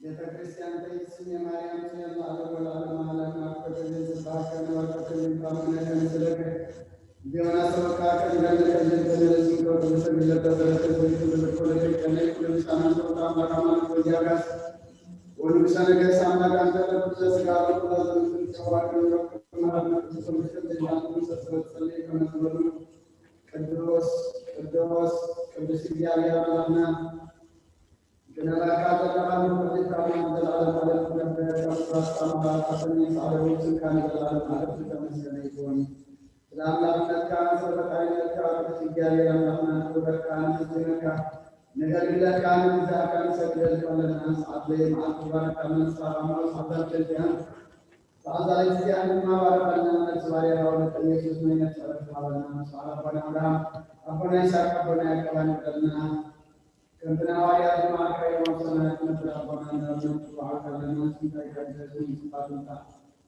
ቤተ ክርስቲያን ተይስም የማርያም ጽዮን ለዓለም ወለዓለም ዓለም ኣብ ከተቤን ዝበሃል ከመ ወከተቤን ታምነ ከምስለከ ዚዮና ሰበካ ከንገለ ከንገለ ዝንከ ኩሉ ሰሚለ ተሰረተ ዘይቱ ለኮለ ከነ ኩሉ ሳና ተውታ ማራማ ወያጋስ ወንጉሳ ነገር ሳና ጋንተ ለኩለ ስጋ ለኩለ ዘምስል ጸዋቅ መሃብ ቅዱስ ሰምስል ዘይማልኩም ሰስበት ጸልይ ከመዝበሉ ቅዱስ ቅዱስ ቅዱስ እግዚአብሔር አምላክና ገነባካ ዘለኻን ተፈሊጥካ ብናን ዘላለም ዓለም ትነብር፣ ካብ ስራት ጻማ ተሰኒ ጻዕደቡ ስልካን ዘላለም ዓለም ዝተመስገነ ይኹን። ስለ ኣምላኽነትካ፣ ስለ ፈጣሪነትካ፣ ቅዱስ እግዚኣብሔር ኣምላኽና፣ ንኽብረካ፣ ንሕዝነካ፣ ነገልግለካ፣ ንግዛእካ፣ ንሰግደልካ ኣለና። ሰዓት ለይመዓልቲ ባረካ፣ ንስኻ ካብ መዓልቲ ሓዳር ጀምርካ፣ ሰዓት ዛሬ ጊዜ አንድና ባረካልና፣ ነፍስ ባሪያ ሐዋርያ ኢየሱስ ናይ ነፍስ ዕረፍት ሃበና። ምስዓር ኣቦና አብርሃም፣ ኣቦና ይስሐቅ፣ ኣቦና ያዕቆብ ኣንብረልና። ከምቲ ንሃዋርያት ዝመሃርካዮም ኣብ ሰማያት ትነብር ኣቦና እንዳብና ትባረክ ኣለና። ስምካ ይቀደስ፣ መንግስትካ ትምጻእ፣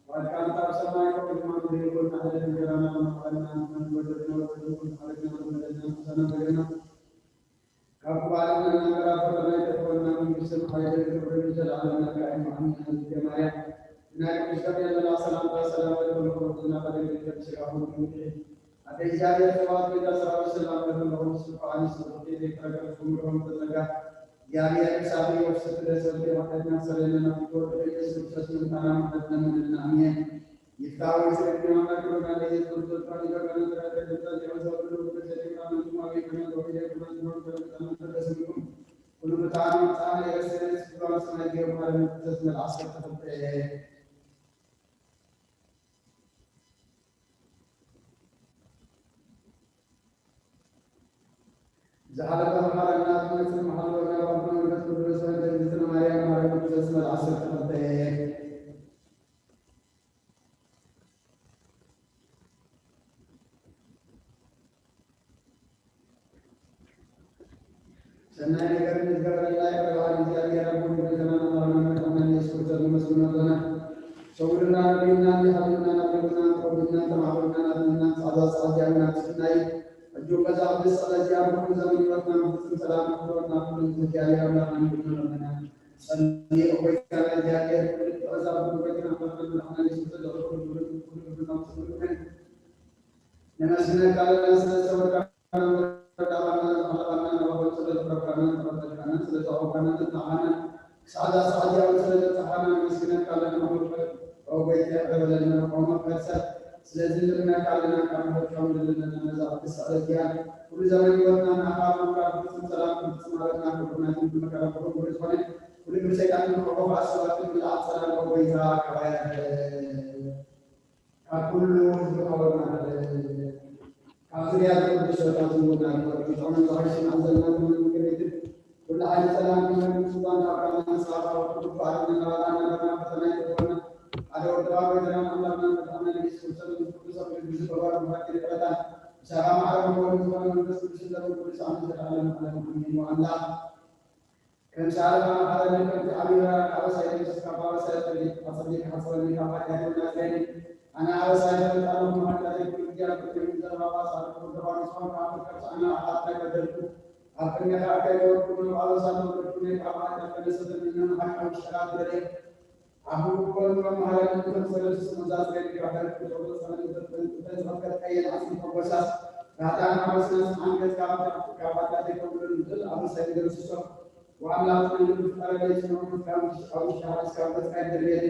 ፈቃድካ ኣብ ሰማይ ከምኡ ድማ ምድሪ ይኹን። ዕለታዊ እንጀራና ሃበና፣ ንሕና ንወደድና ወደድና ሓደግና ተመለና ምሳና በለና ካብ ክባል መናገራ ፈተና ይተኮና መንግስትን ሓይልን ክብርን ዘለዓለም ናትካ እዩ። ኣሜን። ኣዝየ ማርያም ናይ ቅዱስ ገብርኤል መልኣክ ሰላምታ ሰላም ለኪ፣ ርክብ ኩልና ፈደግል ከብስራ ሁሉ ምክሪ ኣደ እግዚኣብሔር ጽባኦት ቤተ ሰራዊት ሰላም ለኪ፣ ርክብ ስልኳ ኣንስ ብርክቲ ዘይተረከብኩም ርክብ ተጸጋ እግዚኣብሔር ምሳኺ ወፍስቲ ደሰቲ ወቀድና ሰለና ናፍቆ ኢየሱስ ክርስቶስ ምንታና ምሕረት ለምንልና። ኣሜን። ይፍታዊ ስግድና መክሩና ለኢየሱስ ክርስቶስ ሊቀ ካህናት ተረከብ ተጸጋ ሰብሉ ቅዱስ ሊቀ ካህናት ማዊ ከመ ተወልደ ከመ ትኖር ከመ ተመለስኩም ኩሉ ብጣዕሚ ብጣዕሚ የረሰነ ስብሎ ስናይ ገርማለ መንፈስ መልኣስ ከተፈጠየ ዝሓለፈ መሓረና ትመጽእ መሓሎ ናብ ኣቦ መንፈስ ቅዱስ ወልደ እግዝእትነ ማርያም ማርያም መንፈስ መልኣስ ከተፈጠየ ሰናይ ነገር ንዝገበረልና ይቕረ በሃሊ እግዚኣብሔር ኣቦን ጎይታናን ኣምላኽናን መድሓኒናን ኢየሱስ ክርስቶስ ነመስግኖ ኣለና። ሰውርና ረድኡና እንዲህ ኣቢሉና ናብርና ቆቢልና ተማዕበልና ናትንና ጻዛ ጻዚያና ትስናይ ሕጂ በዛ ቅድስት ጸሎት እዚኣ ብኩሉ ዘመን ህይወትና ብፍጹም ሰላም ክሕልወና ኩሉ እግዚኣብሔር ኣምላኽና ንግድና ኣለና። ጸልየ ጎይታና እግዚኣብሔር ኩሉ ትእዛዝ ጎይታና ኣምላኽና መድሓኒና ኢየሱስ ክርስቶስ ኩሉ ኩሉ ኩሉ ኩሉ ነመስግነካ ኣለና ስለ ዝተወዳ ክሳዕዛ ሰዓት ያውን ስለዘብጽሓና ነመስግነካ ኣለና። ኣምላኽ ሆይ፣ ይቕረ በለልና። ቆመ ከሰ ስለዚ ንልምነካ ኣለና። ካብ ምሕረትካ ውልድልና ነዛ ቅድስት ጸሎት እዚኣ ኩሉ ዘመን ህይወትና ንኣኻ ብምቕራብ ፍጹም ሰላም፣ ፍጹም ሃለትና፣ ክብርና፣ መከራ፣ ብሩኽ ዝኾነ ኩሉ ግብር ሰይጣን ንመቐቦ ኣስዋትን ምልኣት ጸላም ጎይታ ካባያ ካብ ኩሉ ህዝቢ ሓወርና ካብ ዙርያ ቅዱስ ሰጣት ምውና ብጥዑምን ዝሓይሽን ኣዘልና ምንቅቤትን ኩሉ ሓይሊ ጸላም ምንቅቤትን ስልጣን ካብ ካልና ንስኻ ካብ ኩሉ ክፋኣት እናባላና ናባና ፈተና ይግበረና። ሓደ ወድኻ ጎይታና ኣምላኽና መድሓና ኢየሱስ ክርስቶስ መንፈስ ቅዱስ ኣብ ልቢ ዝገበሩ ምሕረት ይቅረታን ብሳኻ ማዕረ መኮንን ዝኾነ መንፈስ ቅዱስ ዘመን ቅዱስ ኣምን ዘላለም ዓለም ኣሜን። ኣምላኽ ከም ሳልካ መሓረኒ ከምቲ ዓብዩ በራድ ኣበሳይ ነብስካ ባበሳይ ኣጸቢቅ ኣጸቢቅ ሓጽበኒ ካብ ሓጢኣት ናጽረኒ። ኣነ ኣበሳይ ፈለጥ ኣለኹ ሓጢኣተይ ኩሉ ግዜ ኣብ ቅድሚ ዘረባባ ሳልኩ ተባሪስኩም ካብ ፍቅር ኣና ሓጢኣት በደልኩ ኣብ ቅድሜኻ ከይበወርኩ ንባበሳ ተወለድኩ ነይ ካብ ሓጢኣት ተነሰተኒ ነን ሓቃዊ ሸራት በደል ኣብ ብኩል መማህረኒ ንክትሰለስ መዛዝ ገዲካ በልኩ ተወሰነ ተንጽፈት ቀየን ኣጽንቶ ጎሳስ ናታን ሓወስናስ ዓንገት ካብ ሓጢኣተይ ከብሎ ንብል ኣበሳይ ገርሱሶ ወኣምላኽ ንግብር ፈረደይ ጽንዑ ካብ ውሽጢ ሓሪስ ካብ ገጽካ ይደርየኒ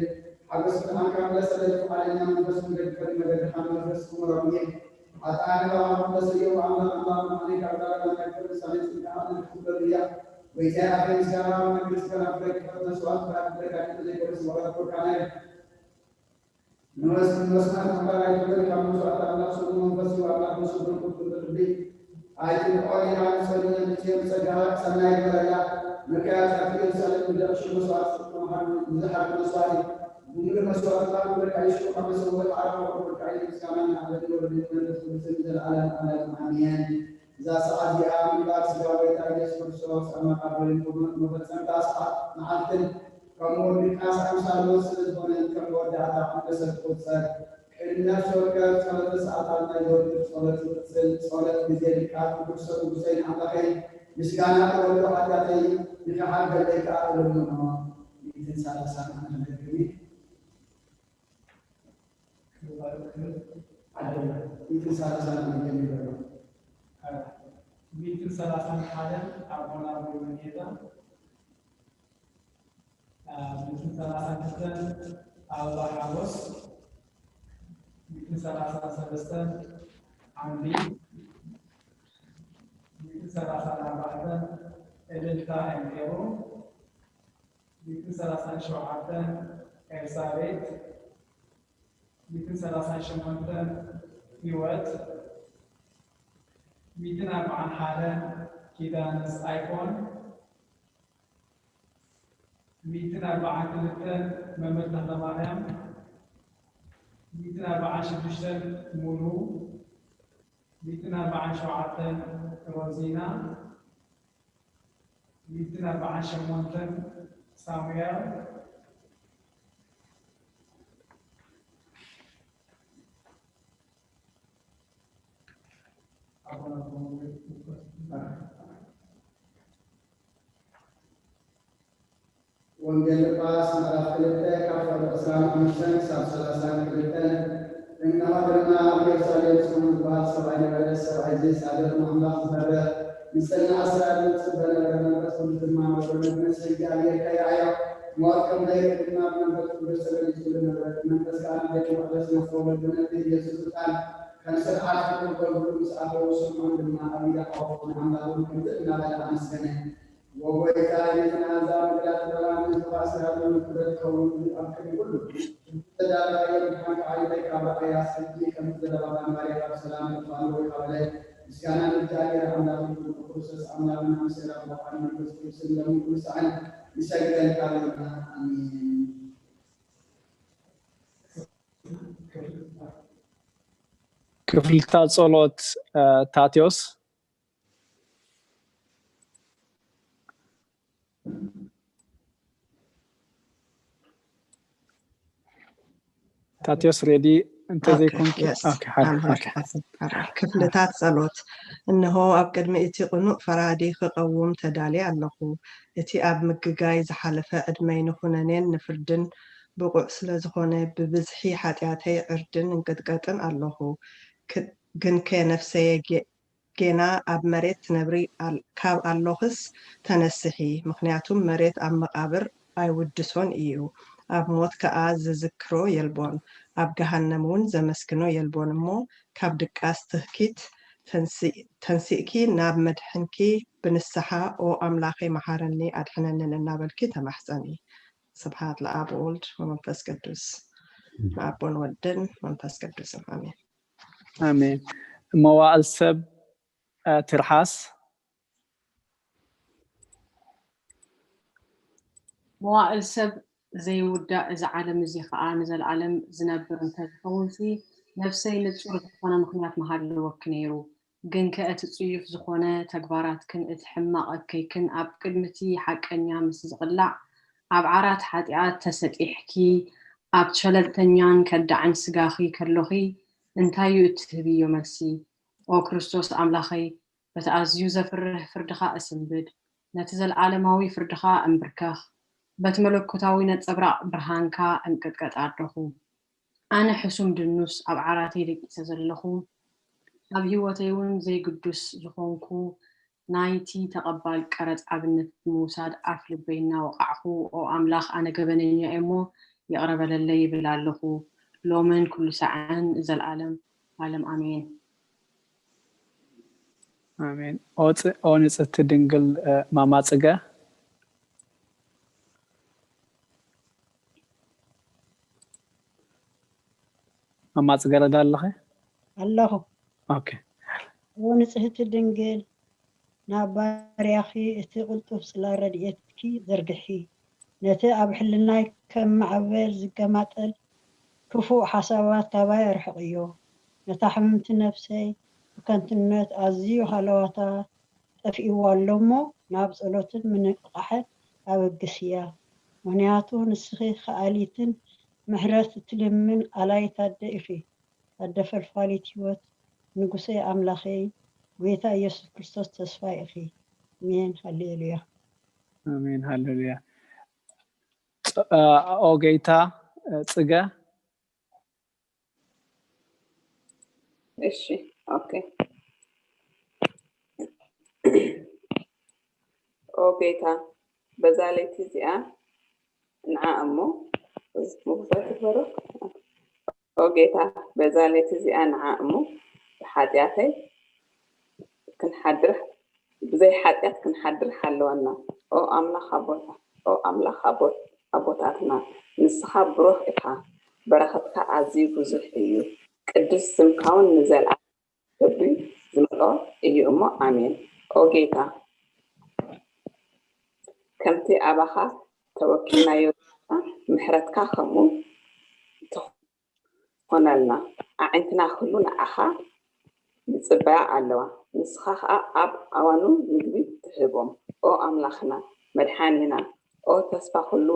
ሓጎስ ብርሃንካ ምለሰለይ ፍቓደኛ መንፈስ ንገድፈኒ መገድኻ ንመፍረስ ክመሮም እየ። ኣጣዕሚ ባባኹም ተሰየሙ ኣምላኽ ኣምላኽ ንዓለይ ካብ ዳረና ናይ ክብር ሳሌ ጽድቃ ንክትበሉ እያ። ወይታይ ኣፈይ ምስጋና ኣብ መንግስቲ ከናፍረይ ክፈት መስዋዕት ብራክ ብረካ ዘይኮነስ ዋላ ኮርካናይ ንመስማት ምሕራር ኣይትበል፣ ካብ መስዋዕት ኣምላኽ ስሙ መንፈስ እዩ፣ ኣምላኽ ንስግሩ ቁጥብ ልቢ ኣይትንቆ ኢላ ንጸልዮ ንጽዮን ጸጋ ሰናይ ግበረላ። ምክያት ኣብቲ ኢየሩሳሌም ብደቕሹ መስዋዕት ጽድቂ መሃር ንዝሓር መስዋዕት እዩ። ብምሉእ መስዋዕት እታ ክብረካ ይሽኩ ካብ መሰወት ዓረፋ ክብረካ እዩ። ምስጋና ንኣብ ወልድ መንፈስ ቅዱስን ዘለዓለም ዓለም ኣሜን። እዛ ሰዓት እዚኣ ምንባር ስጋ ጎይታ ኢየሱስ ክርስቶስ ኣብ መቓብርን መፈጸምታ ሰዓት መዓልትን ከም ወዲ ቃስ ኣምሳል ሞት ስለ ዝኾነ ከም መወዳእታ ኣንበሰት ትቑጸር። ቅድሚ ነፍሲ ወከፍ ጸሎተ ሰዓታት ናይ ዘወትር ጸሎት ይቕጽል። ጸሎት ግዜ ድቃስ ንጉሰ ንጉሰይ ንኣምላኸይ ምስጋና ክወዶ ሓጢኣተይ ንኽሓድገለይ ከኣ እልምኖ። ሰላሳ ዓመት ነግኒ ክባል ክብል ዓደና። ሚእትን ሰላሳ ዓመት ነግኒ በሎ። ሚእትን ሰላሳን ሓደን ኣቦና ብሉይ መንጌታ፣ ሚእትን ሰላሳን ክልተን ኣበባ ሓጎስ፣ ሚእትን ሰላሳን ሰለስተን ዓንዲ፣ ሚእትን ሰላሳን ኣርባዕተን እልልታ ኤንቴሮ፣ ሚእትን ሰላሳን ሸውዓተን ኤልሳቤጥ፣ ሚእትን ሰላሳን ሸሞንተን ህይወት፣ ሚእትን ኣርባዓን ሓደን ኪዳነስ ኣይኮን፣ ሚእትን ኣርባዓን ክልተን መምህር ተኽለማርያም፣ ሚእትን ኣርባዓን ሽዱሽተን ሙሉ፣ ሚእትን ኣርባዓን ሸውዓተን ሮዚና፣ ሚእትን ኣርባዓን ሸሞንተን ሳሙኤል፣ ወንጌል ሉቃስ ምዕራፍ ክልተ ካብ ፈለግ ዕስራን ሓሙሽተን ክሳብ ሰላሳን ክልተን። እነሆ ድማ ኣብ ኢየሩሳሌም ስምዖን ዝበሃል ሰብኣይ ነበረ። ሰብኣይ እዚ ጻድቕ ንኣምላኽ ዝፈርህ፣ ንጽልኢ ኣሰራርን ዝጽበ ነበረ። መንፈስ ቅዱስ ድማ መጎነት መስል እግዚኣብሔር ከይረኣዮ፣ ሞት ከም ዘይርኢ ድማ ብመንፈስ ቅዱስ ተገሊጹሉ ነበረ። እቲ መንፈስ ከኣ ንደቂ መቕደስ ነፍዎ ወልዱ ነቲ ኢየሱስ ስልጣን ከም ስርዓት ፍጡር ገብሩ ምስ ኣተዉ፣ ስምዖን ድማ ኣብ ኢዳ ሓወቦ ንኣምላኽ እውን ከምዚ እናበለ ኣመስገነ። ወጎይታይ ነቲ ንኣህዛብ ምግላጽ ብርሃን፣ ንዝተኣስራሉ ክብረት ክኸውን ኣብ ቅድሚ ኩሉ ዝተዳለወ የድሓን ከኣ ይረካ ብኣያ ስልኪ ከም ዘረባ ማርያ ኣብ ሰላም ተፋንወካ በለ። ምስጋና ንእግዚኣብሔር ኣምላኽ ይኹን፣ ብክርስቶስ ኣምላኽና ምስ ኣቦኻን መንፈስ ቅዱስን ሎምን ኩሉ ሰዓት ንሰግደልካ ኣለና። ኣሜን። ክፍልታ ጸሎት፣ እ፣ ታቴዎስ። ታቴዎስ ሬዲ እንተዘይኮንኪ፣ ኦኬ፣ yes። ኦኬ፣ ሓ-፣ I'm here ኦኬ። To help። ክፍልታት ጸሎት። እነሆ ኣብ ቅድሚ እቲ ቅኑዕ ፈራዲ ክቐውም ተዳልየ ኣለኹ። እቲ ኣብ ምግጋይ ዝሓለፈ ዕድመይ ንኹነኔን ንፍርድን ብቑዕ ስለ ዝኾነ፣ ብብዝሒ ሓጢኣተይ ዕርድን እንቅጥቀጥን ኣለኹ። ክ-፣ ግንከ ነፍሰየ ጌ-፣ ጌና ኣብ መሬት ትነብሪ ኣል-፣ ካብ ኣሎኽስ ተነስሒ፣ ምኽንያቱም መሬት ኣብ መቓብር ኣይውድሶን እዩ፣ ኣብ ሞት ከኣ ዝዝክሮ የልቦን፣ ኣብ ገሃነም እውን ዘመስግኖ የልቦን። እሞ ካብ ድቃስ ትህኪት ተንሲ-፣ ተንሲእኪ ናብ መድሕንኪ ብንስሓ፣ ኦ ኣምላኸይ መሓረኒ ኣድሕነንን እናበልኪ ተማሕጸኒ። ስብሓት ለኣብ ወወልድ ወመንፈስ ቅዱስ። ንኣቦን ወድን መንፈስ ቅዱስን። ኣሜን። ኣሜን። መዋእል ሰብ፣ እ፣ ትርሓስ። መዋእል ሰብ ዘይውዳእ፣ እዚ ዓለም እዚ ኸኣ ንዘለኣለም ዝነብር እንተዝኸውንሲ፣ ነፍሰይ ንጹር ዝኾነ ምኽንያት ምሃለወኪ ነይሩ። ግንከ እቲ ጽዩፍ ዝኾነ ተግባራትክን እቲ ሕማቕ እከይክን ኣብ ቅድሚ እቲ ሓቀኛ ምስ ዝቕላዕ፣ ኣብ ዓራት ሓጢኣት ተሰጢሕኪ፣ ኣብ ሸለልተኛን ከዳዕን ስጋኺ ከሎኺ፣ እንታይ እዩ እትህብዮ መልሲ? ኦ ክርስቶስ ኣምላኸይ፣ በቲ ኣዝዩ ዘፍርህ ፍርድኻ እስንብድ፣ ነቲ ዘለኣለማዊ ፍርድኻ እንብርከኽ፣ በቲ መለኮታዊ ነጸብራቕ ብርሃንካ እንቅጥቀጥ ኣለኹ። ኣነ ሕሱም ድኑስ ኣብ ዓራተይ ደቂሰ ዘለኹ፣ ኣብ ህይወተይ እውን ዘይግዱስ ዝኾንኩ፣ ናይቲ ተቐባል ቀረጽ ኣብነት ብምውሳድ ኣፍ ልበይ እናወቓዕኹ፣ ኦ ኣምላኽ፣ ኣነ ገበነኛ እየ እሞ ይቕረ በለለይ ይብል ኣለኹ፣ ሎምን ኩሉ ሳዕን ንዘለኣለም ዓለም ኣሜን። ኣሜን። ኦ ጽ-፣ ኦ ንጽህቲ ድንግል፣ እ፣ ማማ ጽገ። ማማ ጽገ ረዳ ኣለኸ? ኣለኹ። ኦኬ። ኦ ንጽህቲ ድንግል፣ ናብ ባርያኺ እቲ ቅልጡፍ ጽላል ረድኤትኪ ዘርግሒ። ነቲ ኣብ ሕልናይ ከም ማዕበል ዝገማጠል ክፉእ ሓሳባት ካባይ ኣርሕቕዮ። ነታ ሕምምቲ ነፍሰይ ብከንቱነት ኣዝዩ ሃለዋታ ጠፊእዋ ኣሎ እሞ፣ ናብ ጸሎትን ምንቕቓሕን ኣበግስያ። ምኽንያቱ ንስኺ ከኣሊትን ምሕረት እትልምን ኣላይት ኣደ ኢኺ። ኣደ ፈልፋሊት ህይወት፣ ንጉሰይ ኣምላኸይ፣ ጐይታ ኢየሱስ ክርስቶስ ተስፋይ ኢኺ። ኣሜን። ሃሌሉያ። ኣሜን። ሃሌሉያ። ጾ-፣ ኦ ጌታ ጽገ እሺ ኦኬ ኦ ጌታ በዛ ለይቲ እዚኣ ንዓ እሞ ምጉዛት ይግበሮ ኦ ጌታ በዛ ለይቲ እዚኣ ንዓ እሞ ብሓጢኣተይ ክንሓድር ብዘይ ሓጢኣት ክንሓድር ሓለወና ኦ ኣምላኽ ኣቦታ ኦ ኣምላኽ ኣቦታትና ንስኻ ብሩኽ ኢኻ በረኸትካ ኣዝዩ ብዙሕ እዩ ቅዱስ ስምካ እውን ንዘልኣለም ክብሪ ዝመልኦ እዩ እሞ ኣሜን ኦ ጌታ ከምቲ ኣባኻ ተወኪልናዮ ምሕረትካ ከምኡ ትኾነልና ኣዒንትና ኩሉ ንዓኻ ይጽበያ ኣለዋ ንስኻ ኸኣ ኣብ ኣዋኑ ምግቢ ትህቦም ኦ ኣምላኽና መድሓኒና ኦ ተስፋ ኩሉ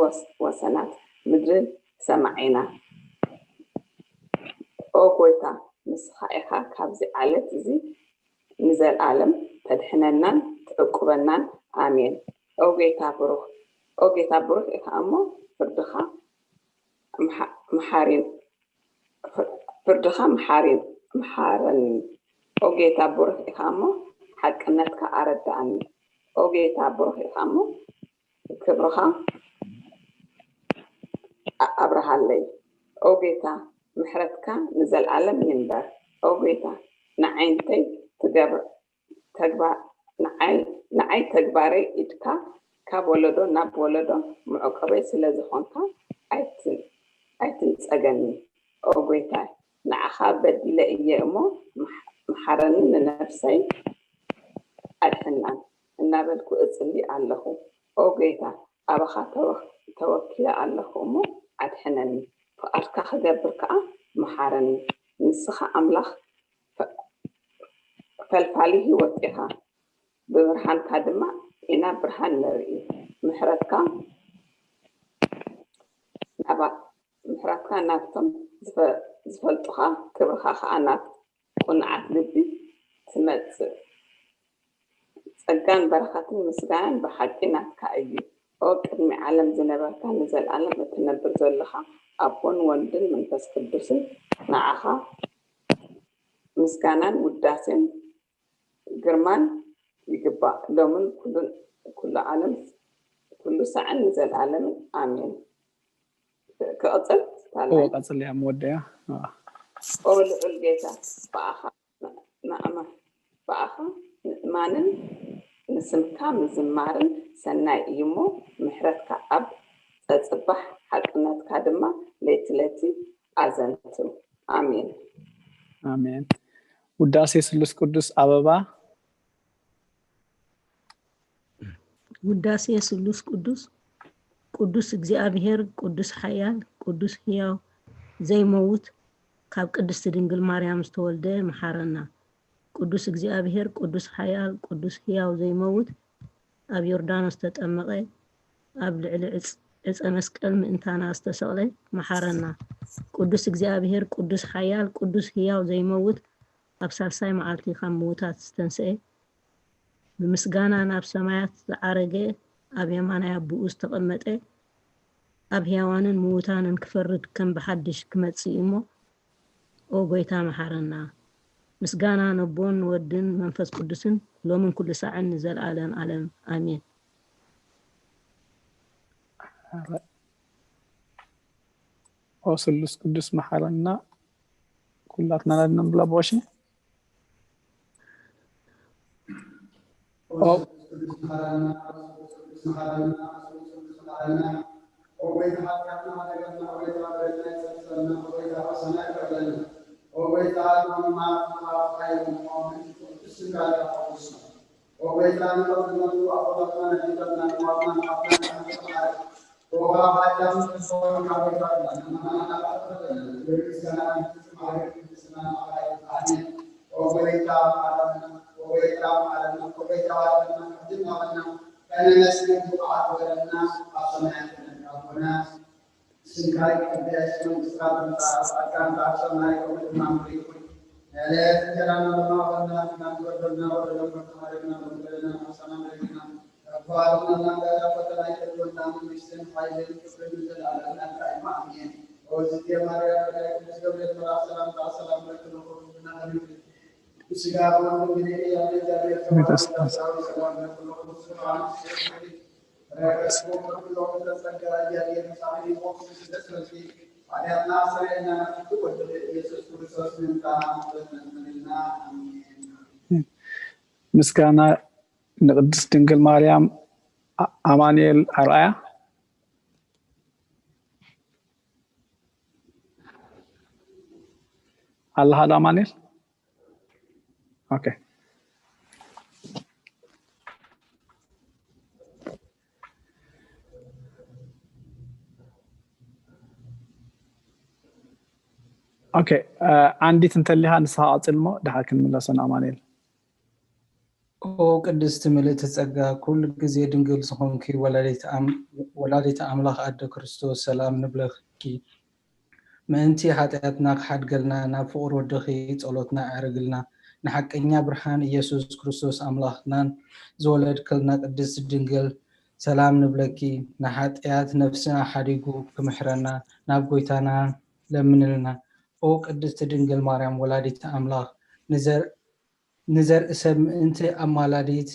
ወሰናት ምድሪ ሰማዒና ኦ ጎይታ ንስኻ ኢኻ ካብዚ ዓለት እዚ ንዘልኣለም ተድሕነናን ትዕቁበናን ኣሜን ኦ ጌታ ብሩኽ ኦ ጌታ ብሩኽ ኢኻ እሞ ፍርድኻ መሓሪን ፍርድኻ መሓሪን መሓረኒ ኦ ጌታ ብሩኽ ኢኻ እሞ ሓቅነትካ ኣረዳእኒ ኦ ጌታ ብሩኽ ኢኻ እሞ ክብርኻ ኣብርሃለይ ኦ ጌታ ምሕረትካ ንዘልኣለም ይንበር ኦ ጌታ ንዓይንተይ ትገብር ንዓይ ተግባረይ ኢድካ ካብ ወለዶ ናብ ወለዶ መዕቆበይ ስለ ዝኾንካ ኣይትንጸገኒ ኦ ጎይታይ ንዓኻ በዲለ እየ እሞ መሓረኒ ንነፍሰይ ኣድሕናን እናበልኩ እጽሊ ኣለኹ ኦ ጎይታ ኣባኻ ተወኪለ ኣለኹ እሞ ኣድሕነኒ ፍቓድካ ክገብር ከኣ መሓረኒ ንስኻ ኣምላኽ ፈልፋሊ ህይወት ኢኻ ብብርሃንካ ድማ ኢና ብርሃን ንርኢ ምሕረትካ ናባ ምሕረትካ ናብቶም ዝፈልጡኻ ክብርኻ ከዓ ናብ ቁንዓት ልቢ ትመፅእ ጸጋን በረኸትን ምስጋናን ብሓቂ ናትካ እዩ ኦ ቅድሚ ዓለም ዝነበርካ ንዘልኣለም እትነብር ዘለኻ ኣቦን ወልድን መንፈስ ቅዱስን ንዓኻ ምስጋናን ውዳሴን ግርማን ይግባእ ሎምን ኩሉን ኩሉ ዓለም ኩሉ ሳዕን ንዘልኣለምን ኣሜን ክቕፅል ካልኣይ ቀፅል እያ መወደያ ኦ ልዑል ጌታ ብኣኻ ንኣማ ብኣኻ ምእማንን ንስምካ ምዝማርን ሰናይ እዩ እሞ ምሕረትካ ኣብ ጸጽባሕ ሓቅነትካ ድማ ለይቲ ለይቲ ኣዘንትው ኣሜን ኣሜን ውዳሴ ስሉስ ቅዱስ ኣበባ ውዳሴ ስሉስ ቅዱስ ቅዱስ እግዚኣብሔር ቅዱስ ሓያል ቅዱስ ህያው ዘይመውት ካብ ቅድስቲ ድንግል ማርያም ዝተወልደ መሓረና ቅዱስ እግዚኣብሔር ቅዱስ ሓያል ቅዱስ ህያው ዘይመውት ኣብ ዮርዳኖስ ተጠመቐ ኣብ ልዕሊ ዕፀ መስቀል ምእንታና ዝተሰቕለ መሓረና ቅዱስ እግዚኣብሔር ቅዱስ ሓያል ቅዱስ ህያው ዘይመውት ኣብ ሳልሳይ መዓልቲ ካብ ምዉታት ዝተንስኤ ብምስጋና ናብ ሰማያት ዝዓረገ ኣብ የማናይ ኣቦኡ ዝተቐመጠ ኣብ ሕያዋንን ምዉታንን ክፈርድ ከም ብሓድሽ ክመጽእ እሞ ኦ ጎይታ መሓረና ምስጋና ነቦን ወድን መንፈስ ቅዱስን ሎምን ኩሉ ሳዕን ንዘለኣለም ኣለም ኣሜን ኦ ስሉስ ቅዱስ መሓረና ኩላትና ነብላ ቦሺ ስምካ ይቀደስ፣ መንግስትካ ትምጻእ፣ ፈቃድካ ኣብ ሰማይ ከምኡ ድማ ምድሪ ይኹን። ንዕለት እንጀራና ሎሚ ሃበና፣ ንበደልና በደሎም ከም ንበድል፣ ናብ በደልና ኣይተእትወና፣ ባርና እናንዳዳ ፈተና ይፈትወና። መንግስትን ሓይልን ክብርን ንዘለኣለም ናትካ እዩ። ኣሜን። ኦ ዝዜ ማርያም፣ ብናይ ቅዱስ ገብርኤል መልኣክ ሰላምታ ሰላም ለኪ ንኹን ብስጋ ወወልድ ድንግል እያ። ለእግዚኣብሔር ተወልደ ሰላም ለኪ ንኹን። ረከስኩም ኩሎ ተጸጋ እያየ ምሳሌ ሞት ስደት ረኪ ሓጢኣትና ሰረየና ናፍቲ ወልድ ኢየሱስ ክርስቶስ ምንታና መበልና። ኣሜን። ምስጋና ንቅድስት ድንግል ማርያም። ኣ-፣ ኣማኑኤል ኣርኣያ ኣለኻ ዶ ኣማኑኤል? ኦኬ። ኦኬ፣ እ፣ ዓንዲት እንተሊኻ ንስኻ ቀጽል እሞ ድሓር ክንምለሶ ንኣማኑኤል። ኦ ቅድስቲ ምልእቲ ጸጋ፣ ኩሉ ግዜ ድንግል ዝኾንኪ ወላዲት ኣም-፣ ወላዲት ኣምላኽ ኣደ ክርስቶስ ሰላም ንብለኪ። ምእንቲ ሓጢኣትና ክሓድገልና ናብ ፍቑር ወድኺ ጸሎትና ኣዕርግልና። ንሓቀኛ ብርሃን ኢየሱስ ክርስቶስ ኣምላኽናን ዝወለድክልና ቅድስቲ ድንግል ሰላም ንብለኪ። ንሓጢኣት ነፍስና ሓዲጉ ክምሕረና ናብ ጎይታና ለምንልና። ኦ ቅድስቲ ድንግል ማርያም ወላዲት ኣምላኽ፣ ንዘር-፣ ንዘርኢ ሰብ ምእንቲ ኣማላዲት፣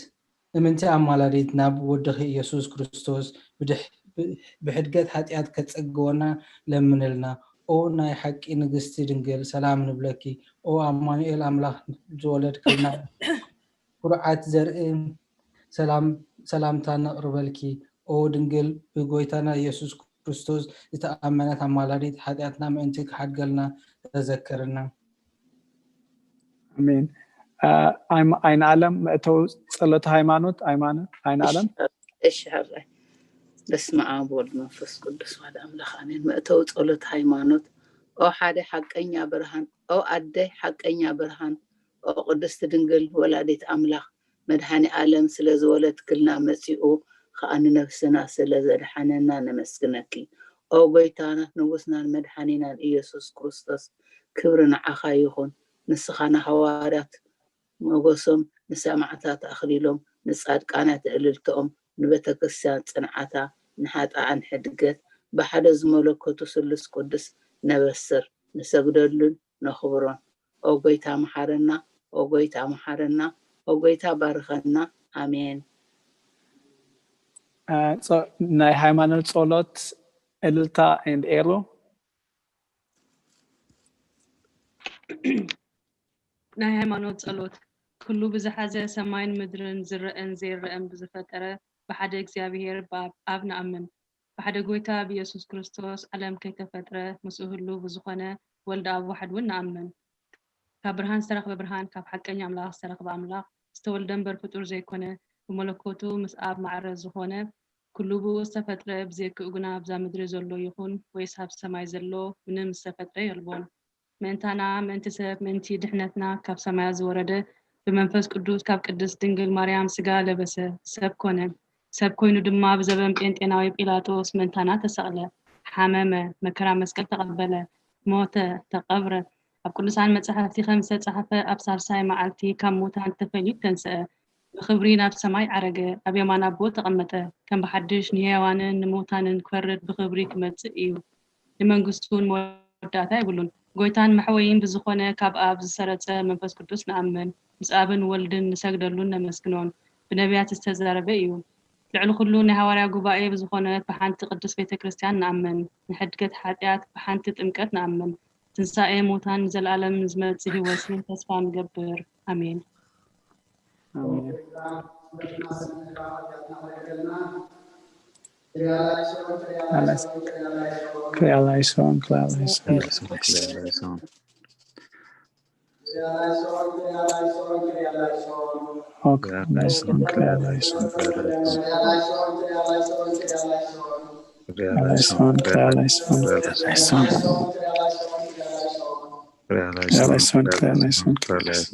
እምንቲ ኣማላዲት ናብ ወድኺ ኢየሱስ ክርስቶስ ብድሕ-፣ ብ-፣ ብሕድገት ሓጢኣት ከጸግወና ለምንልና። ኦ ናይ ሓቂ ንግስቲ ድንግል፣ ሰላም ንብለኪ። ኦ ኣማኑኤል ኣምላኽ ዝወለድክልና ኩርዓት ዘርኢ ሰላም፣ ሰላምታ ነቕርበልኪ። ኦ ድንግል ብጎይታና ኢየሱስ ክርስቶስ ዝተኣመነት ኣማላዲት ሓጢኣትና ምእንቲ ክሓድገልና ተዘክርና። ኣሜን። እ፣ ኣይም-፣ ኣይንኣለም መእተዊ ጸሎተ ሃይማኖት፣ ኣይማኖት፣ ኣይንኣለም። እሺ፣ እሺ፣ ሕራይ። በስመ ኣብ ወልድ መንፈስ ቅዱስ ዋሕድ ኣምላኽ ኣሜን። መእተዊ ጸሎት ሃይማኖት። ኦ ሓደ ሓቀኛ ብርሃን፣ ኦ ኣደ ሓቀኛ ብርሃን፣ ኦ ቅድስቲ ድንግል ወላዲት ኣምላኽ፣ መድኃኔ ዓለም ስለ ዝወለድክልና መጺኡ ኸኣ ንነፍስና ስለ ዘድሓነና ነመስግነኪ። ኦ ጎይታና ንጉስናን መድሓኒናን ኢየሱስ ክርስቶስ፣ ክብሪ ንዓኻ ይኹን። ንስኻ ንሃዋርያት ሞገሶም፣ ንሰማዕታት ኣኽሊሎም፣ ንጻድቃናት እልልትኦም፣ ንቤተ ክርስቲያን ጽንዓታ፣ ንሓጥኣን ሕድገት፣ ብሓደ ዝመለኮቱ ስሉስ ቅዱስ ነበስር፣ ንሰግደሉን ነኽብሮን። ኦ ጎይታ መሓረና፣ ኦ ጎይታ መሓረና፣ ኦ ጎይታ ባርኸና። ኣሜን። እ፣ ጸ-፣ ናይ ሃይማኖት ጸሎት እልልታ and ኤሩ። ናይ ሃይማኖት ጸሎት። ኩሉ ብዝሓዘ ሰማይን ምድርን ዝረአን ዘይረአን ብዝፈጠረ ብሓደ እግዚኣብሔር ብኣብ፣ ኣብ ንኣምን። ብሓደ ጎይታ ብኢየሱስ ክርስቶስ ዓለም ከይተፈጥረ ምስኡ ህሉው ብዝኾነ ወልድ ኣብ ዋሕድ እውን ንኣምን። ካብ ብርሃን ዝተረኽበ ብርሃን፣ ካብ ሓቀኛ ኣምላኽ ዝተረኽበ ኣምላኽ፣ ዝተወልደ እምበር ፍጡር ዘይኮነ፣ ብመለኮቱ ምስ ኣብ ማዕረ ዝኾነ፣ ኩሉ ብኡ ዝተፈጥረ፣ ብዘይክኡ ግና ኣብዛ ምድሪ ዘሎ ይኹን ወይስ ኣብ ሰማይ ዘሎ ምንም ዝተፈጥረ የልቦን። ምእንታና፣ ምእንቲ ሰብ፣ ምእንቲ ድሕነትና ካብ ሰማያት ዝወረደ፣ ብመንፈስ ቅዱስ ካብ ቅድስት ድንግል ማርያም ስጋ ለበሰ፣ ሰብ ኮነ። ሰብ ኮይኑ ድማ ብዘበን ጴንጤናዊ ጲላጦስ ምእንታና ተሰቕለ፣ ሓመመ፣ መከራ መስቀል ተቐበለ፣ ሞተ፣ ተቐብረ። ኣብ ቅዱሳን መጻሕፍቲ ከም ዝተጻሕፈ ኣብ ሳልሳይ መዓልቲ ካብ ሙታን ተፈልዩ ተንስአ፣ ብኽብሪ ናብ ሰማይ ዓረገ፣ ኣብ የማን ኣቦ ተቐመጠ። ከም ብሓድሽ ንሕያዋንን ንምውታንን ክፈርድ ብኽብሪ ክመጽእ እዩ። ንመንግስቱ እውን መወዳእታ የብሉን። ጎይታን መሕወይን ብዝኾነ ካብ ኣብ ዝሰረጸ መንፈስ ቅዱስ ንኣምን። ምስ ኣብን ወልድን ንሰግደሉን ነመስግኖን። ብነቢያት ዝተዛረበ እዩ። ልዕሊ ኩሉ ናይ ሃዋርያ ጉባኤ ብዝኾነት ብሓንቲ ቅድስት ቤተ ክርስቲያን ንኣምን። ንሕድገት ሓጢኣት ብሓንቲ ጥምቀት ንኣምን። ትንሳኤ ሙታን ንዘለኣለም ንዝመጽእ ህይወትን ተስፋ ንገብር። ኣሜን። ኣሜን። ክሪያ ላይሶን፣ ክሪያ ላይሶን። ኦ፣ ክሪያ ላይሶን፣ ክሪያ ላይሶን። ክሪያ ላይሶን፣ ክሪያ ላይሶን፣ ክሪያ ላይሶን። ክሪያ ላይሶን፣ ክሪያ ላይሶን፣ ክሪያ ላይሶን። ክሪያ ላይሶን፣ ክሪያ ላይሶን፣ ክሪያ ላይሶን።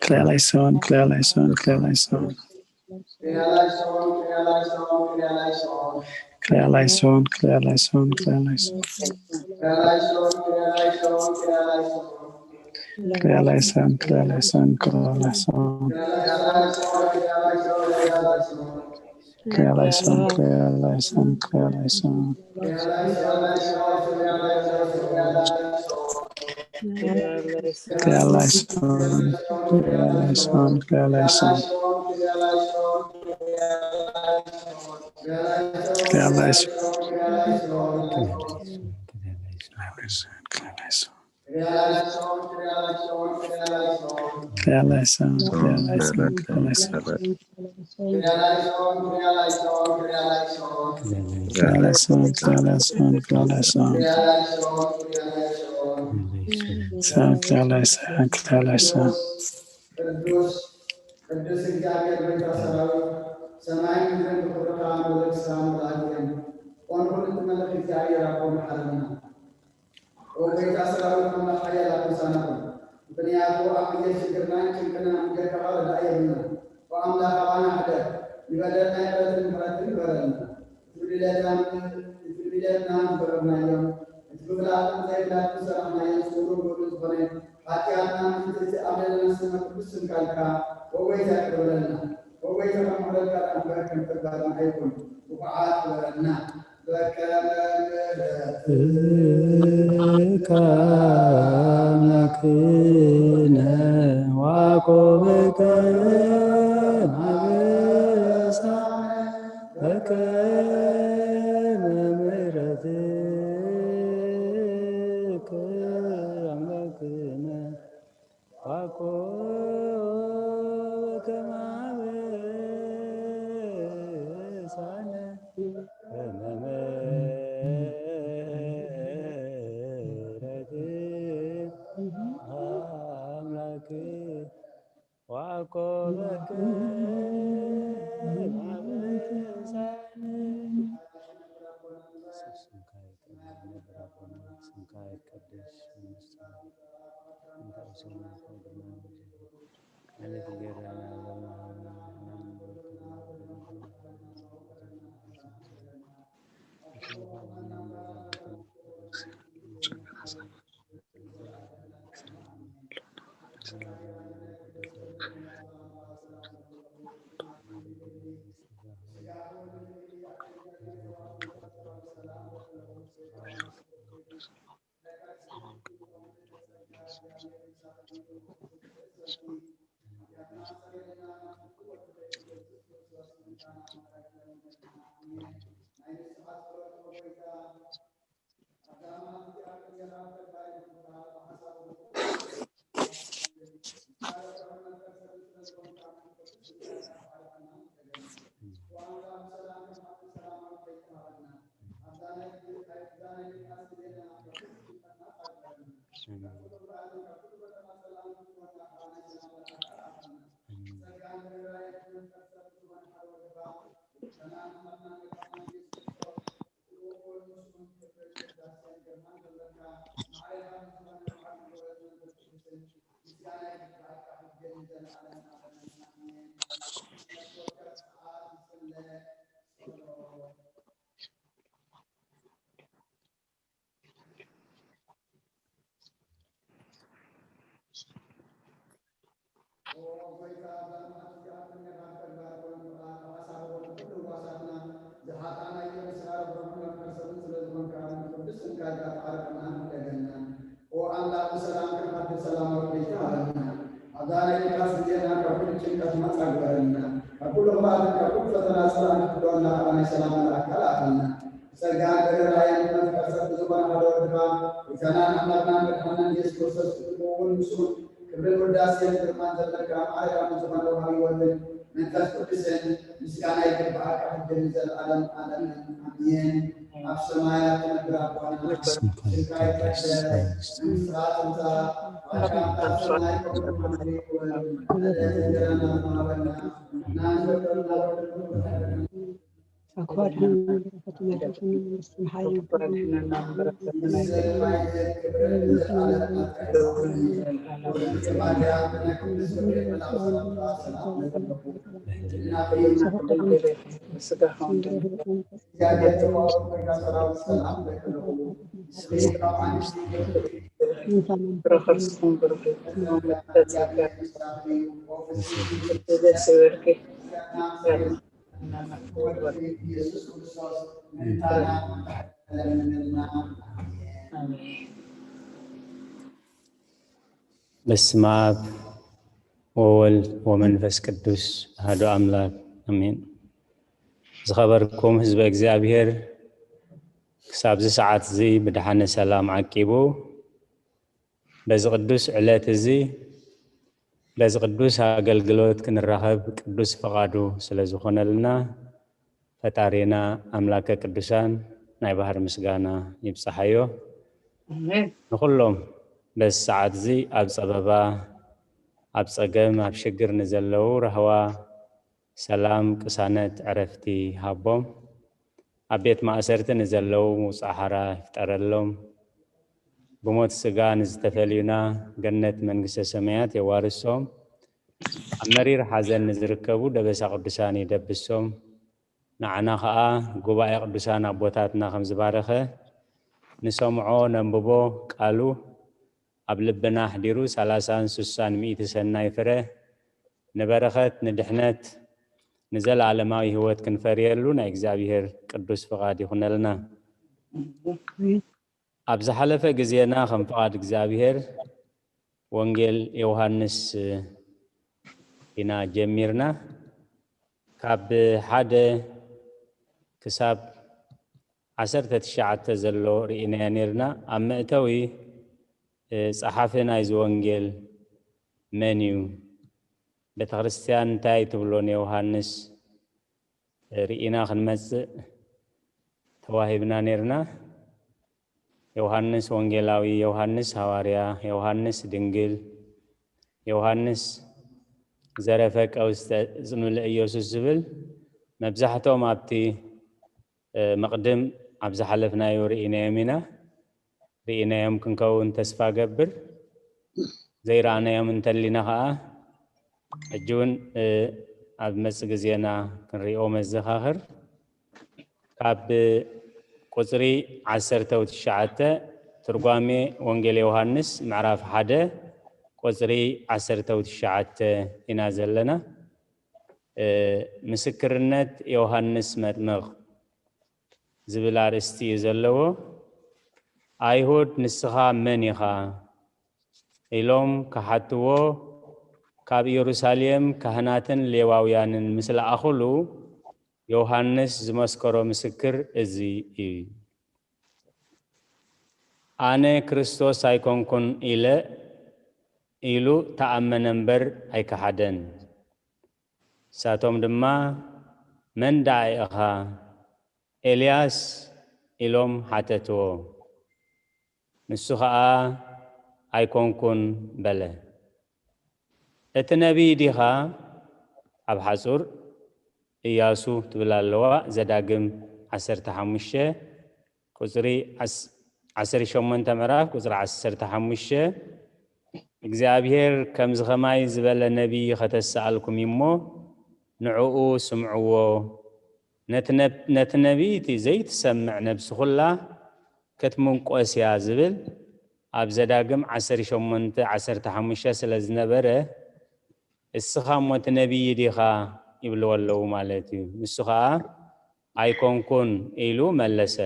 ክሪያ ላይሶን፣ ክሪያ ላይሶን፣ ክሪያ ላይሶን። ክሪያ ላይሶን፣ ክሪያ ላይሶን፣ ክሪያ ላይሶን። ክሪያ ላይሶን፣ ክሪያ ላይሶን፣ ክሪያ ላይሶን። Kriya eleison, Kriya eleison, Kriya eleison. Kriya eleison, Kriya eleison, Kriya eleison. Kriya eleison, Kriya eleison, Kriya eleison. Kriya eleison. Kriya eleison, Kriya eleison. Kriya eleison, Kriya eleison, Kriya eleison. Kriya eleison, Kriya eleison, Kriya eleison. Kriya eleison፣ Kriያ ላይሶን፣ ክሪያ ላይሶን። ቅዱስ፣ ቅዱስ እግዚኣብሔር ጎይታ ሰራዊት፣ ሰማይን ምድርን ብኽብርኻ ምሉእ ክሳብ ምልኣት እዮም። ኦን ኩሉ እትመልኽ እግዚኣብሔር ኣቦ መሓረና። ኦ ጎይታ ሰራዊት ኣምላኽ ሓያል ኣቦ ሳናኹም፣ ምኽንያቱ ኣብ ግዜ ሽግርናን ጭንቅናን መንገድካ ረዳኢ የብልናን። ኦ ኣምላኽ ኣባና ሕደር፣ ንበደልና ይቕረትን ምሕረትን ግበረልና። እቲ ብድለትና፣ እቲ ብድለትና ዝገበርናዮም፣ እቲ ብፍላጥን ዘይፍላጥን ዝሰራሕናዮም ስውርን ግሉጽን ዝኾነ ሓጢኣትና ምእንቲ እቲ ኣብ ልዕሌና ዝስመ ቅዱስ ስምካ ኢልካ፣ ኦ ጎይታ ይቕረ በለልና። ኦ ጎይታ ከም ምሕረትካ ደኣ እምበር ከም ተግባርና ኣይኩን፣ ብቑዓት ግበረና። በከመ ምሕረትካ ኣምላክነ ወያዕቆብከ ማበሳነ በከመ ምሕረትከ ኣምላክነ ወያዕቆብከ ማበሳነ በከመ ምሕረትከ ኣምላክነ ወያዕቆብከ ማበሳነ። ስምካ ይቀደስ፣ መንግስትካ ትምጻእ፣ ፈቃድካ ዝሓጣናዮ ስራ ርሕሩሕን መፍቀሪ ሰብን ስለ ዝኾንካ፣ ቅዱስ ስምካ ኢልካ ተዓረቀና፣ ንደገና። ኦ ኣምላኽ ብሰላም ክንሓድር ሰላማዊ ቤት ሃበና። ኣብዛ ናይ ድቃስ ግዜና ካብ ኩሉ ጭንቀት ናጻ ግበረልና። ካብ ኩሉ ክፍኣትን ካብ ኩሉ ፈተና ጽላእን ክትሕልወና ኣባና ናይ ሰላም መልኣክካ ለኣኸልና። ብጸጋን ብርህራሄን መፍቀር ሰብ ብዝኾነ ሓደ ወድኻ፣ ጎይታናን ኣምላኽናን መድሓንናን ኢየሱስ ክርስቶስ፣ ክብሪ እውን ምስኡ ክብርን ውዳሴን ግርማን ዘለካ፣ ማዕረና ዝኾነ ወሃቢ ህይወትን መንፈስ ቅዱስን ምስጋና ይግብኣካ፣ ሕጂ ንዘለኣለም ዓለምን። ኣሜን። ኣብ ሰማያት ትነብር ኣቦና፣ ስምካ ይትቀደስ፣ መንግስትኻ ትምጻእ፣ ፈቃድካ ኣብ ሰማይ ከምኡ ኣብ ምድሪ ይኹን። ዕለታዊ እንጀራና ሃበና፣ ንሕና ንበደልና በደልና ኣኳ ኣድሕነና፣ በረከት መድረስን መንግስትን ሓይልን ብሩኽ ክርስቶስ ብሩኽ ተጸጋ። ደስ ይበልኪ። ኣሜን። በስመ አብ ወወልድ ወመንፈስ ቅዱስ አሐዱ አምላክ አሜን። ዝኸበርኩም ህዝበ እግዚኣብሔር፣ ክሳብዚ ሰዓት እዚ ብደሓነ ሰላም ዓቂቡ በዚ ቅዱስ ዕለት እዚ በዚ ቅዱስ ኣገልግሎት ክንራኸብ ቅዱስ ፈቓዱ ስለ ዝኾነልና ፈጣሪና ኣምላከ ቅዱሳን ናይ ባህር ምስጋና ይብጽሓዮ። ኣሜን። ንኹሎም በዚ ሰዓት እዚ ኣብ ጸበባ፣ ኣብ ጸገም፣ ኣብ ሽግር ንዘለዉ ራህዋ፣ ሰላም፣ ቅሳነት፣ ዕረፍቲ ሃቦም። ኣብ ቤት ማእሰርቲ ንዘለዉ ምውጻእ ሓራ ይፍጠረሎም። ብሞት ስጋ ንዝተፈልዩና ገነት መንግስተ ሰማያት የዋርሶም። ኣብ መሪር ሓዘን ንዝርከቡ ደበሳ ቅዱሳን ይደብሶም። ንዓና ኸኣ ጉባኤ ቅዱሳን ኣቦታትና ከም ዝባረኸ ንሰምዖ ነንብቦ ቃሉ ኣብ ልብና ኣሕዲሩ ሰላሳን ስሳን ሚእቲ ሰናይ ፍረ ንበረኸት ንድሕነት ንዘለዓለማዊ ህይወት ክንፈርየሉ ናይ እግዚኣብሔር ቅዱስ ፍቓድ ይኹነልና። ኣብ ዝሓለፈ ግዜና ከም ፍቓድ እግዚኣብሔር ወንጌል ዮሃንስ ኢና ጀሚርና። ካብ ሓደ ክሳብ ዓሰርተ ትሽዓተ ዘሎ ርኢናዮ ኔርና። ኣብ መእተዊ ጸሓፊ ናይዚ ወንጌል መን እዩ? ቤተክርስትያን እንታይ ትብሎ ንዮሃንስ ርኢና ክንመጽእ ተዋሂብና ኔርና። ዮሃንስ ወንጌላዊ፣ ዮሃንስ ሃዋርያ፣ ዮሃንስ ድንግል፣ ዮሃንስ ዘረፈ ቀውስተ ዝምልእ ኢየሱስ ዝብል መብዛሕትኦም ኣብቲ መቕድም ኣብ ዝሓለፍናዮ ርኢናዮም ኢና። ርኢናዮም ክንከውን ተስፋ ገብር። ዘይረኣናዮም እንተሊና ኸዓ ሕጂ እውን ኣብ መጽእ ግዜና ክንሪኦ መዘኻኽር። ካብ ቁጽሪ ዓሰርተ ትሽዓተ ትርጓሜ ወንጌል ዮሃንስ ምዕራፍ ሓደ ቁጽሪ ዓሰርተ ትሽዓተ ኢና ዘለና። ምስክርነት ዮሃንስ መጥምቕ ዝብል ኣርእስቲ እዩ ዘለዎ። ኣይሁድ ንስኻ መን ኢኻ ኢሎም ክሓትዎ ካብ ኢየሩሳሌም ካህናትን ሌዋውያንን ምስ ለኣኹሉ ዮሃንስ ዝመስከሮ ምስክር እዚ እዩ። ኣነ ክርስቶስ ኣይኮንኩን ኢለ ኢሉ ተኣመነ እምበር ኣይከሓደን። ንሳቶም ድማ መን ደኣ ኢኻ? ኤልያስ ኢሎም ሓተትዎ። ንሱ ኸኣ ኣይኮንኩን በለ። እቲ ነቢይ ዲኻ? ኣብ ሓጹር እያሱ ትብል ኣለዋ። ዘዳግም ዓሰርተ ሓሙሽተ ቁጽሪ ዓሰርተ ሸሞንተ ምዕራፍ ቁጽሪ ዓሰርተ ሓሙሽተ እግዚኣብሔር ከምዚ ኸማይ ዝበለ ነቢይ ኸተሰኣልኩም እሞ ንዕኡ ስምዕዎ። ነቲ ነቢይ እቲ ዘይትሰምዕ ነብሲ ኹላ ክትምንቆስ እያ ዝብል ኣብ ዘዳግም ዓሰርተ ሸሞንተ ዓሰርተ ሓሙሽተ ስለ ዝነበረ እስኻ እሞ እቲ ነቢይ ዲኻ ይብልዎ ኣለዉ ማለት እዩ። ንሱ ኸዓ ኣይኮንኩን ኢሉ መለሰ።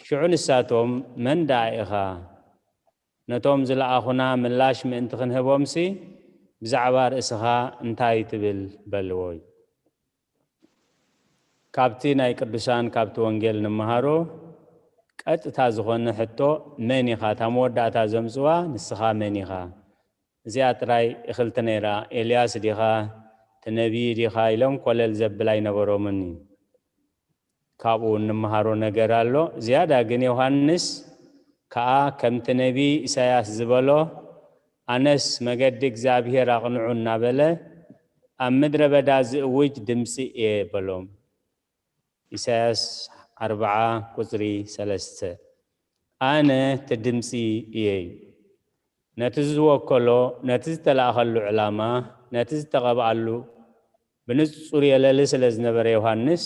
ሽዑ ንሳቶም መን ደኣ ኢኻ? ነቶም ዝለኣኹና ምላሽ ምእንቲ ክንህቦምሲ ብዛዕባ ርእስኻ እንታይ ትብል በልዎ። ካብቲ ናይ ቅዱሳን ካብቲ ወንጌል ንመሃሮ ቀጥታ ዝኾነ ሕቶ መን ኢኻ? እታ መወዳእታ ዘምጽዋ ንስኻ መን ኢኻ? እዚኣ ጥራይ እኽልቲ ነይራ። ኤልያስ ዲኻ? እቲ ነቢይ ዲኻ? ኢሎም ኮለል ዘብል ኣይነበሮምን እዩ። ካብኡ እንመሃሮ ነገር ኣሎ። ዝያዳ ግን ዮሃንስ ከኣ ከምቲ ነቢይ ኢሳያስ ዝበሎ ኣነስ መገዲ እግዚኣብሔር ኣቕንዑ እናበለ ኣብ ምድረ በዳ ዝእውጅ ድምፂ እየ በሎም። ኢሳያስ ኣርብዓ ቁፅሪ ሰለስተ ኣነ እቲ ድምፂ እየ። ነቲ ዝወከሎ ነቲ ዝተላእኸሉ ዕላማ ነቲ ዝተቐብኣሉ ብንጹር የለሊ ስለ ዝነበረ ዮሃንስ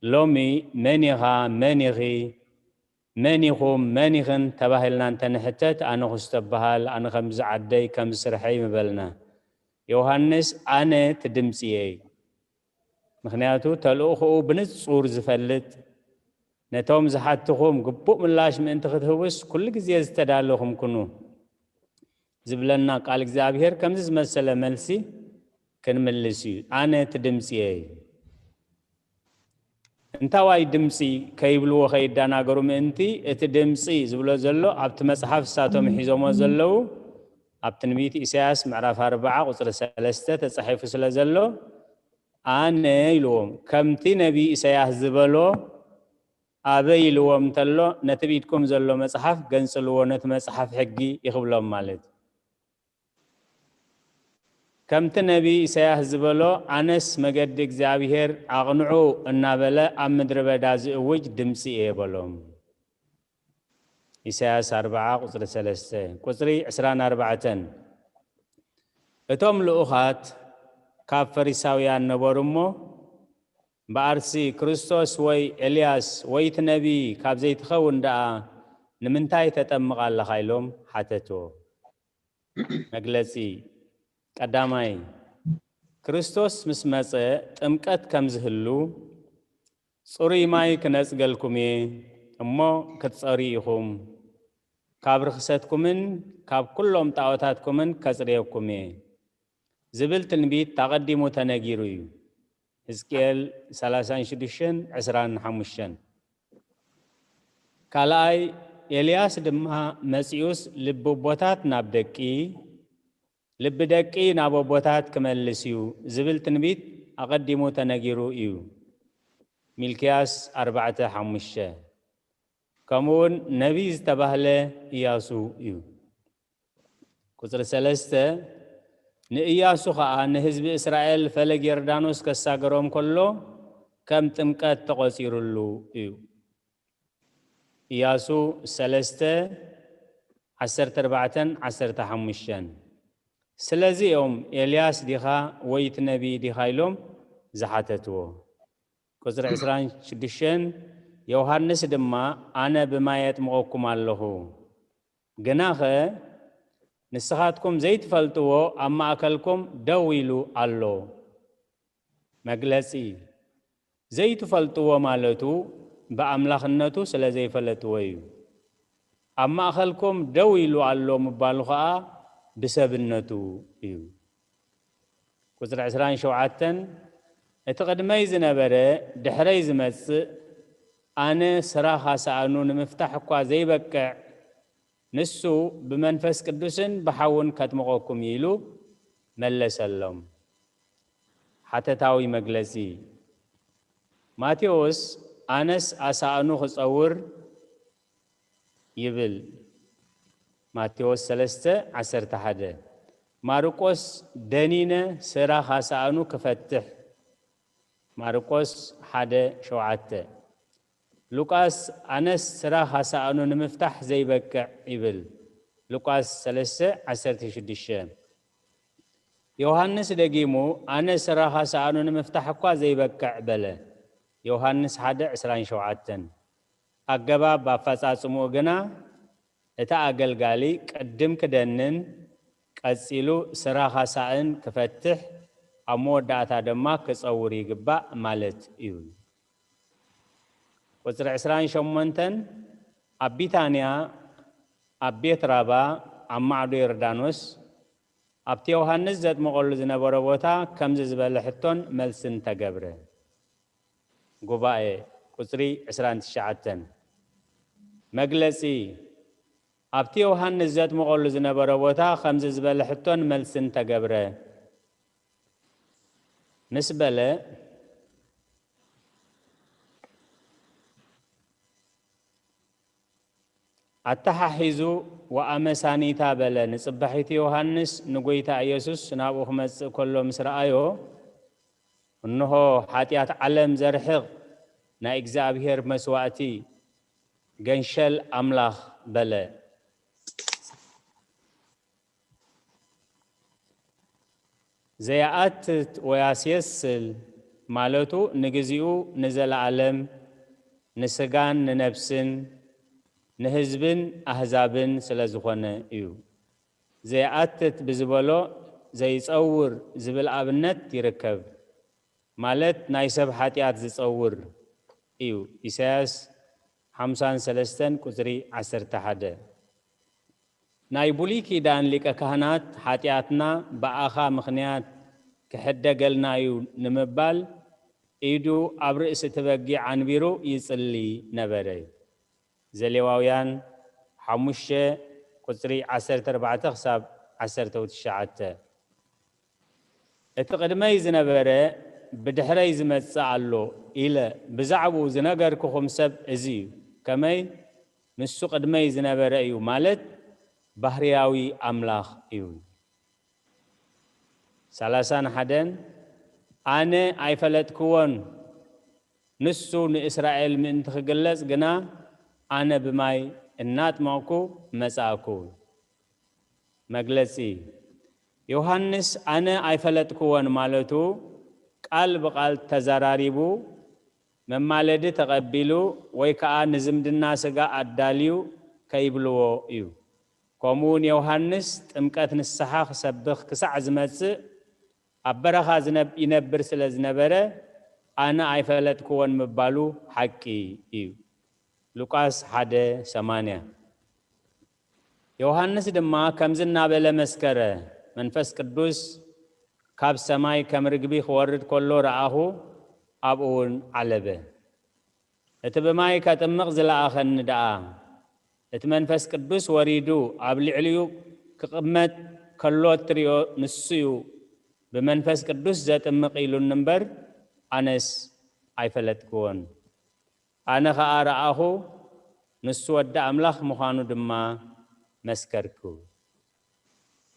ሎሚ መን ኢኻ መን ኢኺ መን ኢኹም፣ መን ኢኽን ተባሂልና እንተንሕተት፣ ኣነ ክስቶ እበሃል፣ ኣነ ከምዚ ዓደይ፣ ከምዚ ስርሐይ ምበልና። ዮሃንስ፣ ኣነ እቲ ድምፂ እየ። ምኽንያቱ ተልእኾኡ ብንጹር ዝፈልጥ፣ ነቶም ዝሓትኹም ግቡእ ምላሽ ምእንቲ ክትህቡስ ኩሉ ግዜ ዝተዳለኹም ኩኑ ዝብለና ቃል እግዚኣብሔር ከምዚ ዝመሰለ መልሲ ክንምልስ እዩ። ኣነ እቲ ድምፂ እየ። እንታዋይ ድምፂ ከይብልዎ ከይደናገሩ ምእንቲ፣ እቲ ድምፂ ዝብሎ ዘሎ ኣብቲ መፅሓፍ እሳቶም ሒዞሞ ዘለዉ ኣብ ትንቢት ኢሳያስ ምዕራፍ ኣርባዓ ቁፅሪ ሰለስተ ተፃሒፉ ስለ ዘሎ፣ ኣነ ኢልዎም፣ ከምቲ ነቢይ ኢሳያስ ዝበሎ ኣበይ ኢልዎም እንተሎ፣ ነቲ ብኢድኩም ዘሎ መጽሓፍ ገንጽልዎ፣ ነቲ መጽሓፍ ሕጊ ይኽብሎም ማለት እዩ። ከምቲ ነቢይ ኢሳያስ ዝበሎ፣ ኣነስ መገዲ እግዚኣብሔር ኣቕንዑ እናበለ ኣብ ምድሪ በዳ ዝእውጅ ድምፂ እየ በሎም። ኢሳያስ ኣርባዓ ቁፅሪ ሰለስተ። ቁፅሪ ዕስራን ኣርባዕተን። እቶም ልኡኻት ካብ ፈሪሳውያን ነበሩ እሞ፣ እምበኣርሲ ክርስቶስ ወይ ኤልያስ ወይ እቲ ነቢይ ካብ ዘይትኸውን ደኣ ንምንታይ ተጠምቕ ኣለኻ? ኢሎም ሓተትዎ። መግለጺ ቀዳማይ፣ ክርስቶስ ምስ መጸ ጥምቀት ከም ዝህሉ፣ ጽሩይ ማይ ክነጽገልኩም እየ እሞ ክትጸርዩ ኢኹም፣ ካብ ርኽሰትኩምን ካብ ኩሎም ጣዖታትኩምን ከጽርየኩም እየ ዝብል ትንቢት ኣቐዲሙ ተነጊሩ እዩ። ሕዝቅኤል ሰላሳን ሽዱሽተን ዕስራን ሓሙሽተን። ካልኣይ፣ ኤልያስ ድማ መጺኡስ ልቢ ኣቦታት ናብ ደቂ፣ ልቢ ደቂ ናብ ኣቦታት ክመልስ እዩ ዝብል ትንቢት ኣቐዲሙ ተነጊሩ እዩ። ሚልክያስ ኣርባዕተ ሓሙሽተ። ከምኡውን ነቢይ ዝተባህለ ኢያሱ እዩ። ቁጽሪ ሰለስተ፣ ንኢያሱ ኸኣ ንህዝቢ እስራኤል ፈለግ ዮርዳኖስ ከሳገሮም ከሎ ከም ጥምቀት ተቖጺሩሉ እዩ። ኢያሱ ሰለስተ፣ ዓሰርተ ኣርባዕተን ዓሰርተ ሓሙሽተን። ስለዚ እዮም ኤልያስ ዲኻ ወይ እቲ ነቢይ ዲኻ ኢሎም ዝሓተትዎ። ቁጽሪ ዕስራን ሽዱሽተን፣ ዮሃንስ ድማ ኣነ ብማይ የጥምቐኩም ኣለኹ፣ ግናኸ ንስኻትኩም ዘይትፈልጥዎ ኣብ ማእከልኩም ደው ኢሉ ኣሎ። መግለጺ፣ ዘይትፈልጥዎ ማለቱ ብኣምላኽነቱ ስለ ዘይፈለጥዎ እዩ። ኣብ ማእከልኩም ደው ኢሉ ኣሎ ምባሉ ኸኣ ብሰብነቱ እዩ። ቁጽሪ ዕስራን ሸውዓተን፣ እቲ ቅድመይ ዝነበረ ድሕረይ ዝመጽእ፣ ኣነ ስራኽ ኣሳእኑ ንምፍታሕ እኳ ዘይበቅዕ፣ ንሱ ብመንፈስ ቅዱስን ብሓውን ከጥምቐኩም እዩ ኢሉ መለሰሎም። ሓተታዊ መግለጺ፣ ማቴዎስ ኣነስ ኣሳእኑ ክጸውር ይብል። ማቴዎስ ሰለስተ ዓሰርተ ሓደ። ማርቆስ ደኒነ ስራኽ ኣሳእኑ ክፈትሕ። ማርቆስ ሓደ ሸውዓተ። ሉቃስ ኣነስ ስራኽ ኣሳእኑ ንምፍታሕ ዘይበቅዕ ይብል። ሉቃስ ሰለስተ ዓሰርተ ሽዱሽተ። ዮሃንስ ደጊሙ ኣነ ስራኽ ኣሳእኑ ንምፍታሕ እኳ ዘይበቅዕ በለ። ዮሃንስ ሓደ ዕስራን ሸውዓተን። ኣገባብ ኣፈጻጽምኡ ግና፣ እቲ ኣገልጋሊ ቅድም ክደንን ቀጺሉ ስራኽ ኣሳእን ክፈትሕ፣ ኣብ መወዳእታ ድማ ክጸውር ይግባእ ማለት እዩ። ቁጽሪ ዕስራን ሸሞንተን፣ ኣብ ቢታንያ ኣብ ቤት ራባ ኣብ ማዕዶ ዮርዳኖስ ኣብቲ ዮሃንስ ዘጥምቐሉ ዝነበረ ቦታ ከምዚ ዝበለ ሕቶን መልስን ተገብረ። ጉባኤ ቁጽሪ ዕስራን ትሽዓተን። መግለጺ፣ ኣብቲ ዮሃንስ ዘጥምቐሉ ዝነበረ ቦታ ከምዚ ዝበለ ሕቶን መልስን ተገብረ። ምስ በለ፣ ኣተሓሒዙ ወኣመሳኒታ በለ። ንጽባሒቱ ዮሃንስ ንጎይታ ኢየሱስ ናብኡ ክመጽእ ከሎ ምስ ረኣዮ፣ እንሆ ሓጢኣት ዓለም ዘርሕቕ ናይ እግዚኣብሔር መስዋእቲ፣ ገንሸል ኣምላኽ በለ። ዘየኣትት ወያስየስል ማለቱ ንግዚኡ ንዘለኣለም ንስጋን ንነብስን ንህዝብን ኣህዛብን ስለ ዝኾነ እዩ። ዘይኣትት ብዝበሎ ዘይጸውር ዝብል ኣብነት ይርከብ። ማለት ናይ ሰብ ሓጢኣት ዝጸውር እዩ። ኢሳያስ ሓምሳን ሰለስተን ቁጽሪ ዓሰርተ ሓደ። ናይ ብሉይ ኪዳን ሊቀ ካህናት ሓጢኣትና ብኣኻ ምኽንያት ክሕደገልና እዩ ንምባል ኢዱ ኣብ ርእሲ እቲ በጊዕ ኣንቢሩ ይጽሊ ነበረ። ዘሌዋውያን ሓሙሽተ ቁጽሪ ዓሰርተ ኣርባዕተ ክሳብ ዓሰርተ ትሽዓተ። እቲ ቅድመይ ዝነበረ ብድሕረይ ዝመጽእ ኣሎ ኢለ ብዛዕባኡ ዝነገርኩኹም ሰብ እዚ እዩ። ከመይ? ንሱ ቅድመይ ዝነበረ እዩ ማለት ባህርያዊ ኣምላኽ እዩ። ሰላሳን ሓደን ኣነ ኣይፈለጥክዎን፣ ንሱ ንእስራኤል ምእንቲ ክግለጽ ግና ኣነ ብማይ እናጥመቕኩ መጻእኩ። መግለጺ፣ ዮሃንስ ኣነ ኣይፈለጥክዎን ማለቱ ቃል ብቃል ተዘራሪቡ መማለዲ ተቐቢሉ ወይ ከኣ ንዝምድና ስጋ ኣዳልዩ ከይብልዎ እዩ። ከምኡውን ዮሃንስ ጥምቀት ንስሓ ክሰብኽ ክሳዕ ዝመጽእ ኣብ በረኻ ዝነብ- ይነብር ስለ ዝነበረ ኣነ ኣይፈለጥክዎን ምባሉ ሓቂ እዩ። ሉቃስ ሓደ ሰማንያ። ዮሃንስ ድማ ከምዚ እናበለ መስከረ፣ መንፈስ ቅዱስ ካብ ሰማይ ከም ርግቢ ክወርድ ከሎ ረኣኹ፣ ኣብኡ እውን ዓለበ። እቲ ብማይ ከጥምቕ ዝለኣኸኒ ደኣ እቲ መንፈስ ቅዱስ ወሪዱ ኣብ ልዕሊኡ ክቕመጥ ከሎ እትሪኦ ንሱ እዩ ብመንፈስ ቅዱስ ዘጥምቕ ኢሉኒ እምበር ኣነስ ኣይፈለጥክዎን። ኣነ ኸኣ ረኣኹ፣ ንሱ ወዲ ኣምላኽ ምዃኑ ድማ መስከርኩ።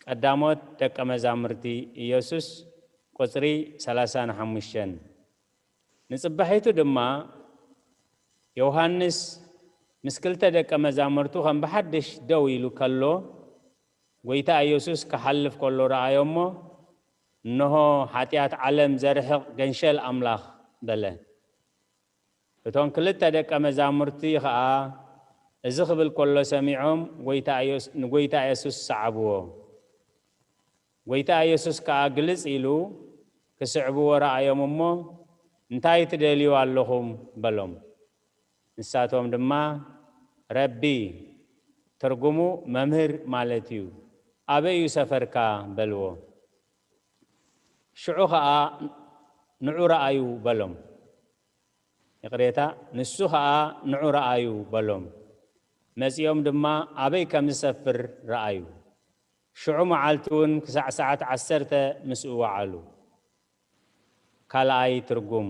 ቀዳሞት ደቀ መዛሙርቲ ኢየሱስ ቁጽሪ ሰላሳን ሓሙሽተን። ንጽባሒቱ ድማ ዮሃንስ ምስ ክልተ ደቀ መዛሙርቱ ከም ብሓድሽ ደው ኢሉ ከሎ፣ ጎይታ ኢየሱስ ክሓልፍ ከሎ ረኣዮ እሞ፣ እንሆ ሓጢኣት ዓለም ዘርሕቕ ገንሸል ኣምላኽ በለ። እቶም ክልተ ደቀ መዛሙርቲ ኸኣ እዚ ክብል ከሎ ሰሚዖም ጎይታ ኢየሱ- ንጎይታ ኢየሱስ ሰዓብዎ። ጎይታ ኢየሱስ ከኣ ግልጽ ኢሉ ክስዕብዎ ረኣዮም እሞ፣ እንታይ ትደልዩ ኣለኹም? በሎም። ንሳቶም ድማ ረቢ፣ ትርጉሙ መምህር ማለት እዩ፣ ኣበይ እዩ ሰፈርካ? በልዎ። ሽዑ ኸኣ ንዑ ረኣዩ በሎም። ይቕሬታ፣ ንሱ ኸኣ ንዑ ረኣዩ በሎም። መጺኦም ድማ ኣበይ ከም ዝሰፍር ረኣዩ። ሽዑ መዓልቲ እውን ክሳዕ ሰዓት ዓሰርተ ምስኡ ወዓሉ። ካልኣይ ትርጉም፣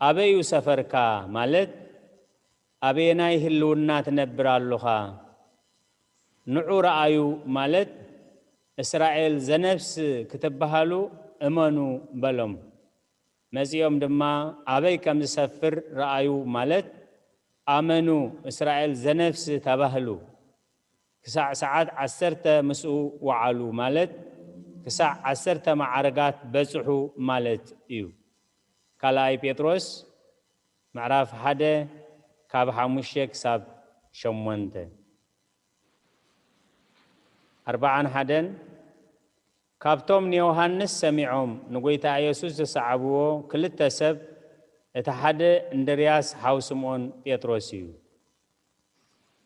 ኣበይ እዩ ሰፈርካ ማለት ኣበየናይ ህልውና ትነብር ኣሎኻ? ንዑ ረኣዩ ማለት እስራኤል ዘነፍስ ክትበሃሉ እመኑ በሎም። መጺኦም ድማ ኣበይ ከም ዝሰፍር ረኣዩ ማለት ኣመኑ፣ እስራኤል ዘነፍስ ተባህሉ። ክሳዕ ሰዓት ዓሰርተ ምስኡ ወዓሉ ማለት ክሳዕ ዓሰርተ መዓርጋት በጽሑ ማለት እዩ። ካልኣይ ጴጥሮስ ምዕራፍ ሓደ ካብ ሓሙሽተ ክሳብ ሸሞንተ። ኣርባዓን ሓደን፣ ካብቶም ንዮሃንስ ሰሚዖም ንጎይታ ኢየሱስ ዝሰዓብዎ ክልተ ሰብ እቲ ሓደ እንድርያስ ሓው ስምዖን ጴጥሮስ እዩ።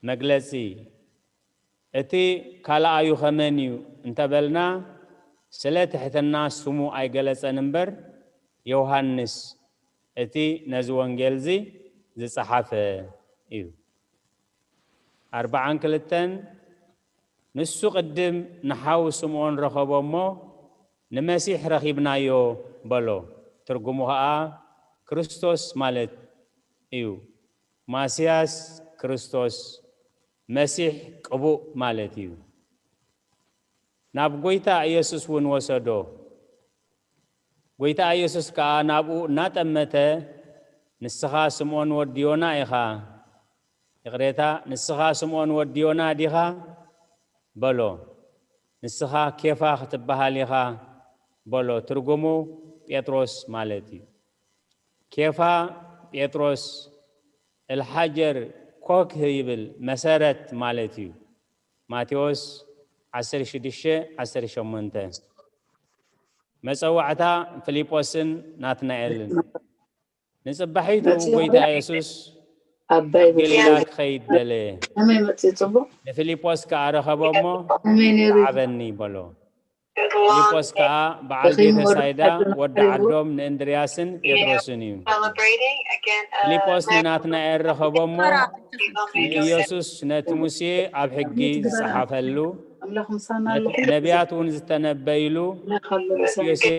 መግለጺ፣ እቲ ካልኣዩ ኸመን እዩ እንተበልና፣ ስለ ትሕትና ስሙ ኣይገለጸን እምበር፣ ዮሃንስ እቲ ነዚ ወንጌልዚ ዝጸሓፈ እዩ። ኣርባዓን ክልተን፣ ንሱ ቅድም ንሓው ስምዖን ረኸቦ እሞ፣ ንመሲሕ ረኺብናዮ በሎ። ትርጉሙ ኸኣ ክርስቶስ ማለት እዩ። ማስያስ ክርስቶስ፣ መሲሕ ቅቡእ ማለት እዩ። ናብ ጐይታ ኢየሱስ እውን ወሰዶ። ጐይታ ኢየሱስ ከኣ ናብኡ እናጠመተ፣ "ንስኻ ስምዖን ወዲ ዮና ኢኻ፣ ይቕሬታ፣ ንስኻ ስምዖን ወዲ ዮና ዲኻ?" በሎ። "ንስኻ ኬፋ ክትበሃል ኢኻ" በሎ። ትርጉሙ ጴጥሮስ ማለት እዩ። ኬፋ ጴጥሮስ፣ እልሓጀር ኮክ ይብል መሰረት ማለት እዩ። ማቴዎስ ዓሰርተ ሽዱሽተ ዓሰርተ ሸሞንተ። መጸዋዕታ ፊልጶስን ናትናኤልን። ንጽባሒቱ መጺኡ ጎይታ ኣሎ። የሱስ ኣባይ ገሊላ ክኸይድ ደለየ። ከመይ መጺኡ ጽቡቕ? ንፊልጶስ ከኣ ረኸቦ እሞ፣ ከመይ ነይሩ? "ሰዓበኒ" በሎ። ፊልጶስ ከኣ በዓል ደኺሙ ወዱ ቤተሳይዳ ሓዱ ወዲ መሪርዎ። ዓዶም ንእንድርያስን ጴጥሮስን እዩ። ፊልጶስ ንናትናኤል ረኸቦ እሞ፣ ንኢየሱስ ነቲ ሙሴ ኣብ ሕጊ ዝጸሓፈሉ፣ ኣምላኽ ምሳና ኣሎ። ነቢያት እውን ዝተነበይሉ፣ ኣምላኽ ኣሎ ምሳና። ዮሴፍ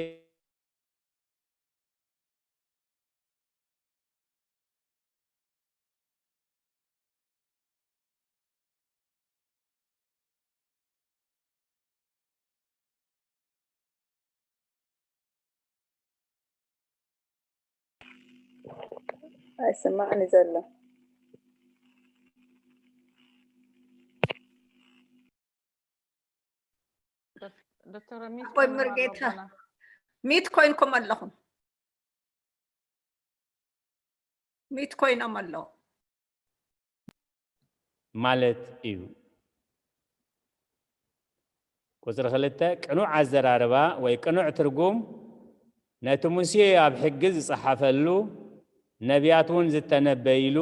ኣይስማዕን እዩ ዘሎ። ዶክተር ሚት ኣቦይ ኮይኖም መርጌታ፣ ኣለዉ ገና። ሚት ኮይንኩም ኣለኹም። ሚት ኮይኖም ኣለዉ። ማለት እዩ። ቁጽሪ ክልተ፣ ቅኑዕ ኣዘራርባ ወይ ቅኑዕ ትርጉም፣ ነቲ ሙሴ ኣብ ሕጊ ዝጸሓፈሉ፣ ነቢያት እውን ዝተነበይሉ፣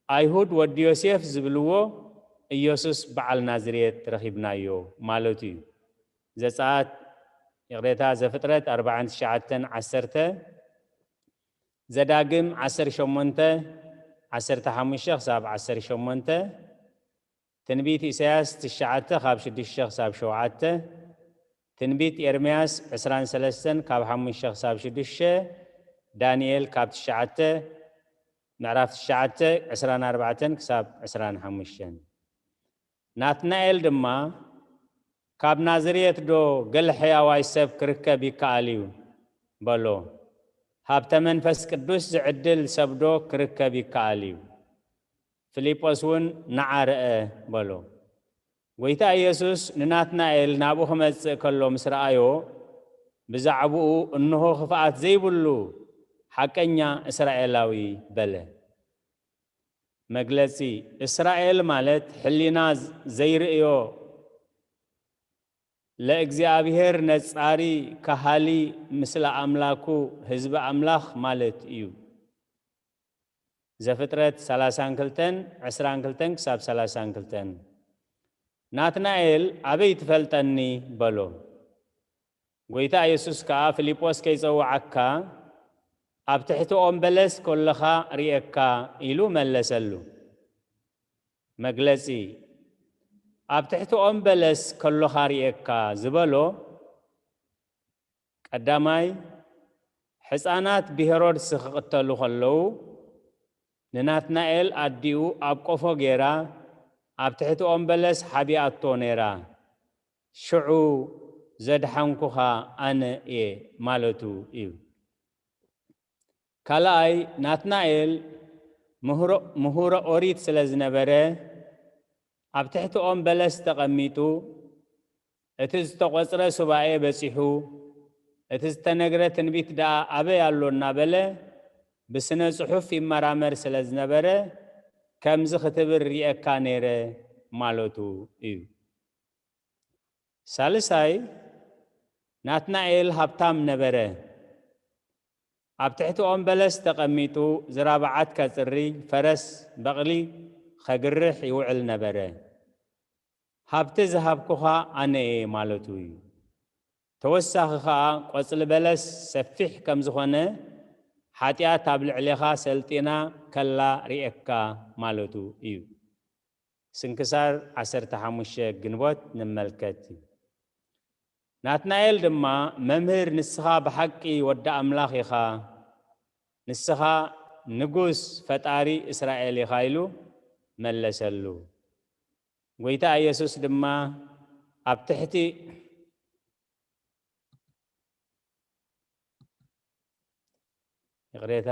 ኣይሁድ ወዲ ዮሴፍ ዝብልዎ ኢየሱስ በዓል ናዝሬት ረኺብናዮ ማለቱ እዩ። ዘጸኣት፣ ይቕሬታ፣ ዘፍጥረት ኣርባዓን ትሽዓተን ዓሰርተ፣ ዘዳግም ዓሰርተ ሸሞንተ ዓሰርተ ሓሙሽተ ክሳብ ዓሰርተ ሸሞንተ፣ ትንቢት ኢሳያስ ትሽዓተ ካብ ሽዱሽተ ክሳብ ሸውዓተ፣ ትንቢት ኤርምያስ ዕስራን ሰለስተን ካብ ሓሙሽተ ክሳብ ሽዱሽተ፣ ዳንኤል ካብ ትሽዓተ፣ ምዕራፍ ትሽዓተ ዕስራን ኣርባዕተን ክሳብ ዕስራን ሓሙሽተን። ናትናኤል ድማ፣ "ካብ ናዝሬት ዶ ገለ ሕያዋይ ሰብ ክርከብ ይከኣል እዩ?" በሎ። "ሃብተ መንፈስ ቅዱስ ዝዕድል ሰብ ዶ ክርከብ ይከኣል እዩ?" ፊልጶስ እውን፣ "ንዓ ርአ" በሎ። ጐይታ ኢየሱስ ንናትናኤል ናብኡ ክመጽእ ከሎ ምስ ረኣዮ፣ ብዛዕባኡ፣ "እንሆ ክፍኣት ዘይብሉ ሓቀኛ እስራኤላዊ" በለ። መግለጺ፣ እስራኤል ማለት ሕሊና ዘይርእዮ፣ ለእግዚኣብሔር ነጻሪ፣ ከሃሊ፣ ምስለ ኣምላኩ፣ ህዝቢ ኣምላኽ ማለት እዩ። ዘፍጥረት ሰላሳን ክልተን፣ ዕስራን ክልተን ክሳብ ሰላሳን ክልተን። ናትናኤል፣ "ኣበይ ትፈልጠኒ?" በሎ። ጐይታ ኢየሱስ ከኣ፣ "ፊልጶስ ከይጸውዓካ፣ ኣብ ትሕቲ ኦም በለስ ከሎኻ ርእየካ" ኢሉ መለሰሉ። መግለጺ፣ ኣብ ትሕቲ ኦም በለስ ከሎኻ ርእየካ ዝበሎ፣ ቀዳማይ፣ ሕፃናት ብሄሮድስ ክቕተሉ ከለዉ፣ ንናትናኤል ኣዲኡ ኣብ ቆፎ ገይራ ኣብ ትሕቲ ኦም በለስ ሓቢኣቶ ነይራ። ሽዑ ዘድሓንኩኻ ኣነ እየ ማለቱ እዩ። ካልኣይ፣ ናትናኤል ምሁሮ-፣ ምሁረ ኦሪት ስለ ዝነበረ፣ ኣብ ትሕቲ ኦም በለስ ተቐሚጡ፣ እቲ ዝተቖጽረ ሱባኤ በጺሑ፣ እቲ ዝተነግረ ትንቢት ደኣ ኣበይ ኣሎ እናበለ ብስነ ጽሑፍ ይመራመር ስለ ዝነበረ፣ ከምዚ ክትብል ርእየካ ነይረ ማለቱ እዩ። ሳልሳይ፣ ናትናኤል ሃብታም ነበረ። ኣብ ትሕቲ ኦም በለስ ተቐሚጡ ዝራብዓት ከጽሪ፣ ፈረስ፣ በቕሊ ኸግርሕ ይውዕል ነበረ። ሃብቲ ዝሃብኩኻ ኣነ እየ ማለቱ እዩ። ተወሳኺ ኸኣ፣ ቆጽሊ በለስ ሰፊሕ ከም ዝኾነ፣ ሓጢኣት ኣብ ልዕሌኻ ሰልጢና ከላ ርእየካ ማለቱ እዩ። ስንክሳር ዓሰርተ ሓሙሽተ ግንቦት ንመልከት። ናትናኤል ድማ፣ "መምህር፣ ንስኻ ብሓቂ ወዲ ኣምላኽ ኢኻ፣ ንስኻ ንጉስ ፈጣሪ እስራኤል ኢኻ" ኢሉ መለሰሉ። ጐይታ ኢየሱስ ድማ፣ ኣብ ትሕቲ፣ ይቕሬታ፣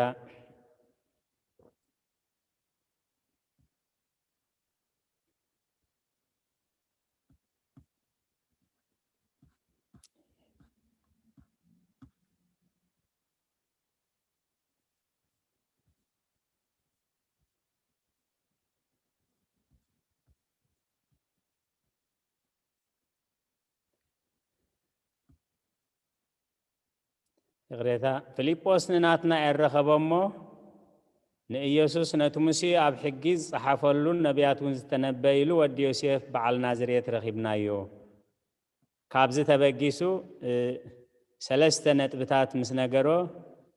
ይቕሬታ፣ ፊልጶስ ንናትናኤል ረኸቦ እሞ፣ ንኢየሱስ ነቲ ሙሴ ኣብ ሕጊ ዝጸሓፈሉን ነቢያት እውን ዝተነበይሉ ወዲ ዮሴፍ በዓል ናዝሬት ረኺብናዮ። ካብዚ ተበጊሱ፣ እ፣ ሰለስተ ነጥብታት ምስ ነገሮ፣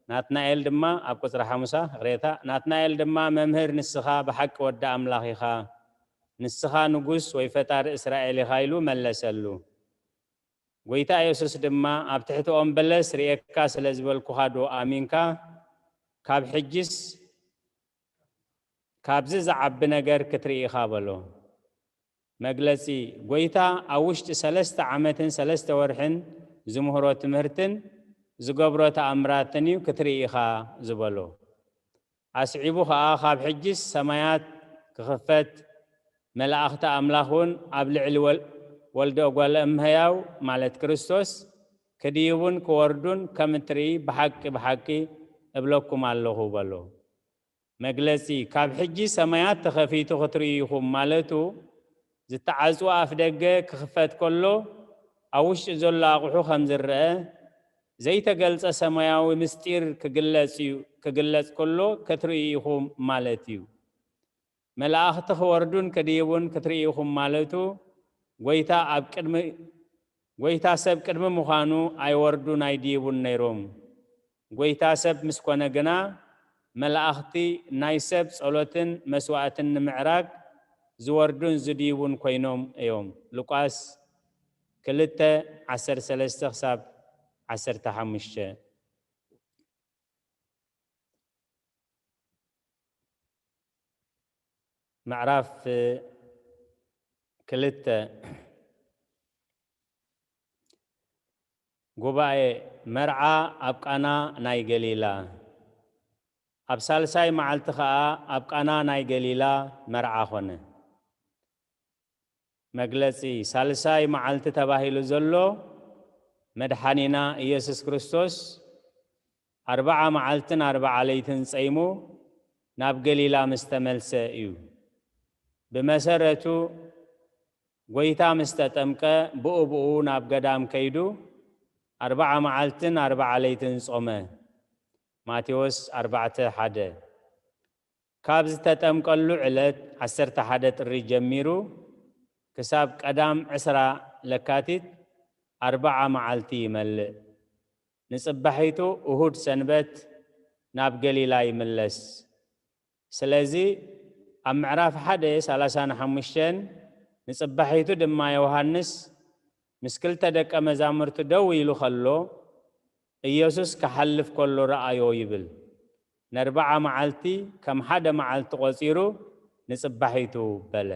ናትናኤል ድማ ኣብ ቁጽሪ ሓሙሳ፣ ይቕሬታ፣ ናትናኤል ድማ፣ "መምህር፣ ንስኻ ብሓቂ ወዲ ኣምላኽ ኢኻ፣ ንስኻ ንጉስ ወይ ፈጣሪ እስራኤል ኢኻ" ኢሉ መለሰሉ። ጐይታ የሱስ ድማ፣ "ኣብ ትሕቲ ኦም በለስ ርእየካ ስለ ዝበልኩኻ ዶ ኣሚንካ? ካብ ሕጂስ ካብዚ ዝዓቢ ነገር ክትርኢ ኢኻ" በሎ። መግለጺ፣ ጐይታ ኣብ ውሽጢ ሰለስተ ዓመትን ሰለስተ ወርሕን ዝምህሮ ትምህርትን ዝገብሮ ተኣምራትን እዩ ክትርኢ ኢኻ ዝበሎ። ኣስዒቡ ኸኣ፣ "ካብ ሕጂስ ሰማያት ክኽፈት፣ መላእኽቲ ኣምላኽ እውን ኣብ ልዕሊ ወል-፣ ወልደ እጓለ እመሕያው፣ ማለት ክርስቶስ፣ ክድይቡን ክወርዱን ከም እትርኢ ብሓቂ፣ ብሓቂ እብለኩም ኣለኹ" በሎ። መግለጺ፣ ካብ ሕጂ ሰማያት ተኸፊቱ ክትርእዩ ኢኹም ማለቱ፣ ዝተዓጽወ ኣፍደገ ክኽፈት ከሎ፣ ኣብ ውሽጢ ዘሎ ኣቑሑ ከም ዝረአ፣ ዘይተገልጸ ሰማያዊ ምስጢር ክግለጽ እዩ፣ ክግለጽ ከሎ ክትርእዩ ኢኹም ማለት እዩ። መላእኽቲ ክወርዱን ክድይቡን ክትርእዩ ኢኹም ማለቱ፣ ጐይታ ኣብ ቅድሚ፣ ጐይታ ሰብ ቅድሚ ምዃኑ ኣይወርዱን ኣይድይቡን ነይሮም። ጐይታ ሰብ ምስ ኮነ ግና፣ መላእኽቲ ናይ ሰብ ጸሎትን መስዋእትን ንምዕራግ ዝወርዱን ዝድይቡን ኮይኖም እዮም። ሉቃስ ክልተ፣ ዓሰርተ ሰለስተ ክሳብ ዓሰርተ ሓሙሽተ። ምዕራፍ ክልተ። ጉባኤ፣ መርዓ ኣብ ቃና ናይ ገሊላ። ኣብ ሳልሳይ መዓልቲ ኸኣ ኣብ ቃና ናይ ገሊላ መርዓ ኾነ። መግለጺ፣ ሳልሳይ መዓልቲ ተባሂሉ ዘሎ፣ መድሓኒና ኢየሱስ ክርስቶስ ኣርብዓ መዓልትን ኣርብዓ ለይትን ጸይሙ ናብ ገሊላ ምስ ተመልሰ እዩ። ብመሰረቱ፣ ጐይታ ምስ ተጠምቀ፣ ብኡ ብኡ ናብ ገዳም ከይዱ፣ ኣርብዓ መዓልትን ኣርብዓ ለይትን ጾመ። ማቴዎስ ኣርባዕተ ሓደ። ካብ ዝተጠምቀሉ ዕለት ዓሰርተ ሓደ ጥሪ ጀሚሩ፣ ክሳብ ቀዳም ዕስራ ለካቲት፣ ኣርብዓ መዓልቲ ይመልእ። ንጽባሒቱ፣ እሁድ ሰንበት፣ ናብ ገሊላ ይምለስ። ስለዚ፣ ኣብ ምዕራፍ ሓደ፣ ሰላሳን ሓሙሽተን፣ ንጽባሒቱ ድማ ዮሃንስ ምስ ክልተ ደቀ መዛሙርቱ ደው ኢሉ ኸሎ፣ ኢየሱስ ክሓልፍ ከሎ ረኣዮ ይብል። ነርብዓ መዓልቲ ከም ሓደ መዓልቲ ቖጺሩ፣ ንጽባሒቱ በለ።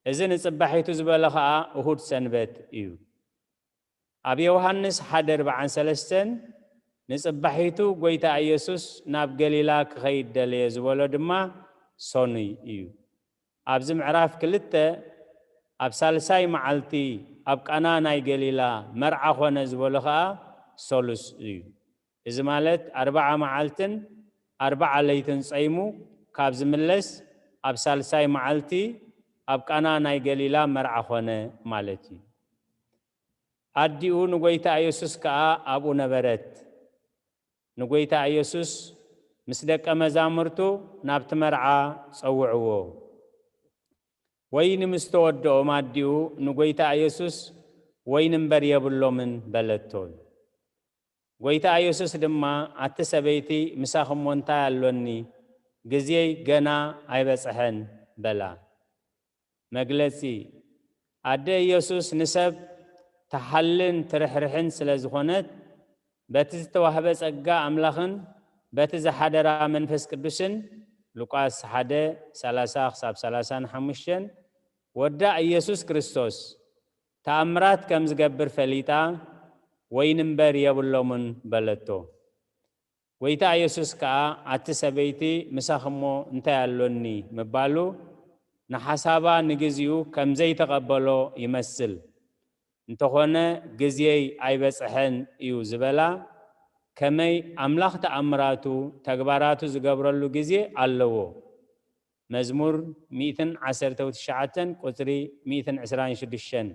እዚ ንጽባሒቱ ዝበለ ኸኣ እሁድ ሰንበት እዩ። ኣብ ዮሃንስ ሓደ ኣርብዓን ሰለስተን፣ ንጽባሒቱ ጐይታ ኢየሱስ ናብ ገሊላ ክኸይድ ደለየ ዝበሎ ድማ ሰኑይ እዩ። ኣብዚ ምዕራፍ ክልተ፣ ኣብ ሳልሳይ መዓልቲ ኣብ ቃና ናይ ገሊላ መርዓ ኾነ ዝበሎ ኸኣ ሰሉስ እዩ። እዚ ማለት ኣርብዓ መዓልትን ኣርብዓ ለይትን ጸይሙ ካብ ዝምለስ፣ ኣብ ሳልሳይ መዓልቲ ኣብ ቃና ናይ ገሊላ መርዓ ኾነ ማለት እዩ። ኣዲኡ ንጐይታ ኢየሱስ ከኣ ኣብኡ ነበረት። ንጐይታ ኢየሱስ ምስ ደቀ መዛሙርቱ ናብቲ መርዓ ጸውዕዎ። ወይኒ ምስ ተወድኦም ኣዲኡ ንጐይታ ኢየሱስ፣ "ወይኒ እምበር የብሎምን" በለቶ። ጐይታ ኢየሱስ ድማ፣ "ኣቲ ሰበይቲ፣ ምሳኺ እሞ እንታይ ኣሎኒ? ግዜይ ገና ኣይበጽሐን" በላ። መግለጺ፣ ኣደ ኢየሱስ ንሰብ ትሓልን ትርሕርሕን ስለ ዝኾነት፣ በቲ ዝተዋህበ ጸጋ ኣምላኽን በቲ ዝሓደራ መንፈስ ቅዱስን፣ ሉቃስ ሓደ፣ ሰላሳ ክሳብ ሰላሳን ሓሙሽተን፣ ወዳ ኢየሱስ ክርስቶስ ተኣምራት ከም ዝገብር ፈሊጣ፣ "ወይኒ እምበር የብሎምን" በለቶ። ጐይታ ኢየሱስ ከኣ፣ "ኣቲ ሰበይቲ፣ ምሳኺ እሞ እንታይ ኣሎኒ?" ምባሉ፣ ንሓሳባ ንግዚኡ ከም ዘይተቐበሎ ይመስል። እንተኾነ፣ "ግዜይ ኣይበጽሐን" እዩ ዝበላ፣ ከመይ ኣምላኽ ተኣምራቱ፣ ተግባራቱ ዝገብረሉ ግዜ ኣለዎ። መዝሙር ሚእትን ዓሰርተ ትሽዓተን ቁጽሪ ሚእትን ዕስራን ሽዱሽተን።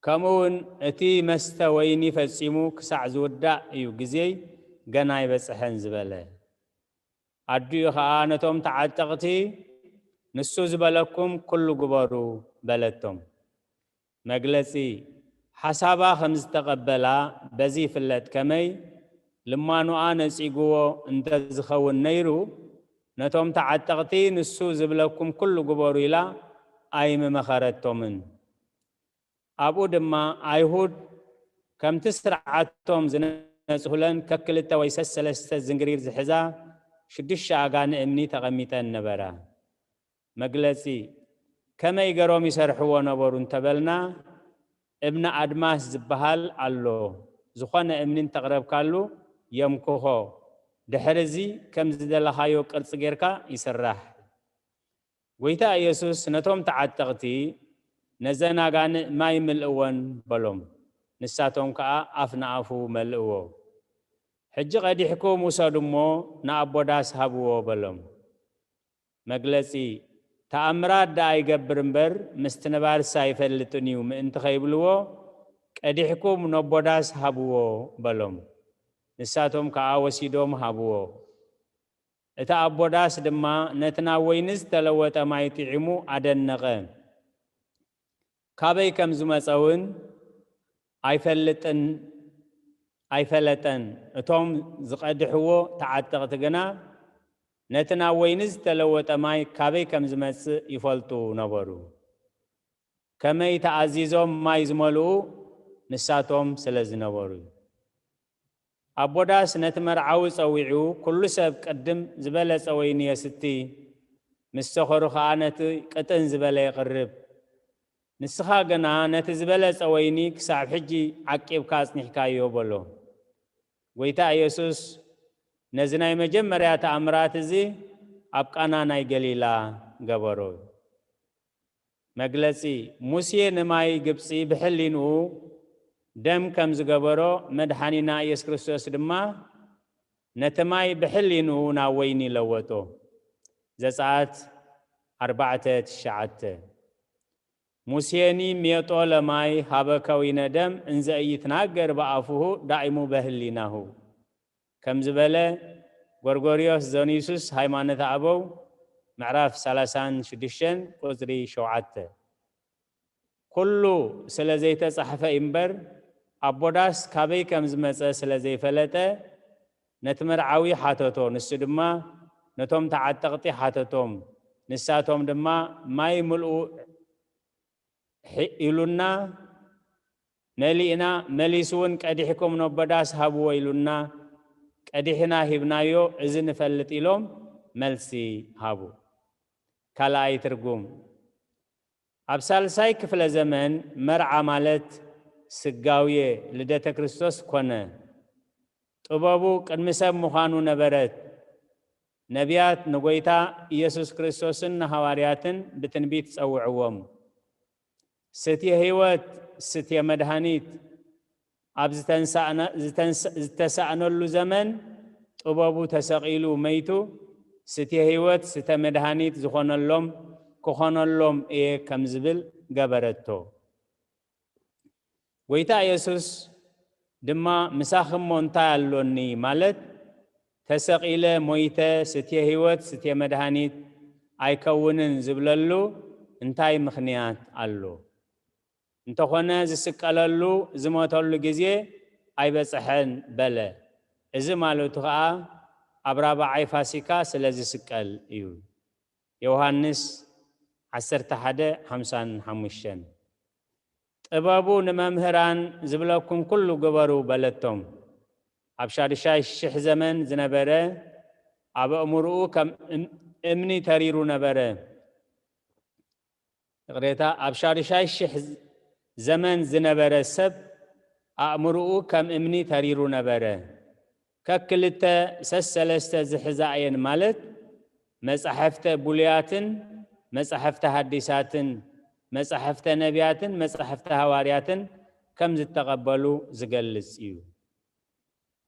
ከምኡ እውን እቲ መስተ ወይኒ ፈጺሙ ክሳዕ ዝውዳእ እዩ፣ ግዜይ ገና ኣይበጽሐን ዝበለ። ኣዲኡ ኸኣ ነቶም ተዓጠቕቲ፣ "ንሱ ዝበለኩም ኩሉ ግበሩ" በለቶም። መግለጺ፣ ሓሳባ ከም ዝተቐበላ በዚ ይፍለጥ። ከመይ ልማኖኣ ነጺግዎ እንተ ዝኸውን ነይሩ፣ ነቶም ተዓጠቕቲ "ንሱ ዝብለኩም ኩሉ ግበሩ" ኢላ ኣይምመኸረቶምን። ኣብኡ ድማ ኣይሁድ ከምቲ ስርዓቶም ዝነጽሁለን ከክልተ ወይ ሰሰለስተ ዝንግሪር ዝሕዛ ሽዱሽተ ኣጋን እምኒ ተቐሚጠን ነበራ። መግለጺ፣ ከመይ ገሮም ይሰርሕዎ ነበሩ እንተበልና፣ እብነ ኣድማስ ዝበሃል ኣሎ። ዝኾነ እምኒ እንተቕረብካሉ የምክኾ። ድሕሪ እዚ ከም ዝደለኻዮ ቅርጺ ጌርካ ይስራሕ። ጎይታ ኢየሱስ ነቶም ተዓጠቕቲ፣ "ነዘን ኣጋንእ ማይ ምልእወን" በሎም። ንሳቶም ከኣ ኣፍ ንኣፉ መልእዎ። "ሕጂ ቀዲሕኩም ውሰዱ እሞ ንኣቦ ዳስ ሃብዎ" በሎም። መግለጺ፣ ተኣምራት ደኣ ይገብር እምበር ምስትንባርስ ኣይፈልጥን እዩ ምእንቲ ኸይብልዎ፣ "ቀዲሕኩም ነቦ ዳስ ሃብዎ" በሎም። ንሳቶም ከኣ ወሲዶም ሃብዎ። እቲ ኣቦ ዳስ ድማ ነቲ ናብ ወይኒ ዝተለወጠ ማይ ጥዒሙ ኣደነቐ። ካበይ ከም ዝመጸ እውን ኣይፈልጥን፣ ኣይፈለጠን። እቶም ዝቐድሕዎ ተዓጠቕቲ ግና ነቲ ናብ ወይኒ ዝተለወጠ ማይ ካበይ ከም ዝመጽእ ይፈልጡ ነበሩ። ከመይ ተኣዚዞም ማይ ዝመልኡ ንሳቶም ስለ ዝነበሩ እዩ። ኣቦ ዳስ ነቲ መርዓዊ ጸዊዑ፣ "ኩሉ ሰብ ቅድም ዝበለጸ ወይኒ የስቲ፣ ምስ ሰኸሩ ኸኣ ነቲ ቅጥን ዝበለ የቕርብ። ንስኻ ግና ነቲ ዝበለጸ ወይኒ ክሳብ ሕጂ ዓቂብካ ኣጽኒሕካዮ" በሎ። ጎይታ ኢየሱስ ነዚ ናይ መጀመርያ ተኣምራት እዚ ኣብ ቃና ናይ ገሊላ ገበሮ። መግለጺ፣ ሙሴ ንማይ ግብጺ ብሕሊንኡ ደም ከም ዝገበሮ፣ መድሓኒና ኢየሱስ ክርስቶስ ድማ ነቲ ማይ ብሕሊንኡ ናብ ወይኒ ለወጦ። ዘጸኣት ኣርባዕተ ትሽዓተ። ሙሴኒ ሜጦ ለማይ ሀበ ከዊነ ደም እንዘ ኢይትናገር በአፉሁ ዳእሙ በህሊናሁ ከም ዝበለ፣ ጎርጎርዮስ ዘኒሱስ ሃይማኖተ ኣበው ምዕራፍ ሰላሳን ሽዱሽተን ቁጽሪ ሸውዓተ። ኩሉ ስለ ዘይተጻሕፈ እምበር፣ ኣቦ ዳስ ካበይ ከም ዝመጸ ስለ ዘይፈለጠ፣ ነቲ መርዓዊ ሓተቶ። ንሱ ድማ ነቶም ተዓጠቕቲ ሓተቶም። ንሳቶም ድማ፣ "ማይ ምልኡ ሒ-፣ ኢሉና፣ መሊእና፣ መሊሱ እውን ቀዲሕኩም ነቦ ዳስ ሃብዎ ኢሉና፣ ቀዲሕና ሂብናዮ፣ እዚ ንፈልጥ" ኢሎም መልሲ ሃቡ። ካልኣይ ትርጉም፣ ኣብ ሳልሳይ ክፍለ ዘመን መርዓ ማለት ስጋውየ ልደተ ክርስቶስ ኮነ። ጥበቡ ቅድሚ ሰብ ምዃኑ ነበረት። ነቢያት ንጎይታ ኢየሱስ ክርስቶስን ንሃዋርያትን ብትንቢት ጸውዕዎም። "ስትየ ህይወት፣ ስትየ መድሃኒት" ኣብ ዝተንሳእነ-፣ ዝተንሳ-፣ ዝተሳእነሉ ዘመን ጥበቡ ተሰቒሉ መይቱ፣ "ስትየ ህይወት፣ ስተ መድሃኒት ዝኾነሎም፣ ክኾነሎም እየ" ከም ዝብል ገበረቶ። ጎይታ ኢየሱስ ድማ፣ "ምሳኺ እሞ እንታይ ኣሎኒ?" ማለት፣ "ተሰቒለ፣ ሞይተ፣ ስትየ ህይወት፣ ስትየ መድሃኒት ኣይከውንን" ዝብለሉ እንታይ ምኽንያት ኣሎ? እንተኾነ፣ ዝስቀለሉ፣ ዝሞተሉ ግዜ ኣይበጽሐን በለ። እዚ ማለቱ ኸኣ ኣብ ራብዓይ ፋሲካ ስለ ዝስቀል እዩ። ዮሃንስ ዓሰርተ ሓደ ሓምሳን ሓሙሽተን። "ጥበቡ ንመምህራን ዝብለኩም ኩሉ ግበሩ" በለቶም። ኣብ ሻድሻይ ሽሕ ዘመን ዝነበረ፣ ኣብ ኣእምሮኡ ከም እም-፣ እምኒ ተሪሩ ነበረ። ይቕሬታ፣ ኣብ ሻድሻይ ሽሕ ዘመን ዝነበረ ሰብ ኣእምሮኡ ከም እምኒ ተሪሩ ነበረ። ከክልተ ሰሰለስተ ዝሕዛ እየን፣ ማለት መጻሕፍተ ብሉያትን መጻሕፍተ ሃዲሳትን፣ መጻሕፍተ ነቢያትን መጻሕፍተ ሃዋርያትን ከም ዝተቐበሉ ዝገልጽ እዩ።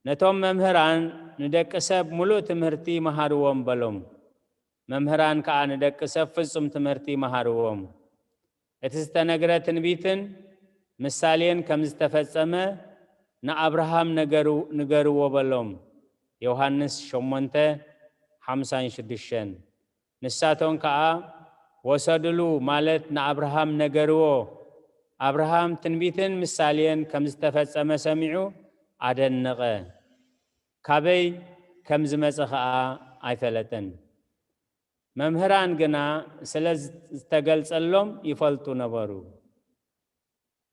ነቶም መምህራን፣ "ንደቂ ሰብ ምሉእ ትምህርቲ መሃርዎም" በሎም። መምህራን ከኣ ንደቂ ሰብ ፍጹም ትምህርቲ መሃርዎም። እቲ ዝተነግረ ትንቢትን ምሳሌን ከም ዝተፈጸመ ንኣብርሃም ነገሩ-፣ ንገርዎ በሎም። ዮሃንስ ሸሞንተ፣ ሓምሳን ሽዱሽተን። ንሳቶም ከኣ ወሰድሉ፣ ማለት ንኣብርሃም ነገርዎ። ኣብርሃም ትንቢትን ምሳሌን ከም ዝተፈጸመ ሰሚዑ ኣደነቐ። ካበይ ከም ዝመጸ ኸኣ ኣይፈለጠን። መምህራን ግና ስለ ዝተገልጸሎም ይፈልጡ ነበሩ።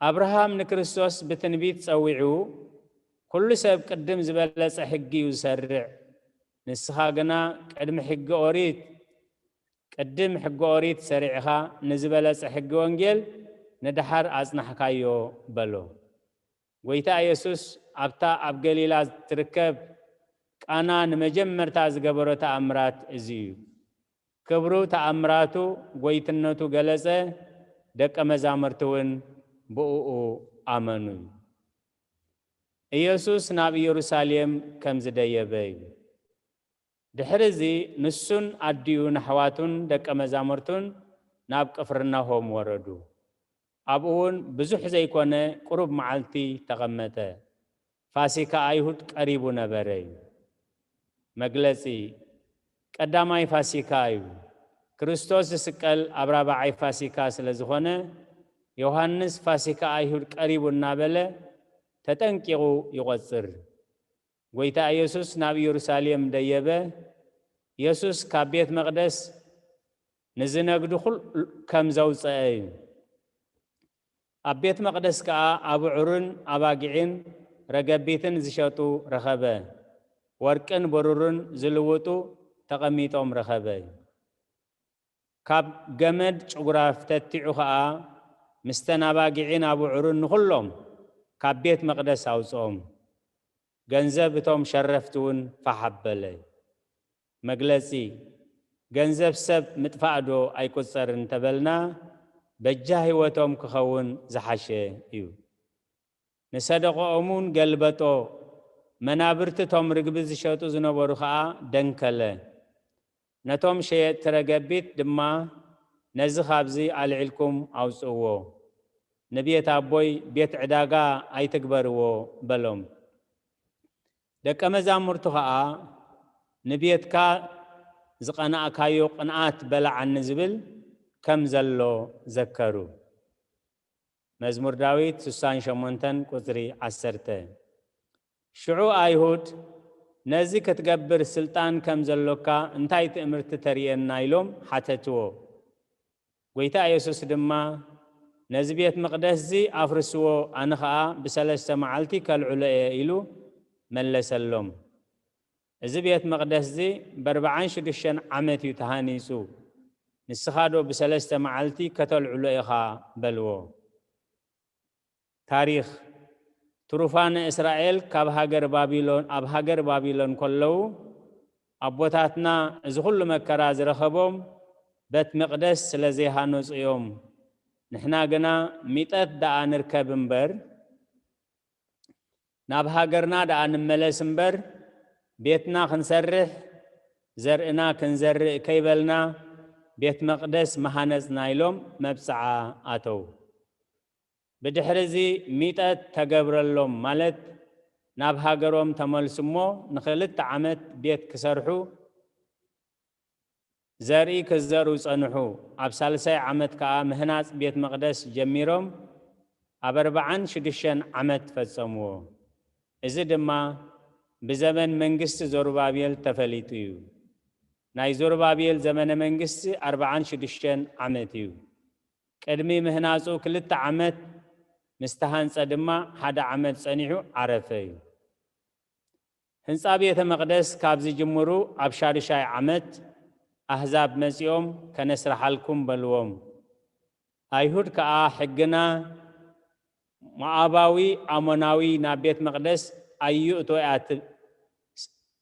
ኣብርሃም ንክርስቶስ ብትንቢት ጸዊዑ፣ "ኩሉ ሰብ ቅድም ዝበለጸ ሕጊ እዩ ዝሰርዕ፣ ንስኻ ግና ቅድሚ ሕጊ ኦሪት፣ ቅድም ሕጊ ኦሪት ሰሪዕኻ፣ ንዝበለጸ ሕጊ ወንጌል ንደሓር ኣጽናሕካዮ" በሎ። ጐይታ ኢየሱስ ኣብታ ኣብ ገሊላ እትርከብ ቃና ንመጀመርታ ዝገበሮ ተኣምራት እዚ እዩ። ክብሩ፣ ተኣምራቱ፣ ጐይትነቱ ገለጸ፣ ደቀ መዛሙርቲ እውን ብእኡ ኣመኑ። ኢየሱስ ናብ ኢየሩሳሌም ከም ዝደየበ እዩ። ድሕሪ እዚ ንሱን ኣዲኡን ኣሕዋቱን ደቀ መዛሙርቱን ናብ ቅፍርናሆም ወረዱ። ኣብኡ እውን ብዙሕ ዘይኮነ ቁሩብ መዓልቲ ተቐመጠ። ፋሲካ ኣይሁድ ቀሪቡ ነበረ እዩ። መግለጺ፣ ቀዳማይ ፋሲካ እዩ። ክርስቶስ ዝስቀል ኣብ ራብዓይ ፋሲካ ስለ ዝኾነ፣ ዮሃንስ ፋሲካ ኣይሁድ ቀሪቡ እናበለ ተጠንቂቑ ይቖጽር። ጐይታ ኢየሱስ ናብ ኢየሩሳሌም ደየበ። ኢየሱስ ካብ ቤት መቕደስ ንዝነግዱ ኩሉ ከም ዘውጸአ እዩ። ኣብ ቤት መቕደስ ከኣ ኣቡዑርን ኣባጊዕን ረገቢትን ዝሸጡ ረኸበ። ወርቅን ብሩርን ዝልውጡ ተቐሚጦም ረኸበ። ካብ ገመድ ጭጉራፍ ተቲዑ ኸኣ፣ ምስተን ኣባጊዕን ኣቡዑርን ንኹሎም ካብ ቤት መቕደስ ኣውጽኦም። ገንዘብ እቶም ሸረፍቲ እውን ፋሕ ኣበለ። መግለጺ፣ ገንዘብ ሰብ ምጥፋእ ዶ ኣይቁጸርን እንተበልና፣ በጃ ህይወቶም ክኸውን ዝሓሸ እዩ። ንሰደቓኦም እውን ገልበጦ። መናብርቲ እቶም ርግቢ ዝሸጡ ዝነበሩ ኸኣ ደንከለ። ነቶም ሸየጥቲ ረገቢት ድማ፣ "ነዚ ኻብዚ ኣልዒልኩም ኣውጽእዎ፣ ንቤት ኣቦይ ቤት ዕዳጋ ኣይትግበርዎ" በሎም። ደቀ መዛሙርቱ ኸኣ፣ "ንቤትካ ዝቐናእካዮ ቅንኣት በልዓኒ" ዝብል ከም ዘሎ ዘከሩ። መዝሙር ዳዊት ስሳን ሸሞንተን ቁጽሪ ዓሰርተ። ሽዑ ኣይሁድ፣ "ነዚ ክትገብር ስልጣን ከም ዘሎካ እንታይ ትእምርቲ ተርእየና?" ኢሎም ሓተትዎ። ጐይታ ኢየሱስ ድማ፣ "ነዚ ቤት መቕደስዚ ኣፍርስዎ፣ ኣነ ኸኣ ብሰለስተ መዓልቲ ከልዕሎ እየ" ኢሉ መለሰሎም። "እዚ ቤት መቕደስዚ በርብዓን ሽዱሽተን ዓመት እዩ ተሃኒጹ፣ ንስኻ ዶ ብሰለስተ መዓልቲ ከተልዕሎ ኢኻ?" በልዎ። ታሪኽ፣ ትሩፋነ እስራኤል ካብ ሃገር ባቢሎን፣ ኣብ ሃገር ባቢሎን ከለዉ፣ ኣቦታትና እዚ ኹሉ መከራ ዝረኸቦም ቤት መቕደስ ስለ ዘይሃነጹ እዮም። ንሕና ግና ሚጠት ደኣ ንርከብ እምበር፣ ናብ ሃገርና ደኣ ንመለስ እምበር፣ ቤትና ክንሰርሕ፣ ዘርእና ክንዘርእ ከይበልና፣ ቤት መቕደስ ምሃነጽና ኢሎም መብጽዓ ኣተዉ። ብድሕሪ እዚ ሚጠት ተገብረሎም፣ ማለት ናብ ሃገሮም ተመልሱ እሞ ንኽልተ ዓመት ቤት ክሰርሑ ዘርኢ ክዘርኡ ጸንሑ። ኣብ ሳልሳይ ዓመት ከኣ ምህናጽ ቤት መቕደስ ጀሚሮም፣ ኣብ ኣርብዓን ሽዱሽተን ዓመት ፈጸምዎ። እዚ ድማ ብዘመን መንግስቲ ዞሩባቤል ተፈሊጡ እዩ። ናይ ዞሩባቤል ዘመነ መንግስቲ ኣርብዓን ሽዱሽተን ዓመት እዩ። ቅድሚ ምህናጹ ክልተ ዓመት ምስ ተሃንጸ ድማ ሓደ ዓመት ጸኒሑ ዓረፈ እዩ። ህንጻ ቤተ መቕደስ ካብ ዝጅምሩ ኣብ ሻዱሻይ ዓመት ኣህዛብ መጺኦም ከነስርሓልኩም በልዎም። ኣይሁድ ከኣ ሕግና ሞዓባዊ ኣሞናዊ ናብ ቤት መቕደስ ኣይእቶ እያ ት-፣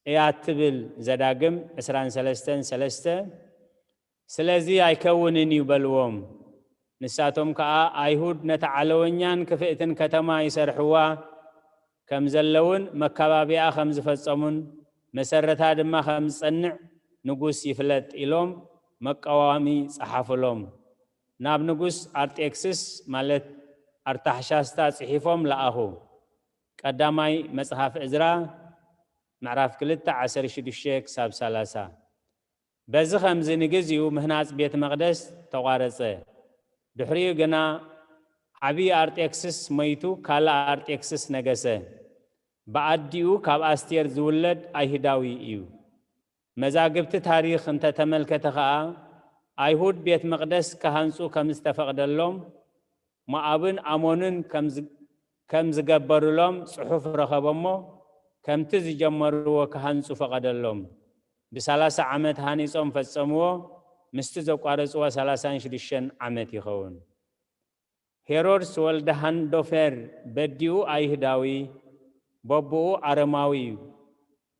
እያ ትብል ዘዳግም ዕስራን ሰለስተን ሰለስተ። ስለዚ ኣይከውንን እዩ በልዎም። ንሳቶም ከኣ ኣይሁድ ነታ ዓለወኛን ክፍእትን ከተማ ይሰርሕዋ ከም ዘለውን መካባቢያ ከም ዝፈጸሙን መሰረታ ድማ ከም ዝጸንዕ ንጉስ ይፍለጥ ኢሎም መቃዋሚ ጸሓፉሎም። ናብ ንጉስ ኣርጤክስስ ማለት ኣርታሕሻስታ ጽሒፎም ለኣኹ። ቀዳማይ መጽሓፍ ዕዝራ ምዕራፍ ክልተ ዓሰርተ ሽዱሽተ ክሳብ ሰላሳ። በዚ ኸምዚ ንግዚኡ ምህናጽ ቤት መቕደስ ተቋረጸ። ድሕሪኡ ግና ዓብዪ ኣርጤክስስ ሞይቱ፣ ካልእ ኣርጤክስስ ነገሰ። ብኣዲኡ ካብ ኣስቴር ዝውለድ ኣይሁዳዊ እዩ። መዛግብቲ ታሪኽ እንተተመልከተ ኸኣ፣ ኣይሁድ ቤት መቕደስ ክሃንጹ ከም ዝተፈቕደሎም፣ ሞኣብን ኣሞንን ከም ዝ-፣ ከም ዝገበሩሎም ጽሑፍ ረኸቦ እሞ፣ ከምቲ ዝጀመርዎ ክሃንጹ ፈቐደሎም። ብሰላሳ ዓመት ሃኒጾም ፈጸምዎ፣ ምስቲ ዘቋረጽዎ ሰላሳን ሽዱሽተን ዓመት ይኸውን። ሄሮድስ ወልደ ሃንዶፌር በዲኡ ኣይሁዳዊ፣ በቦኡ ኣረማዊ እዩ።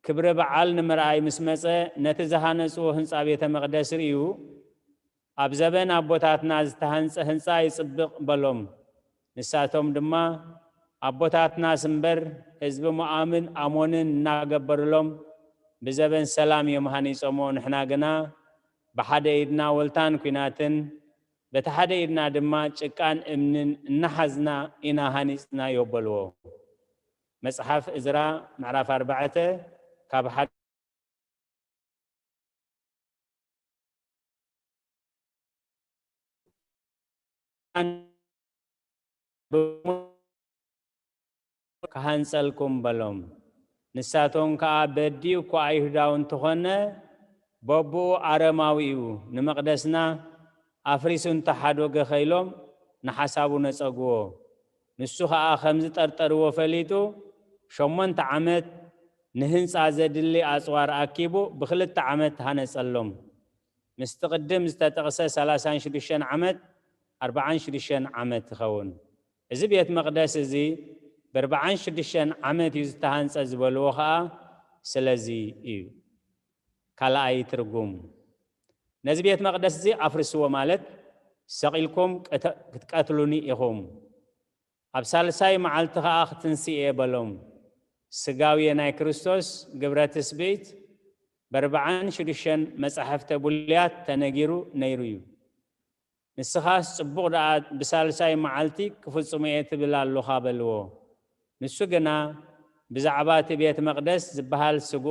ክብረ በዓል ንምርኣይ ምስ መጸ፣ ነቲ ዝሃነጽዎ ህንጻ ቤተ መቕደስ ርእዩ፣ "ኣብ ዘበን ኣቦታትና ዝተሃንጸ ህንጻ ይጽብቕ" በሎም። ንሳቶም ድማ፣ "ኣቦታትናስ እምበር ህዝቢ ሞኣብን ኣሞንን እናገበሩሎም ብዘበን ሰላም እዮም ሃኒጾሞ፣ ንሕና ግና ብሓደ ኢድና ወልታን ኲናትን በቲ ሓደ ኢድና ድማ ጭቃን እምንን እናሓዝና ኢና ሃኒጽናዮ" በልዎ። መጽሓፍ እዝራ ምዕራፍ ኣርባዕተ ካብ ሓደ ክሃንጸልኩም በሎም። ንሳቶም ከኣ፣ "በዲኡ እኳ ኣይሁዳዊ እንተኾነ፣ በቦኡ ኣረማዊ እዩ፣ ንመቕደስና ኣፍሪሱ እንተሓደገ" ከኢሎም ንሓሳቡ ነጸግዎ። ንሱ ኸኣ ከም ዝጠርጠርዎ ፈሊጡ፣ ሸሞንተ ዓመት ንህንጻ ዘድሊ ኣጽዋር ኣኪቡ ብኽልተ ዓመት ሃነጸሎም። ምስቲ ቅድም ዝተጠቕሰ ሰላሳን ሽዱሽተን ዓመት፣ ኣርባዓን ሽዱሽተን ዓመት ይኸውን። እዚ ቤት መቕደስ እዚ ብኣርባዓን ሽዱሽተን ዓመት እዩ ዝተሃንጸ ዝበልዎ ኸኣ ስለዚ እዩ። ካልኣይ ትርጉም፣ ነዚ ቤት መቕደስ እዚ ኣፍርስዎ ማለት፣ ሰቒልኩም ቅተ-፣ ክትቀትሉኒ ኢኹም፣ ኣብ ሳልሳይ መዓልቲ ኸኣ ክትንስእ እየ በሎም። ስጋዊ ናይ ክርስቶስ ግብረ ትስብእት ብኣርባዓን ሽዱሽተን መጻሕፍተ ብሉያት ተነጊሩ ነይሩ እዩ። ንስኻስ ጽቡቕ ደኣ ብሳልሳይ መዓልቲ ክፍጽሞ እየ ትብል ኣሎኻ በልዎ። ንሱ ግና ብዛዕባ እቲ ቤት መቕደስ ዝበሃል ስግኡ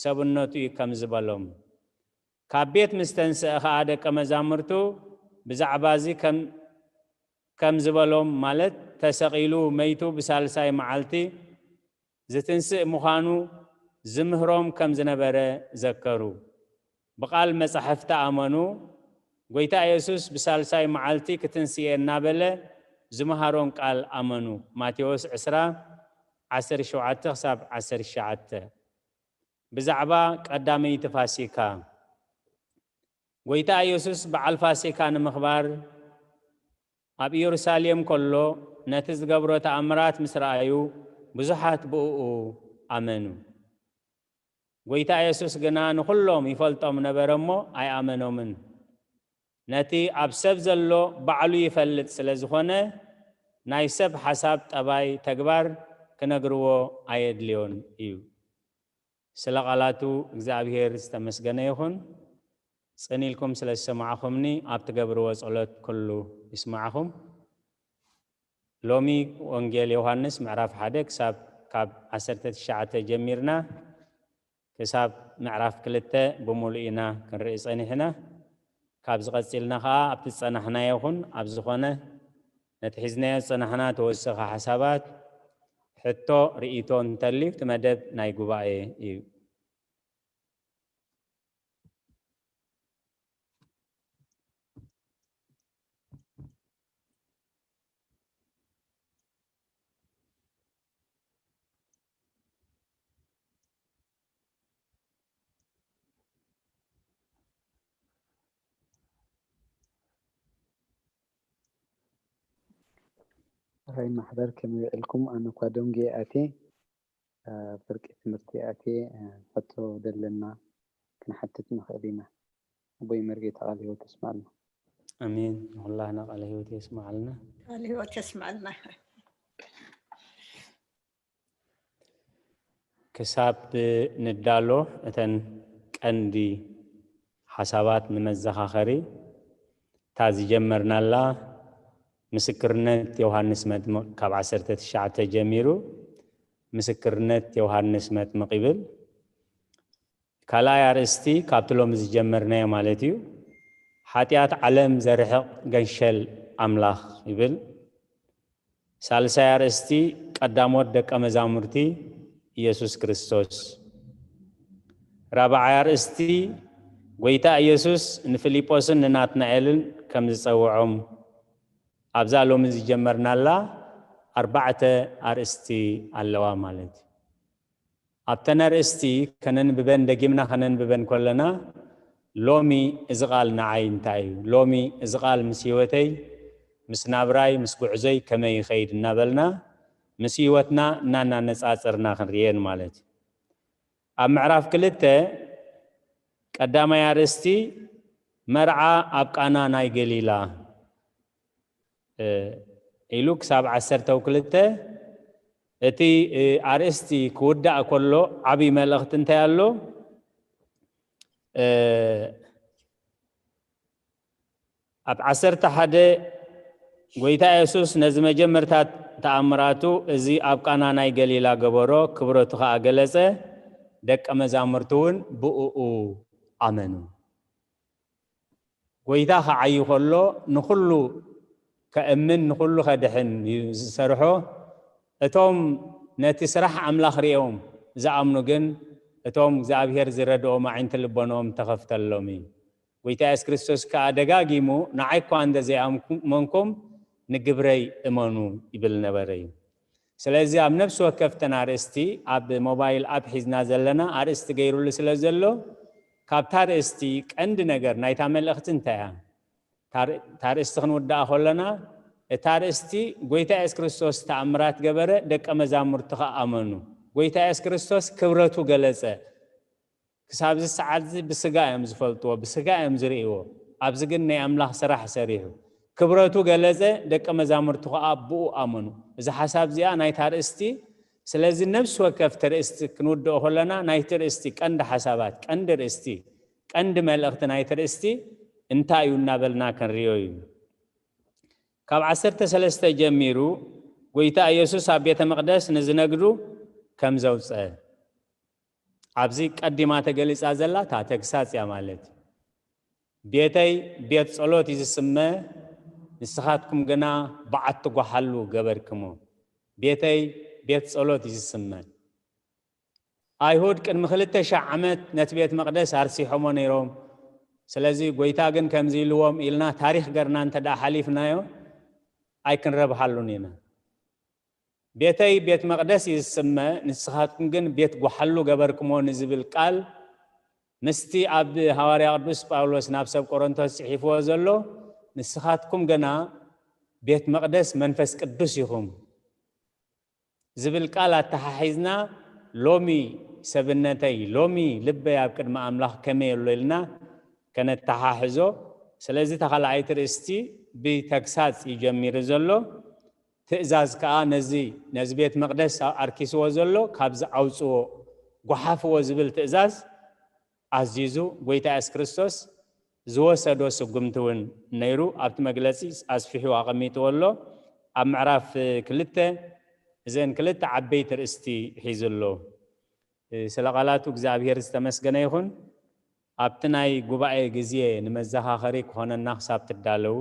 ሰብነቱ እዩ ከም ዝበሎም። ካብ ቤት ምስ ተንስአ ኸኣ ደቀ መዛሙርቱ ብዛዕባ እዚ ከም፣ ከም ዝበሎም፣ ማለት ተሰቒሉ መይቱ ብሳልሳይ መዓልቲ ዝትንስእ ምዃኑ ዝምህሮም ከም ዝነበረ ዘከሩ። ብቓል መጻሕፍቲ ኣመኑ። ጐይታ የሱስ ብሳልሳይ መዓልቲ ክትንስእ እየ እናበለ ዝመሃሮም ቃል ኣመኑ። ማቴዎስ ዕስራ፣ ዓሰርተ ሸውዓተ ክሳብ ዓሰርተ ትሽዓተ። ብዛዕባ ቀዳመይቲ ፋሲካ፣ ጐይታ የሱስ በዓል ፋሲካ ንምኽባር ኣብ ኢየሩሳሌም ከሎ፣ ነቲ ዝገብሮ ተኣምራት ምስ ረኣዩ፣ ብዙሓት ብእኡ ኣመኑ። ጐይታ የሱስ ግና ንኹሎም ይፈልጦም ነበረ እሞ ኣይኣመኖምን። ነቲ ኣብ ሰብ ዘሎ ባዕሉ ይፈልጥ ስለ ዝኾነ፣ ናይ ሰብ ሓሳብ፣ ጠባይ፣ ተግባር ክነግርዎ ኣየድልዮን እዩ። ስለ ቃላቱ እግዚኣብሔር ዝተመስገነ ይኹን። ጽን ኢልኩም ስለ ዝሰማዕኹምኒ፣ ኣብ ትገብርዎ ጸሎት ኩሉ ይስማዕኹም። ሎሚ ወንጌል ዮሃንስ ምዕራፍ ሓደ ክሳብ፣ ካብ ዓሰርተ ትሽዓተ ጀሚርና ክሳብ ምዕራፍ ክልተ ብምሉእ ኢና ክንርኢ ጸኒሕና። ካብዚ ቀጺልና ኸኣ ኣብቲ ዝጸናሕናዮ ይኹን፣ ኣብ ዝኾነ ነቲ ሒዝናዮ ዝጸናሕና ተወሰኸ ሓሳባት፣ ሕቶ፣ ርእይቶ እንተልዩ፣ እቲ መደብ ናይ ጉባኤ እዩ። ሕራይ ማሕበር፣ ከመይ ውዒልኩም? ኣነ እኳ ደንጉየ ኣትየ፣ እ፣ ፍርቂ ትምህርቲ ኣትየ፣ እ፣ ሕቶ ደለና ክንሓትት ንኽእል ኢና። ኣቦይ መርጌታ ቃለ ህይወት የስምዓልና። ኣሜን። ንኹላህና ቃለ ህይወት የስምዓልና። ቃለ ህይወት የስምዓልና። ክሳብ ንዳሎ፣ እተን ቀንዲ ሓሳባት ንመዘኻኸሪ፣ እታ ዝጀመርናላ ምስክርነት ዮሃንስ መጥምቕ ካብ ዓሰርተ ትሽዓተ ጀሚሩ ምስክርነት ዮሃንስ መጥምቕ ይብል። ካልኣይ ኣርእስቲ ካብቲ ሎሚ ዝጀመርናዮ ማለት እዩ። ሓጢኣት ዓለም ዘርሕቕ ገንሸል ኣምላኽ ይብል። ሳልሳይ ኣርእስቲ ቀዳሞት ደቀ መዛሙርቲ ኢየሱስ ክርስቶስ። ራብዓይ ኣርእስቲ ጎይታ ኢየሱስ ንፊልጶስን ንናትናኤልን ከም ዝጸውዖም ኣብዛ ሎሚ ዝጀመርናላ ኣርባዕተ ኣርእስቲ ኣለዋ ማለት እዩ። ኣብተን ኣርእስቲ ከነንብበን ደጊምና ከነንብበን ከለና ሎሚ እዚ ቃል ንዓይ እንታይ እዩ? ሎሚ እዚ ቃል ምስ ህይወተይ፣ ምስ ናብራይ፣ ምስ ጉዕዞይ ከመይ ይኸይድ እናበልና ምስ ህይወትና እናናነጻጸርና ክንርእየን ማለት እዩ። ኣብ ምዕራፍ ክልተ ቀዳማይ ኣርእስቲ መርዓ ኣብ ቃና ናይ ገሊላ ኢሉ ክሳብ ዓሰርተ ክልተ እቲ ኣርእስቲ ክውዳእ ከሎ ዓብይ መልእኽቲ እንታይ ኣሎ? ኣብ ዓሰርተ ሓደ ጎይታ የሱስ ነዚ መጀመርታ ተኣምራቱ እዚ ኣብ ቃና ናይ ገሊላ ገበሮ ክብረቱ ኸኣ ገለጸ፣ ደቀ መዛሙርቱ እውን ብእኡ ኣመኑ። ጎይታ ክዓዩ ከሎ ንኹሉ ከእምን ንኹሉ ከድሕን እዩ ዝሰርሖ። እቶም ነቲ ስራሕ ኣምላኽ ሪኦም ዝኣምኑ ግን እቶም እግዚኣብሔር ዝረድኦም ኣዒንቲ ልቦንኦም ተኸፍተሎም እዩ። ጎይታ የሱስ ክርስቶስ ከኣ ደጋጊሙ ንዓይ እኳ እንተ ዘይኣመንኩም ንግብረይ እመኑ ይብል ነበረ እዩ። ስለዚ ኣብ ነፍሲ ወከፍተን ኣርእስቲ ኣብ ሞባይል ኣፕ ሒዝና ዘለና ኣርእስቲ ገይሩሉ ስለ ዘሎ ካብታ ኣርእስቲ ቀንዲ ነገር ናይታ መልእኽቲ እንታይ እያ? እታ ኣርእስቲ ክንውድኣ ከለና እታ ኣርእስቲ ጎይታ የሱስ ክርስቶስ ተኣምራት ገበረ፣ ደቀ መዛሙርቲ ኸኣ ኣመኑ። ጎይታ የሱስ ክርስቶስ ክብረቱ ገለጸ። ክሳብ እዚ ሰዓት እዚ ብስጋ እዮም ዝፈልጥዎ፣ ብስጋ እዮም ዝርእይዎ። ኣብዚ ግን ናይ ኣምላኽ ስራሕ ሰሪሑ ክብረቱ ገለጸ፣ ደቀ መዛሙርቱ ኸኣ ብኡ ኣመኑ። እዚ ሓሳብ እዚኣ ናይታ ኣርእስቲ። ስለዚ ነፍሲ ወከፍ ተርእስቲ ክንውድኦ ከለና ናይቲ ርእስቲ ቀንዲ ሓሳባት፣ ቀንዲ ርእስቲ፣ ቀንዲ መልእኽቲ ናይቲ ርእስቲ እንታይ እዩ እናበልና ክንርእዮ እዩ። ካብ ዓሰርተ ሰለስተ ጀሚሩ ጎይታ ኢየሱስ ኣብ ቤተ መቕደስ ንዝነግዱ ከም ዘውፀ ኣብዚ ቀዲማ ተገሊጻ ዘላ እታ ተግሳጽ እያ ማለት እዩ። ቤተይ ቤት ጸሎት እዩ ዝስመ፣ ንስኻትኩም ግና በዓቲ ጓሓሉ ገበርክሞ። ቤተይ ቤት ጸሎት እዩ ዝስመ። ኣይሁድ ቅድሚ ክልተ ሺሕ ዓመት ነቲ ቤት መቕደስ ኣርሲሖሞ ነይሮም። ስለዚ ጎይታ ግን ከምዚ ኢልዎም ኢልና ታሪኽ ገርና እንተ ደኣ ሓሊፍናዮ ኣይክንረብሓሉን ኢና። ቤተይ ቤት መቕደስ እዩ ዝስመ፣ ንስኻትኩም ግን ቤት ጓሓሉ ገበርክሞ ንዝብል ቃል ምስቲ ኣብ ሃዋርያ ቅዱስ ጳውሎስ ናብ ሰብ ቆሮንቶስ ጽሒፍዎ ዘሎ ንስኻትኩም ግና ቤት መቕደስ መንፈስ ቅዱስ ኢኹም ዝብል ቃል ኣተሓሒዝና ሎሚ ሰብነተይ ሎሚ ልበይ ኣብ ቅድሚ ኣምላኽ ከመይ ኣሎ ኢልና ከነተሓሕዞ። ስለዚ እታ ካልኣይቲ ርእስቲ ብተግሳጽ እዩ ጀሚሩ ዘሎ። ትእዛዝ ከኣ ነዚ ነዚ ቤት መቕደስ ኣርኪስዎ ዘሎ ካብዚ ኣውጽዎ፣ ጓሓፍዎ ዝብል ትእዛዝ ኣዚዙ ጎይታ የሱስ ክርስቶስ ዝወሰዶ ስጉምቲ እውን ነይሩ። ኣብቲ መግለጺ ኣስፊሑ ኣቐሚጥዎ ኣሎ። ኣብ ምዕራፍ ክልተ እዘን ክልተ ዓበይቲ ርእስቲ ሒዙ ኣሎ። ስለ ቃላቱ እግዚኣብሔር ዝተመስገነ ይኹን። ኣብቲ ናይ ጉባኤ ግዜ ንመዘኻኸሪ ክኾነና ክሳብ ትዳለዉ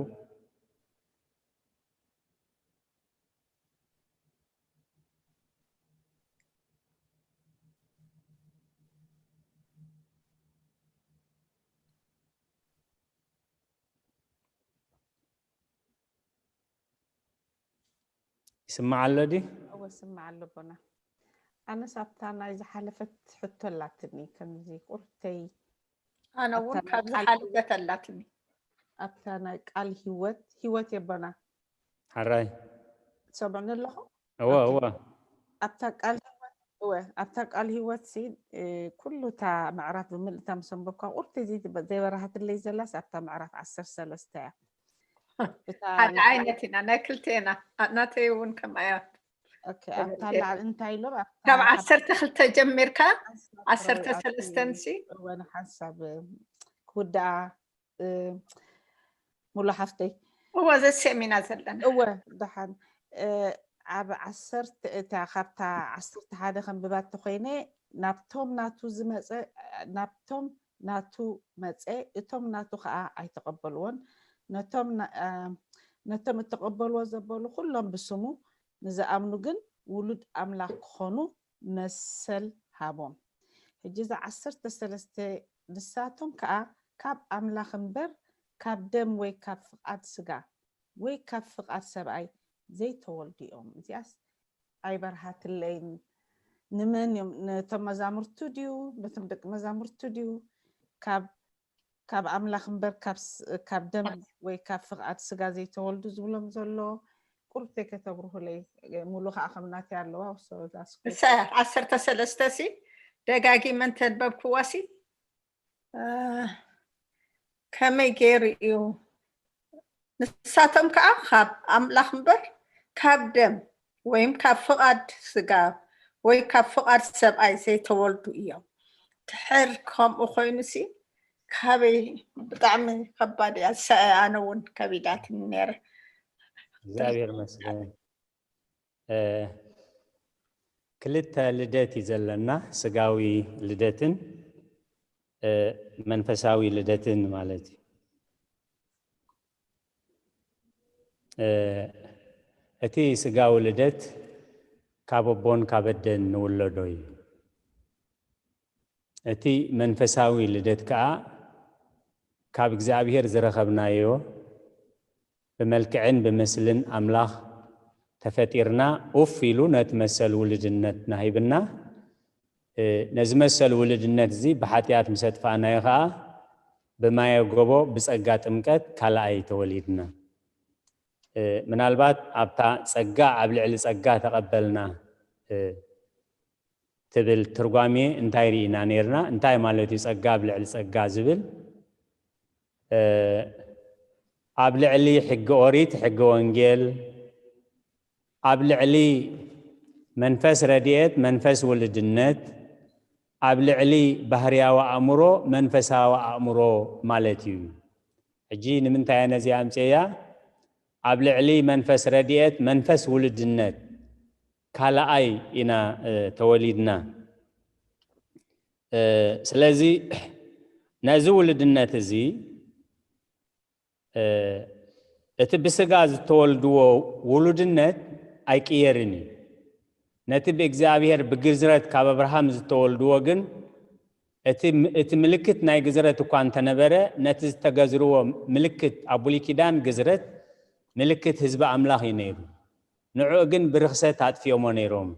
ይስማዕ ኣሎ ድዩ? እወ፣ ይስማዕ ኣሎ ኣቦና። ኣነስ ኣብታ ናይ ዝሓለፈት ሕቶ ኣላትኒ፣ ከምዚ ቁርተይ ኣነ እውን ኣብታ ናይ ካብ ቃል ዝሓለፈት ኣላትኒ። ኣብታ ናይ ቃል ህይወት፣ ህይወት የቦና። ሓራይ። ትሰምዑኒ ኣለኹም? እወ፣ ኦኬ። እወ። ኣብታ ቃል ህይወት፣ እወ፣ ኣብታ ቃል ህይወት ሲ፣ እ፣ ኩሉ እታ ምዕራፍ ብምልእታ ምስ ኣንበብካ ቁርተይ ዘይትበ-፣ ዘይበራሃትለይ ዘላስ ኣብታ ምዕራፍ ዓሰርተ ሰለስተ እያ። እታ ሓደ ንዓይ ዓይነት ኢና፣ ናይ ክልቴና። ኣ-፣ ናተይ እውን ከምኣ እያ። ኦኬ፣ ኣብታ ላዕሊ እንታይ ኢሎም? ኣብታ ካብ ሓሳብ ዓሰርተ ክልተ ጀሚርካ ሓሳብ ዓሰርተ ሰለስተን ሲ? እወ፣ ንሓሳብ ክውድኣ፣ እ፣ ሙሉ ሓፍተይ፣ እወ፣ ዘስዕም ኢና ዘለና። እወ፣ ደሓን። እ፣ ኣብ ዓሰርተ፣ እታ ካብታ ዓሰርተ ሓደ ከንብባ እንተኾይነ፣ ናብቶም ናቱ ዝመጸ፣ ናብቶም ናቱ መጸ፣ እቶም ናቱ ኸኣ ኣይተቐበልዎን። ነቶም ና-፣ እ፣ ነቶም እተቐበልዎ ዘበሉ ኩሎም ብስሙ ንዝኣምኑ ግን ውሉድ ኣምላኽ ክኾኑ መሰል ሃቦም። ሕጂ እዛ ዓሰርተ ሰለስተ፣ ንሳቶም ከኣ ካብ ኣምላኽ እምበር ካብ ደም ወይ ካብ ፍቓድ ስጋ ወይ ካብ ፍቓድ ሰብኣይ ዘይተወልዱ እዮም። እዚኣስ ኣይበርሃትለይን። ንመን እዮም? ነቶም መዛሙርቱ ድዩ? ነቶም ደቂ መዛሙርቱ ድዩ? ካብ ካብ ኣምላኽ እምበር ካብ ስ-፣ ካብ ደም ወይ ካብ ፍቓድ ስጋ ዘይተወልዱ ዝብሎም ዘሎ ቁርብ ተይከተብርሁለይ፣ ሙሉ ከዓ ከም ናተይ ኣለዋ። So that's good። እሳ ዓሰርተ ሰለስተ ሲ ደጋጊመ እንተንበብክዋ ሲ፣ እ፣ ከመይ ገይሩ እዩ? ንሳቶም ከዓ ካብ ኣምላኽ እምበር ካብ ደም ወይም ካብ ፍቓድ ስጋ ወይ ካብ ፍቓድ ሰብኣይ ዘይተወልዱ እዮም። ድሕር ከምኡ ኮይኑ ሲ ካበይ? ብጣዕሚ ከባድ እያ። ሰ-፣ ኣነ እውን ከቢዳትኒ ነይረ። እግዚኣብሔር ይመስገን። እ፣ ክልተ ልደት እዩ ዘለና፣ ስጋዊ ልደትን፣ እ፣ መንፈሳዊ ልደትን ማለት እዩ። እ፣ እቲ ስጋዊ ልደት ካብ ኣቦን ካብ ኣደን ንውለዶ እዩ። እቲ መንፈሳዊ ልደት ከኣ ካብ እግዚኣብሔር ዝረኸብናዮ፣ ብመልክዕን ብምስልን ኣምላኽ ተፈጢርና፣ ኡፍ ኢሉ ነቲ መሰል ውልድነትና ሂብና። እ፣ ነዚ መሰል ውልድነት እዚ ብሓጢኣት ምስ ኣጥፋእናዮ ከኣ፣ ብማየ ጎቦ ብጸጋ ጥምቀት ካልኣይ ተወሊድና። እ፣ ምናልባት ኣብታ ጸጋ ኣብ ልዕሊ ጸጋ ተቐበልና፣ እ፣ ትብል ትርጓሜ እንታይ ርኢና ነይርና? እንታይ ማለት እዩ ጸጋ ኣብ ልዕሊ ጸጋ ዝብል? እ፣ ኣብ ልዕሊ ሕጊ ኦሪት፣ ሕጊ ወንጌል፣ ኣብ ልዕሊ መንፈስ ረድኤት፣ መንፈስ ውልድነት፣ ኣብ ልዕሊ ባህርያዊ ኣእምሮ፣ መንፈሳዊ ኣእምሮ ማለት እዩ። ሕጂ ንምንታይ እየ ነዚኣ ኣምፅኤያ? ኣብ ልዕሊ መንፈስ ረድኤት፣ መንፈስ ውልድነት ካልኣይ ኢና፣ እ፣ ተወሊድና። እ፣ ስለዚ ነዚ ውልድነት እዚ፣ እ፣ እቲ ብስጋ ዝተወልድዎ ውሉድነት ኣይቅየርን እዩ። ነቲ ብእግዚኣብሔር ብግዝረት ካብ ኣብርሃም ዝተወልድዎ ግን፣ እቲ ም-፣ እቲ ምልክት ናይ ግዝረት እኳ እንተነበረ፣ ነቲ ዝተገዝርዎ ምልክት ኣብ ብሉይ ኪዳን ግዝረት ምልክት ህዝቢ ኣምላኽ እዩ ነይሩ። ንዕኡ ግን ብርኽሰት ኣጥፊኦሞ ነይሮም።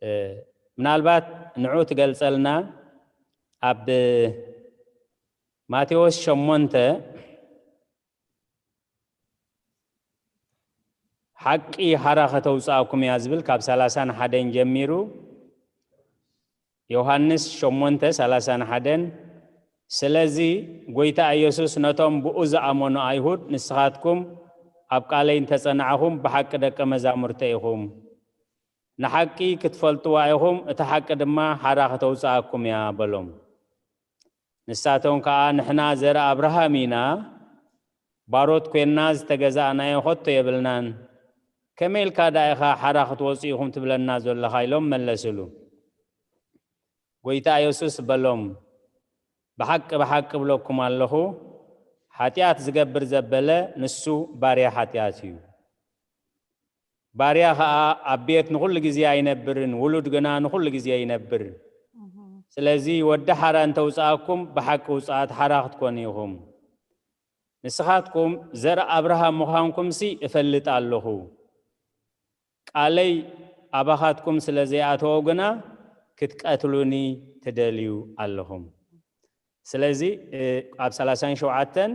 እ፣ ምናልባት ንዕኡ ትገልጸልና ኣብ ማቴዎስ ሸሞንተ፣ ሓቂ ሓራ ከተውፅኣኩም እያ ዝብል ካብ ሰላሳን ሓደን ጀሚሩ፣ ዮሃንስ ሸሞንተ ሰላሳን ሓደን፣ ስለዚ ጎይታ ኢየሱስ ነቶም ብኡ ዝኣመኑ ኣይሁድ፣ ንስኻትኩም ኣብ ቃለይ እንተጸናዕኹም ብሓቂ ደቀ መዛሙርተ ኢኹም። ንሓቂ ክትፈልጥዋ ኢኹም፣ እታ ሓቂ ድማ ሓራ ከተውፅኣኩም እያ በሎም። ንሳቶም ከኣ ንሕና ዘርኢ ኣብርሃም ኢና፣ ባሮት ኮይንና ዝተገዛእናዮ ኸቶ የብልናን። ከመይ ኢልካ ደኣ ኢኻ ሓራ ክትወፁ ኢኹም ትብለና ዘለኻ? ኢሎም መለስሉ። ጎይታ ኢየሱስ በሎም፣ ብሓቂ ብሓቂ እብለኩም ኣለኹ፣ ሓጢኣት ዝገብር ዘበለ ንሱ ባርያ ሓጢኣት እዩ። ባርያ ኸኣ ኣብ ቤት ንኹሉ ግዜ ኣይነብርን፣ ውሉድ ግና ንኹሉ ግዜ ይነብር። ስለዚ ወዲ ሓራ እንተውፅኣኩም ብሓቂ ውፅኣት ሓራ ክትኮኑ ኢኹም። ንስኻትኩም ዘርኢ ኣብርሃም ምዃንኩምሲ እፈልጥ ኣለኹ። ቃለይ ኣባኻትኩም ስለ ዘይኣተወ ግና ክትቀትሉኒ ትደልዩ ኣለኹም። ስለዚ፣ እ፣ ኣብ ሰላሳን ሸውዓተን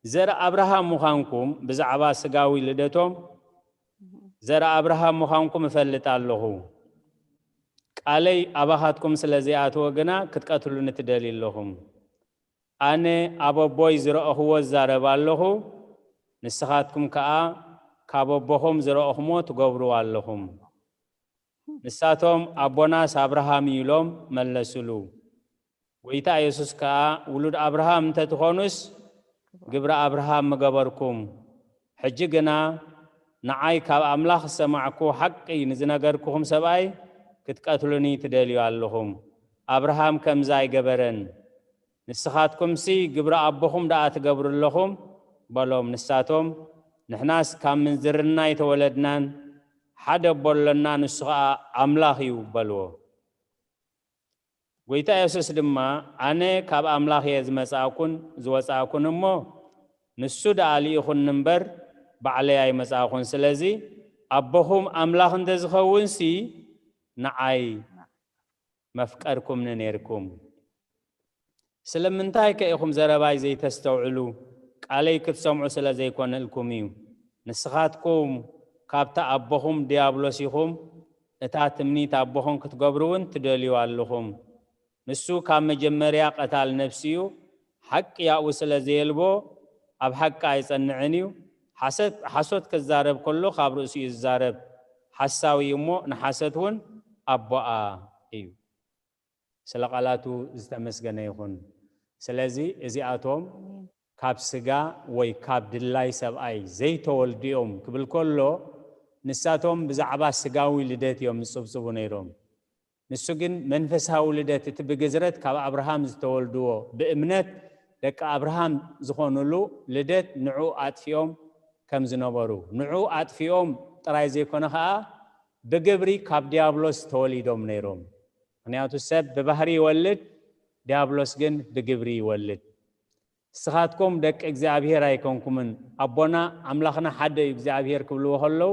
ዘርኢ ኣብርሃም ምዃንኩም ብዛዕባ ስጋዊ ልደቶም ዘርኢ ኣብርሃም ምዃንኩም እፈልጥ ኣለኹ። ቃለይ ኣባኻትኩም ስለ ዘይኣተወ ግና ክትቀትሉኒ ትደልዩ ኣለኹም። ኣነ ኣብ ኣቦይ ዝረእኽዎ እዛረብ ኣለኹ፣ ንስኻትኩም ከኣ ካብ ኣቦኹም ዝረእኹሞ ትገብሩ ኣለኹም። ንሳቶም ኣቦናስ ኣብርሃም እዩ ኢሎም መለስሉ። ጎይታ ኢየሱስ ከኣ ውሉድ ኣብርሃም እንተትኾኑስ ግብሪ ኣብርሃም ምገበርኩም። ሕጂ ግና ንዓይ ካብ ኣምላኽ ዝሰማዕኩ ሓቂ ንዝነገርኩኹም ሰብኣይ ክትቀትሉኒ ትደልዩ ኣለኹም። ኣብርሃም ከምዚ ኣይገበረን። ንስኻትኩምሲ ግብሪ ኣቦኹም ደኣ ትገብሩ ኣለኹም በሎም። ንሳቶም ንሕናስ ካብ ምንዝርና ኣይተወለድናን፣ ሓደ ኣቦ ኣሎና፣ ንሱ ኸኣ ኣምላኽ እዩ በልዎ። ጐይታ የሱስ ድማ ኣነ ካብ ኣምላኽ እየ ዝመጻእኩን ዝወጻእኩን እሞ ንሱ ደኣ ልኢኹኒ እምበር ባዕለይ ኣይመጻእኹን። ስለዚ ኣቦኹም ኣምላኽ እንተ ዝኸውንሲ ንዓይ መፍቀርኩምኒ ነይርኩም። ስለምንታይ ከ ኢኹም ዘረባይ ዘይተስተውዕሉ? ቃለይ ክትሰምዑ ስለ ዘይኮነልኩም እዩ። ንስኻትኩም ካብቲ ኣቦኹም ድያብሎስ ኢኹም፣ እታ ትምኒት ኣቦኹም ክትገብሩ እውን ትደልዩ ኣለኹም። ንሱ ካብ መጀመርያ ቀታል ነፍሲ እዩ፣ ሓቂ ያኡ ስለ ዘየልቦ ኣብ ሓቂ ኣይጸንዕን እዩ። ሓሰት ሓሶት ክዛረብ ከሎ ካብ ርእሱ እዩ ዝዛረብ። ሓሳዊ እዩ እሞ ንሓሰት እውን ኣቦኣ እዩ። ስለ ቃላቱ ዝተመስገነ ይኹን። ስለዚ እዚኣቶም ካብ ስጋ ወይ ካብ ድላይ ሰብኣይ ዘይተወልዱ እዮም ክብል ከሎ ንሳቶም ብዛዕባ ስጋዊ ልደት እዮም ዝጽብጽቡ ነይሮም። ንሱ ግን መንፈሳዊ ልደት፣ እቲ ብግዝረት ካብ ኣብርሃም ዝተወልድዎ ብእምነት ደቂ ኣብርሃም ዝኾኑሉ ልደት ንዑ ኣጥፊኦም ከም ዝነበሩ፣ ንዑ ኣጥፊኦም ጥራይ ዘይኮነ ኸኣ ብግብሪ ካብ ዲያብሎስ ተወሊዶም ነይሮም። ምኽንያቱ ሰብ ብባህሪ ይወልድ፣ ዲያብሎስ ግን ብግብሪ ይወልድ። ንስኻትኩም ደቂ እግዚኣብሔር ኣይኮንኩምን፣ ኣቦና ኣምላኽና ሓደ እዩ እግዚኣብሔር ክብልዎ ከለዉ፣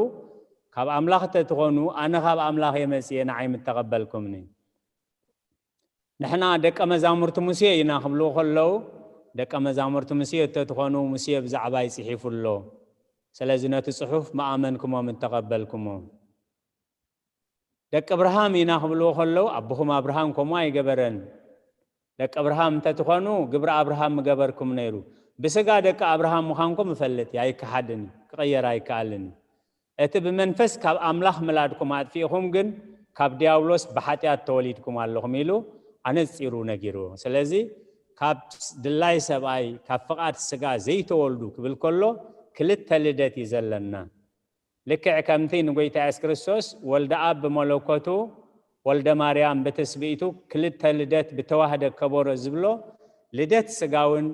ካብ ኣምላኽ እንተትኾኑ ኣነ ካብ ኣምላኽ እየ መጺኤ ንዓይ ምተቐበልኩምኒ። ንሕና ደቀ መዛሙርቲ ሙሴ ኢና ክብልዎ ከለዉ፣ ደቀ መዛሙርቲ ሙሴ እንተትኾኑ ሙሴ ብዛዕባይ ጽሒፉ ኣሎ። ስለዚ ነቲ ጽሑፍ ምኣመንኩሞ ምተቐበልኩሞ። ደቂ ኣብርሃም ኢና ክብልዎ ከለዉ ኣቦኹም ኣብርሃም ከምኡ ኣይገበረን። ደቂ ኣብርሃም እንተትኾኑ ግብሪ ኣብርሃም ምገበርኩም ነይሩ። ብስጋ ደቂ ኣብርሃም ምዃንኩም እፈልጥ እየ፣ ኣይከሓድን እዩ፣ ክቕየር ኣይከኣልን እዩ። እቲ ብመንፈስ ካብ ኣምላኽ ምላድኩም ኣጥፊእኹም ግን ካብ ዲያብሎስ ብሓጢኣት ተወሊድኩም ኣለኹም ኢሉ ኣነጺሩ ነጊርዎ። ስለዚ ካብ ድላይ ሰብኣይ ካብ ፍቓድ ስጋ ዘይተወልዱ ክብል ከሎ ክልተ ልደት እዩ ዘለና። ልክዕ ከምቲ ንጎይታ የሱስ ክርስቶስ ወልደ ኣብ ብመለኮቱ ወልደ ማርያም ብትስብእቱ ክልተ ልደት ብተዋህደ ከበሮ ዝብሎ ልደት ስጋውን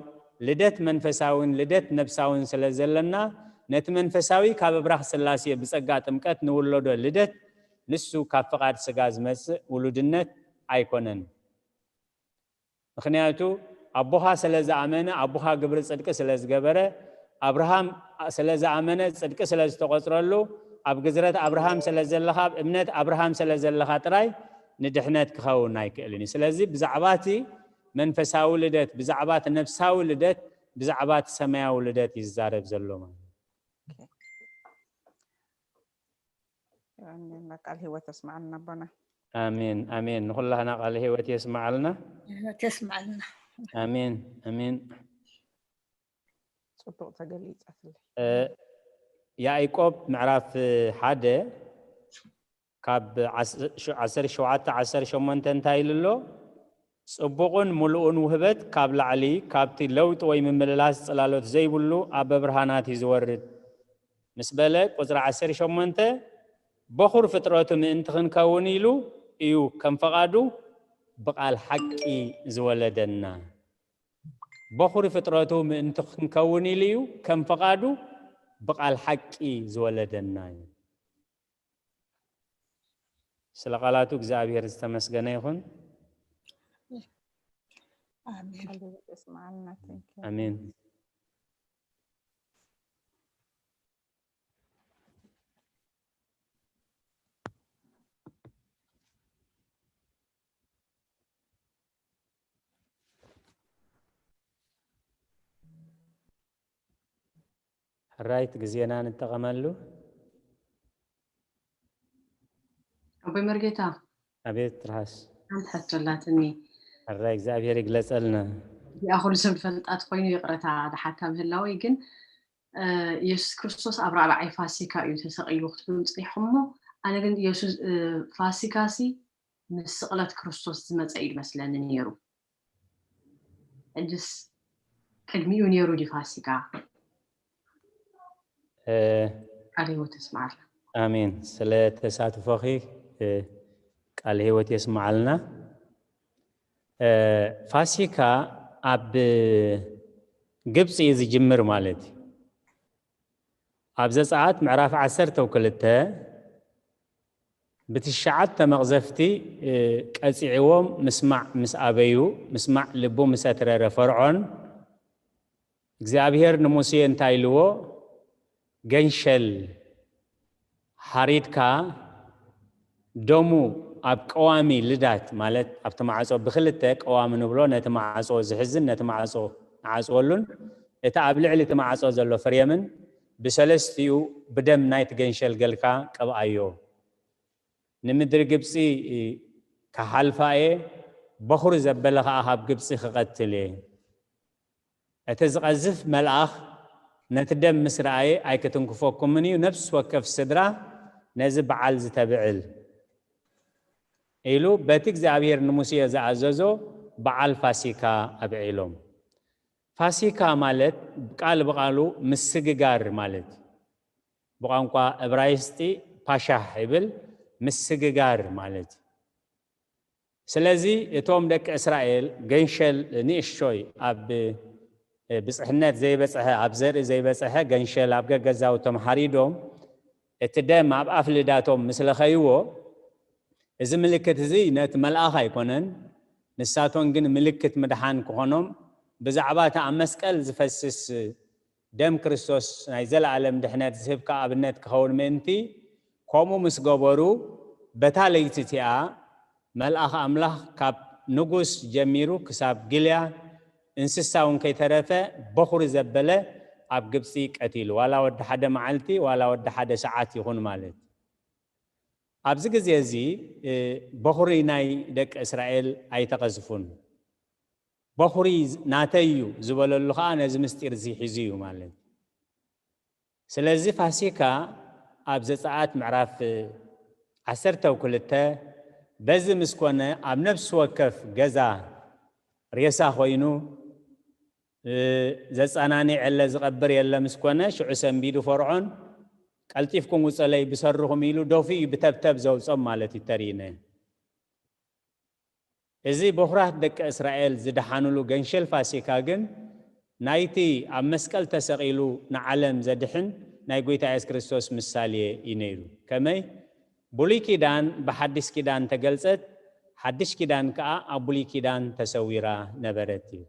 ልደት መንፈሳውን ልደት ነፍሳውን ስለ ዘለና ነቲ መንፈሳዊ ካብ ኣብራኽ ስላሴ ብጸጋ ጥምቀት ንውለዶ ልደት ንሱ ካብ ፍቓድ ስጋ ዝመጽእ ውሉድነት ኣይኮነን። ምኽንያቱ ኣቦኻ ስለ ዝኣመነ ኣቦኻ ግብሪ ጽድቂ ስለ ዝገበረ ኣብርሃም ስለ ዝኣመነ ጽድቂ ስለ ዝተቖጽረሉ ኣብ ግዝረት ኣብርሃም ስለ ዘለኻ ኣብ እምነት ኣብርሃም ስለ ዘለኻ ጥራይ ንድሕነት ክኸውን ኣይክእልን እዩ። ስለዚ ብዛዕባ እቲ መንፈሳዊ ልደት ብዛዕባ እቲ ነፍሳዊ ልደት ብዛዕባ እቲ ሰማያዊ ልደት ይዛረብ ዘሎ ማለት እዩ። ይቐንየልና ቃል ህይወት የስማዓልና ኣቦና። ኣሜን ኣሜን። ንኹላህና ቃል ህይወት የስማዓልና። ህይወት የስማዓልና። ኣሜን ኣሜን። ጽቡቕ ተገሊጻትለይ። ያዕቆብ ምዕራፍ ሓደ ካብ ዓሰርተ ሸውዓተ ዓሰርተ ሸሞንተ እንታይ ኢሉ ኣሎ? ጽቡቕን ምሉእን ውህበት ካብ ላዕሊ ካብቲ ለውጢ ወይ ምምልላስ ጽላሎት ዘይብሉ ኣበ ብርሃናት እዩ ዝወርድ ምስ በለ ቁጽሪ ዓሰርተ ሸሞንተ በኹር ፍጥረቱ ምእንቲ ክንከውን ኢሉ እዩ ከም ፈቓዱ ብቓል ሓቂ ዝወለደና። በኹሪ ፍጥረቱ ምእንቲ ክንከውን ኢሉ እዩ ከም ፈቓዱ ብቓል ሓቂ ዝወለደና እዩ። ስለ ቃላቱ እግዚኣብሔር ዝተመስገነ ይኹን። ኣሜን። ኣሜን። ኣሜን። ሕራይት ግዜና ንጠቐመሉ። ኣቦይ መርጌታ ኣቤት ትርሃስ። ሓንቲ ሕቶ ኣላትኒ። ሕራይ እግዚኣብሔር ይግለጸልና። እዚኣ ኩሉ ሰብ ዝፈልጣ ተኮይኑ ይቕረታ ድሓር ካብ ምህላወይ ግን የሱስ ክርስቶስ ኣብ ራብዓይ ፋሲካ እዩ ተሰቒሉ ክትብሉ ጽኒሕኩም እሞ ኣነ ግን የሱስ ፋሲካ ሲ ምስ ስቕለት ክርስቶስ ዝመጸ እዩ ዝመስለኒ ነይሩ። ሕጅስ ቅድሚኡ ነይሩ ድዩ ፋሲካ? ቃለ ህይወት የስምዓልና። ኣሜን። ስለ ተሳትፎኺ ቃለ ህይወት የስምዓልና። ፋሲካ ኣብ ግብፂ እዩ ዝጅምር ማለት እዩ። ኣብ ዘፀኣት ምዕራፍ ዓሰርተ ክልተ ብትሽዓተ መቕዘፍቲ ቀፂዕዎም ምስማዕ ምስ ኣበዩ፣ ምስማዕ ልቡ ምስ ኣትረረ ፈርዖን እግዚኣብሔር ንሙሴ እንታይ ኢልዎ? ገንሸል ሓሪድካ ደሙ ኣብ ቀዋሚ ልዳት፣ ማለት ኣብቲ ማዕጾ ብክልተ ቀዋሚ ንብሎ፣ ነቲ ማዕጾ ዝሕዝን ነቲ ማዕጾ ንዓጽወሉን፣ እቲ ኣብ ልዕሊ እቲ ማዕጾ ዘሎ ፍሬምን ብሰለስቲኡ ብደም ናይቲ ገንሸል ገልካ ቀብኣዮ። ንምድሪ ግብጺ ክሓልፋ እየ፣ በኹሪ ዘበለ ኸኣ ካብ ግብጺ ክቐትል እየ። እቲ ዝቐዝፍ መልኣኽ ነቲ ደም ምስ ረኣየ ኣይክትንክፈኩምን እዩ፣ ነፍሲ ወከፍ ስድራ ነዚ በዓል ዝተብዕል ኢሉ በቲ እግዚኣብሔር ንሙሴ ዝኣዘዞ በዓል ፋሲካ ኣብዒሎም። ፋሲካ ማለት ቃል ብቓሉ ምስግጋር ማለት እዩ። ብቋንቋ እብራይስጢ ፓሻህ ይብል፣ ምስግጋር ማለት እዩ። ስለዚ እቶም ደቂ እስራኤል ገንሸል ንእሽቶይ ኣብ ብፅሕነት ዘይበፅሐ፣ ኣብ ዘርኢ ዘይበፅሐ ገንሸል ኣብ ገገዛውቶም ሓሪዶም እቲ ደም ኣብ ኣፍ ልዳቶም ምስ ለኸይዎ፣ እዚ ምልክት እዚ ነቲ መልኣኽ ኣይኮነን፣ ንሳቶም ግን ምልክት ምድሓን ክኾኖም ብዛዕባ እቲ ኣብ መስቀል ዝፈስስ ደም ክርስቶስ ናይ ዘለኣለም ድሕነት ዝህብ ከኣ ኣብነት ክኸውን ምእንቲ፣ ከምኡ ምስ ገበሩ፣ በታ ለይቲ እቲኣ መልኣኽ ኣምላኽ ካብ ንጉስ ጀሚሩ ክሳብ ግልያ እንስሳ እውን ከይተረፈ በኹሪ ዘበለ ኣብ ግብጺ ቀቲሉ። ዋላ ወዲ ሓደ መዓልቲ፣ ዋላ ወዲ ሓደ ሰዓት ይኹን ማለት። ኣብዚ ግዜ እዚ፣ እ፣ በኹሪ ናይ ደቂ እስራኤል ኣይተቐዝፉን። በኹሪ ናተይ እዩ ዝበለሉ ኸኣ ነዚ ምስጢር እዚ ሒዙ እዩ ማለት። ስለዚ ፋሲካ ኣብ ዘጸኣት ምዕራፍ ዓሰርተ ክልተ፣ በዚ ምስ ኮነ ኣብ ነፍሲ ወከፍ ገዛ ሬሳ ኮይኑ፣ እ፣ ዘጸናንዕ የለ ዝቐብር የለ ምስ ኮነ፣ ሽዑ ሰንቢዱ ፈርዖን፣ "ቀልጢፍኩም ውጸለይ ብሰርኹም" ኢሉ ደፊኡ እዩ ብተብተብ ዘውጾም ማለት እዩ ተሪነ። እዚ በኹራት ደቂ እስራኤል ዝደሓኑሉ ገንሸል ፋሲካ ግን ናይቲ ኣብ መስቀል ተሰቒሉ ንዓለም ዘድሕን ናይ ጐይታ የሱስ ክርስቶስ ምሳሌ እዩ ነይሩ። ከመይ? ብሉይ ኪዳን ብሓድሽ ኪዳን ተገልጸት፣ ሓድሽ ኪዳን ከኣ ኣብ ብሉይ ኪዳን ተሰዊራ ነበረት እዩ።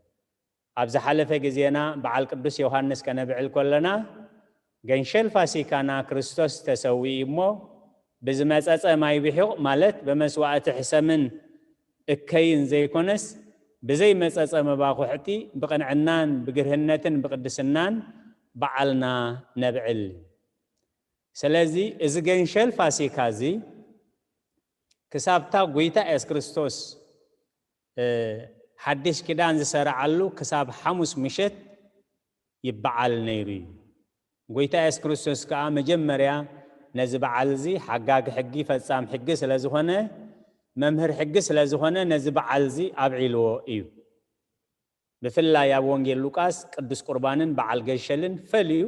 ኣብ ዝሓለፈ ግዜና በዓል ቅዱስ ዮሃንስ ከነብዕል ከለና፣ ገንሸል ፋሲካና ክርስቶስ ተሰዊኡ እሞ፣ ብዝመጸጸ ማይ ብሒቕ፣ ማለት ብመስዋእቲ ሕሰምን እከይን ዘይኮነስ፣ ብዘይመጸጸ መባኹሕቲ ብቕንዕናን ብግርህነትን ብቅድስናን በዓልና ነብዕል። ስለዚ እዚ ገንሸል ፋሲካ እዚ ክሳብታ ጐይታ የሱስ ክርስቶስ፣ እ፣ ሓድሽ ኪዳን ዝሰርዓሉ ክሳብ ሓሙስ ምሸት ይበዓል ነይሩ እዩ። ጐይታ የሱስ ክርስቶስ ከኣ መጀመርያ ነዚ በዓል እዚ ሓጋጊ ሕጊ፣ ፈጻም ሕጊ ስለ ዝኾነ፣ መምህር ሕጊ ስለ ዝኾነ፣ ነዚ በዓል እዚ ኣብዒልዎ እዩ። ብፍላይ ኣብ ወንጌል ሉቃስ ቅዱስ ቁርባንን በዓል ገንሸልን ፈልዩ፣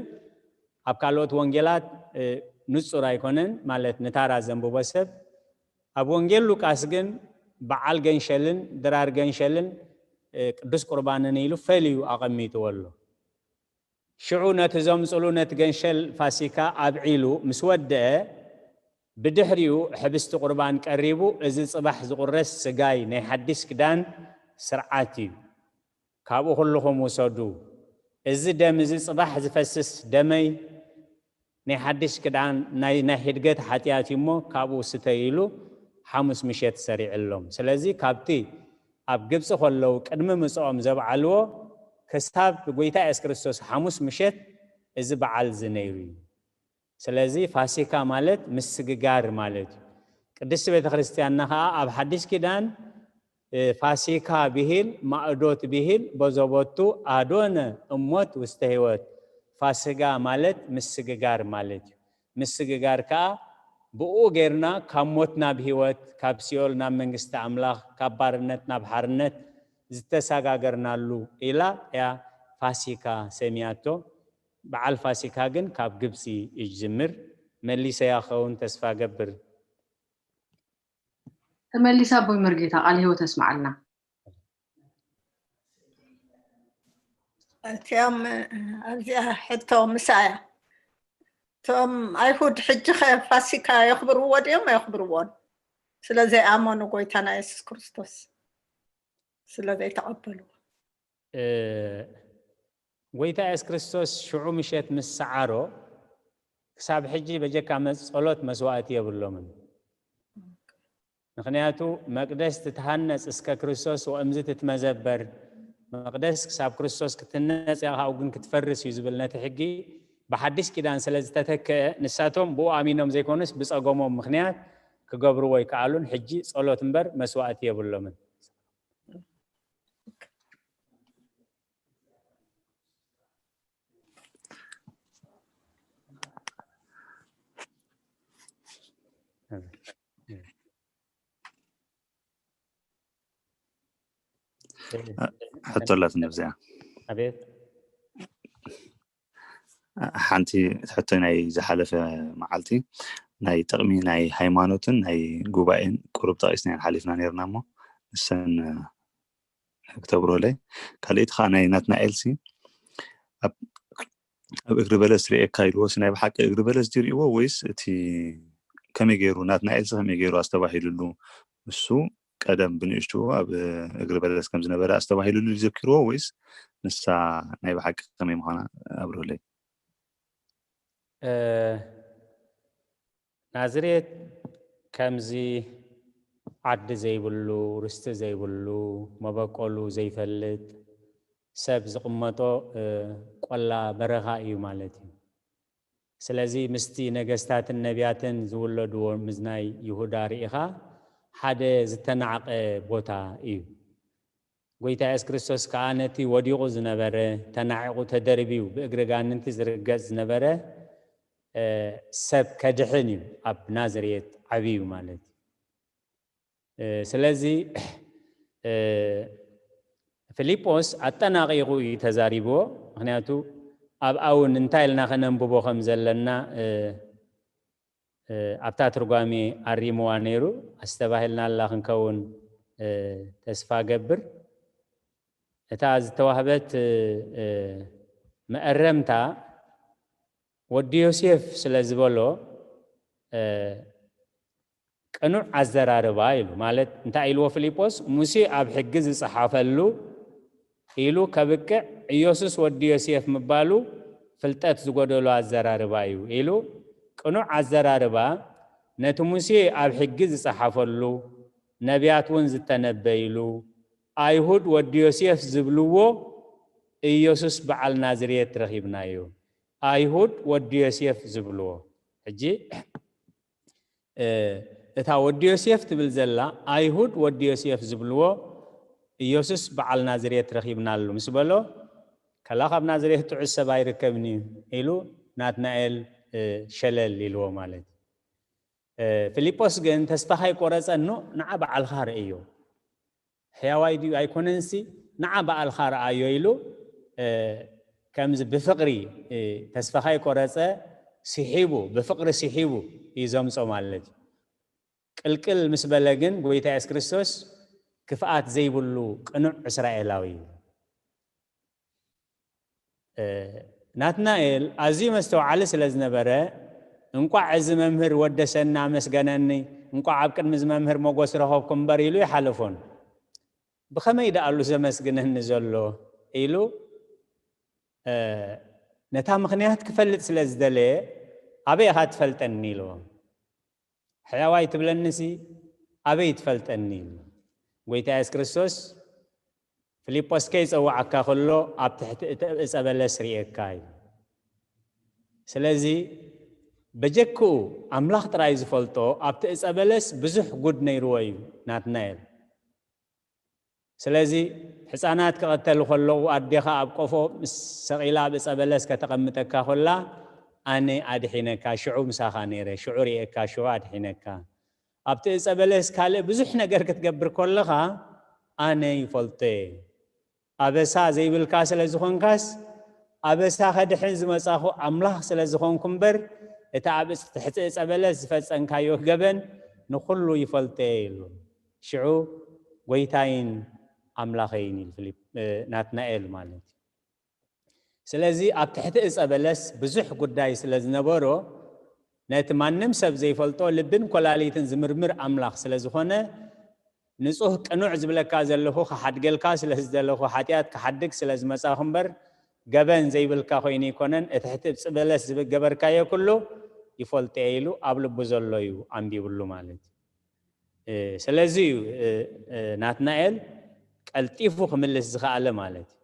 ኣብ ካልኦት ወንጌላት፣ እ፣ ንጹር ኣይኮነን፣ ማለት ንታራ ዘንብቦ ሰብ። ኣብ ወንጌል ሉቃስ ግን በዓል ገንሸልን ድራር ገንሸልን፣ እ፣ ቅዱስ ቁርባንን ኢሉ ፈልዩ ኣቐሚጥዎ ኣሎ። ሽዑ ነቲ ዘምጽሉ ነቲ ገንሸል ፋሲካ ኣብዒሉ ምስ ወደአ፣ ብድሕሪኡ ሕብስቲ ቁርባን ቀሪቡ፣ "እዚ ጽባሕ ዝቑረስ ስጋይ ናይ ሓድሽ ክዳን ስርዓት እዩ። ካብኡ ኩልኹም ውሰዱ። እዚ ደም እዚ ጽባሕ ዝፈስስ ደመይ ናይ ሓድሽ ክዳን፣ ናይ፣ ናይ ሕድገት ሓጢኣት እዩ እሞ ካብኡ ስተዩ" ኢሉ ሓሙስ ምሸት ሰሪዕሎም። ስለዚ ካብቲ ኣብ ግብጺ ከለዉ ቅድሚ ምጽኦም ዘብዓልዎ ክሳብ ጐይታ የሱስ ክርስቶስ ሓሙስ ምሸት እዚ በዓል እዚ ነይሩ እዩ። ስለዚ ፋሲካ ማለት ምስግጋር ማለት እዩ። ቅድስቲ ቤተ ክርስቲያንና ኸኣ ኣብ ሓድሽ ኪዳን፣ እ፣ ፋሲካ ብሂል፣ ማእዶት ብሂል፣ በዞ ቦቱ ኣዶነ እሞት ውስተ ህይወት። ፋሲጋ ማለት ምስግጋር ማለት እዩ። ምስግጋር ከኣ ብኡ ጌርና ካብ ሞት ናብ ህይወት፣ ካብ ሲኦል ናብ መንግስቲ ኣምላኽ፣ ካብ ባርነት ናብ ሓርነት ዝተሰጋገርናሉ ኢላ እያ ፋሲካ ሰምያቶ። በዓል ፋሲካ ግን ካብ ግብፂ እዩ ዝጅምር። መሊሰያ ክኸውን ተስፋ ገብር። ተመሊሳ ኣቦይ መርጌታ፣ ቃል ህይወት ኣስምዓልና። እቲኦም ኣብዚኣ ሕቶ ምሳያ፣ እቶም ኣይሁድ ሕጂ ኸ ፋሲካ የኽብርዎ ድዮም ኣየኽብርዎን? ስለ ዘይኣመኑ ጎይታና የሱስ ክርስቶስ ስለ ዘይተቐበልዎ። ጎይታ የሱስ ክርስቶስ ሽዑ ምሸት ምስ ሰዓሮ ክሳብ ሕጂ በጀካ ጸሎት መስዋእቲ የብሎምን። ምክንያቱ መቅደስ ትትሃነጽ እስከ ክርስቶስ ወእምዚ ትትመዘበር፣ መቅደስ ክሳብ ክርስቶስ ክትነጽ እያ፣ ካብኡ ግን ክትፈርስ እዩ ዝብል ነቲ ሕጊ ብሓድሽ ኪዳን ስለ ዝተተክአ፣ ንሳቶም ብኡ ኣሚኖም ዘይኮኑስ ብጸገሞም ምክንያት ክገብርዎ ኣይከኣሉን። ሕጂ ጸሎት እምበር መስዋእቲ የብሎምን። ሕቶ ኣላትኒ ኣብዚኣ። ኣቤት። ሓንቲ ሕቶ ናይ ዝሓለፈ መዓልቲ ናይ ጥቕሚ ናይ ሃይማኖትን ናይ ጉባኤን ቁሩብ ጠቒስና ሓሊፍና ነርና እሞ ንሰን ክተብርሆለይ። ካልኣይቲ ከዓ ናይ ናትናኤል ሲ ኣብ ኣብ እግሪ በለስ ርእየካ ኢልዎ ሲ ናይ ብሓቂ እግሪ በለስ ድዩ ርእይዎ ወይስ እቲ ከመይ ገይሩ ናትናኤል ሲ ከመይ ገይሩ ኣስተባሂልሉ እሱ ቀደም ብንእሽቱ ኣብ እግሪ በለስ ከም ዝነበረ ኣስተባሂልሉ ይዘክርዎ ወይስ ንሳ ናይ ብሓቂ ከመይ ምዃና ኣብርህለይ። ናዝሬት ከምዚ ዓዲ ዘይብሉ፣ ርስቲ ዘይብሉ፣ መበቆሉ ዘይፈልጥ ሰብ ዝቕመጦ ቆላ በረኻ እዩ ማለት እዩ። ስለዚ ምስቲ ነገስታትን ነቢያትን ዝውለድዎ ምዝናይ ይሁዳ ርኢኻ ሓደ ዝተናዕቐ ቦታ እዩ። ጎይታ የሱስ ክርስቶስ ከዓ ነቲ ወዲቑ ዝነበረ ተናዒቑ ተደርብዩ ብእግሪ ጋንንቲ ዝርገጽ ዝነበረ ሰብ ከድሕን እዩ ኣብ ናዝሬት ዓብዩ ማለት እዩ። ስለዚ ፊልጶስ ኣጠናቒቑ እዩ ተዛሪብዎ። ምክንያቱ ኣብኣ እውን እንታይ ኢልና ከነንብቦ ከም ዘለና ኣብታ ትርጓሜ ኣሪምዋ ነይሩ። ኣስተባሂልናላ ክንከውን ተስፋ ገብር። እታ ዝተዋህበት መእረምታ ወዲ ዮሴፍ ስለ ዝበሎ ቅኑዕ ኣዘራርባ ኢሉ። ማለት እንታይ ኢልዎ ፊልጶስ? ሙሴ ኣብ ሕጊ ዝጸሓፈሉ ኢሉ ከብቅዕ ኢየሱስ ወዲ ዮሴፍ ምባሉ ፍልጠት ዝጎደሎ ኣዘራርባ እዩ ኢሉ። ቅኑዕ ኣዘራርባ ነቲ ሙሴ ኣብ ሕጊ ዝጸሓፈሉ፣ ነቢያት እውን ዝተነበይሉ፣ ኣይሁድ ወዲ ዮሴፍ ዝብልዎ ኢየሱስ በዓል ናዝሬት ረኺብናዮ። ኣይሁድ ወዲ ዮሴፍ ዝብልዎ። ሕጂ እታ ወዲ ዮሴፍ ትብል ዘላ ኣይሁድ ወዲ ዮሴፍ ዝብልዎ ኢየሱስ በዓል ናዝሬት ረኺብናሉ ምስ በሎ፣ ከላ ካብ ናዝሬት ጥዑስ ሰብ ኣይርከብን እዩ ኢሉ ናትናኤል ሸለል ኢልዎ ማለት እዩ። ፊልጶስ ግን ተስፋ ካይቆረጸ፣ ኖ፣ ንዓ በዓልኻ ርእዮ፣ ሕያዋይ ድዩ ኣይኮነንሲ ንዓ በዓልኻ ረኣዮ ኢሉ ከምዚ ብፍቕሪ ተስፋ ካይቆረጸ ስሒቡ፣ ብፍቕሪ ስሒቡ እዩ ዘምጾ ማለት እዩ። ቅልቅል ምስ በለ ግን ጎይታ የሱስ ክርስቶስ ክፍኣት ዘይብሉ ቅኑዕ እስራኤላዊ እዩ። ናትናኤል ኣዝዩ መስተውዓሊ ስለ ዝነበረ፣ እንቋዕ እዚ መምህር ወደሰኒ ኣመስገነኒ፣ እንቋዕ ኣብ ቅድሚ እዚ መምህር ሞጎስ ረኸብኩ እምበር ኢሉ ይሓለፎን። ብኸመይ ደኣሉ ዘመስግነኒ ዘሎ ኢሉ ነታ ምኽንያት ክፈልጥ ስለ ዝደለየ፣ ኣበይ ኢኻ ትፈልጠኒ ኢልዎ። ሕያዋይ ትብለኒሲ ኣበይ ትፈልጠኒ ኢሉ። ጎይታ የሱስ ክርስቶስ ፊልጶስ ከይጸውዓካ ከሎ ኣብ ትሕቲ እቲ ዕጸ በለስ ርእየካ እዩ። ስለዚ በጀክኡ ኣምላኽ ጥራይ ዝፈልጦ ኣብቲ ዕጸ በለስ ብዙሕ ጉድ ነይርዎ እዩ ናትናኤል። ስለዚ ሕፃናት ክቐተሉ ከለዉ ኣዴኻ ኣብ ቆፎ ምስ ሰቒላ ኣብ ዕጸ በለስ ከተቐምጠካ ኮላ ኣነ ኣድሒነካ ሽዑ ምሳኻ ነይረ ሽዑ ርእየካ ሽዑ ኣድሒነካ ኣብቲ ዕጸ በለስ ካልእ ብዙሕ ነገር ክትገብር ከለኻ ኣነ ይፈልጦ እየ ኣበሳ ዘይብልካ ስለ ዝኾንካስ ኣበሳ ከድሕን ዝመጻኹ ኣምላኽ ስለ ዝኾንኩ እምበር፣ እቲ ኣብ እጽ-፣ ትሕቲ ዕጸ በለስ ዝፈጸንካዮ ገበን ንኹሉ ይፈልጦ እየ ኢሉ። ሽዑ ጎይታይን ኣምላኸይን ኢሉ ፊሊፕ-፣ እ፣ ናትናኤል ማለት እዩ። ስለዚ ኣብ ትሕቲ እጸ በለስ ብዙሕ ጉዳይ ስለ ዝነበሮ፣ ነቲ ማንም ሰብ ዘይፈልጦ ልብን ኮላሊትን ዝምርምር ኣምላኽ ስለ ዝኾነ፣ ንጹህ ቅኑዕ ዝብለካ ዘለኹ ክሓድገልካ ስለ ዝደለኹ፣ ሓጢኣት ክሓድግ ስለ ዝመጻኹ እምበር፣ ገበን ዘይብልካ ኮይኑ ኣይኮነን። እቲ ትሕቲ እጽ በለስ ዝገበርካዮ ኩሉ ይፈልጦ እየ ኢሉ ኣብ ልቡ ዘሎ እዩ ኣንቢብሉ ማለት እዩ። እ፣ ስለዚ እዩ፣ እ፣ እ፣ ናትናኤል ቀልጢፉ ክምልስ ዝኸኣለ ማለት እዩ።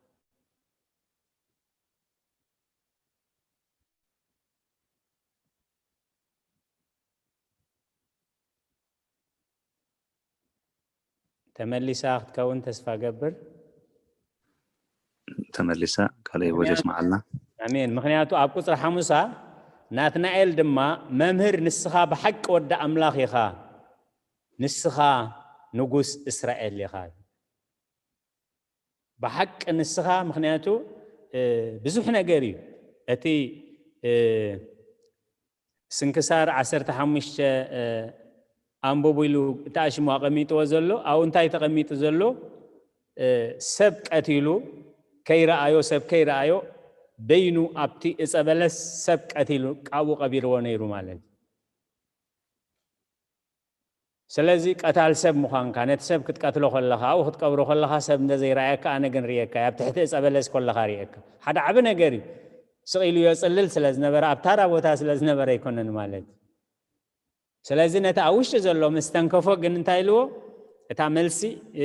ተመሊሳ ክትከውን ተስፋ ገብር። ተመሊሳ፣ ቃለ ህይወት ምኽንያቱ የስምዓልና። ኣሜን። ምኽንያቱ ኣብ ቁጽሪ ሓሙሳ፣ ናትናኤል ድማ፣ "መምህር፣ ንስኻ ብሓቂ ወዲ ኣምላኽ ኢኻ፣ ንስኻ ንጉስ እስራኤል ኢኻ። ብሓቂ ንስኻ"፣ ምኽንያቱ፣ እ፣ ብዙሕ ነገር እዩ። እቲ፣ እ፣ ስንክሳር ዓሰርተ ሓሙሽተ፣ እ፣ ኣንብቡ ኢሉ እቲ ኣሽሙ ኣቐሚጥዎ ዘሎ፣ ኣብኡ እንታይ ተቐሚጡ ዘሎ? እ፣ ሰብ ቀቲሉ ከይረኣዮ፣ ሰብ ከይረኣዮ፣ በይኑ ኣብቲ እጸ በለስ ሰብ ቀቲሉ ካብኡ ቀቢርዎ ነይሩ ማለት እዩ። ስለዚ ቀታል ሰብ ምዃንካ፣ ነቲ ሰብ ክትቀትሎ ከለኻ፣ ኣብኡ ክትቀብሮ ከለኻ ሰብ እንተ ዘይረኣየካ፣ ኣነ ግን ርእየካ እየ። ኣብ ትሕቲ እጸ በለስ ከለኻ ርእየካ። ሓደ ዓቢ ነገር እዩ። ስቕ ኢሉ የጽልል ስለ ዝነበረ፣ ኣብ ታራ ቦታ ስለ ዝነበረ ኣይኮነን ማለት እዩ። ስለዚ ነቲ ኣብ ውሽጢ ዘሎ ምስ ተንከፎ ግን እንታይ ኢልዎ? እታ መልሲ፣ እ፣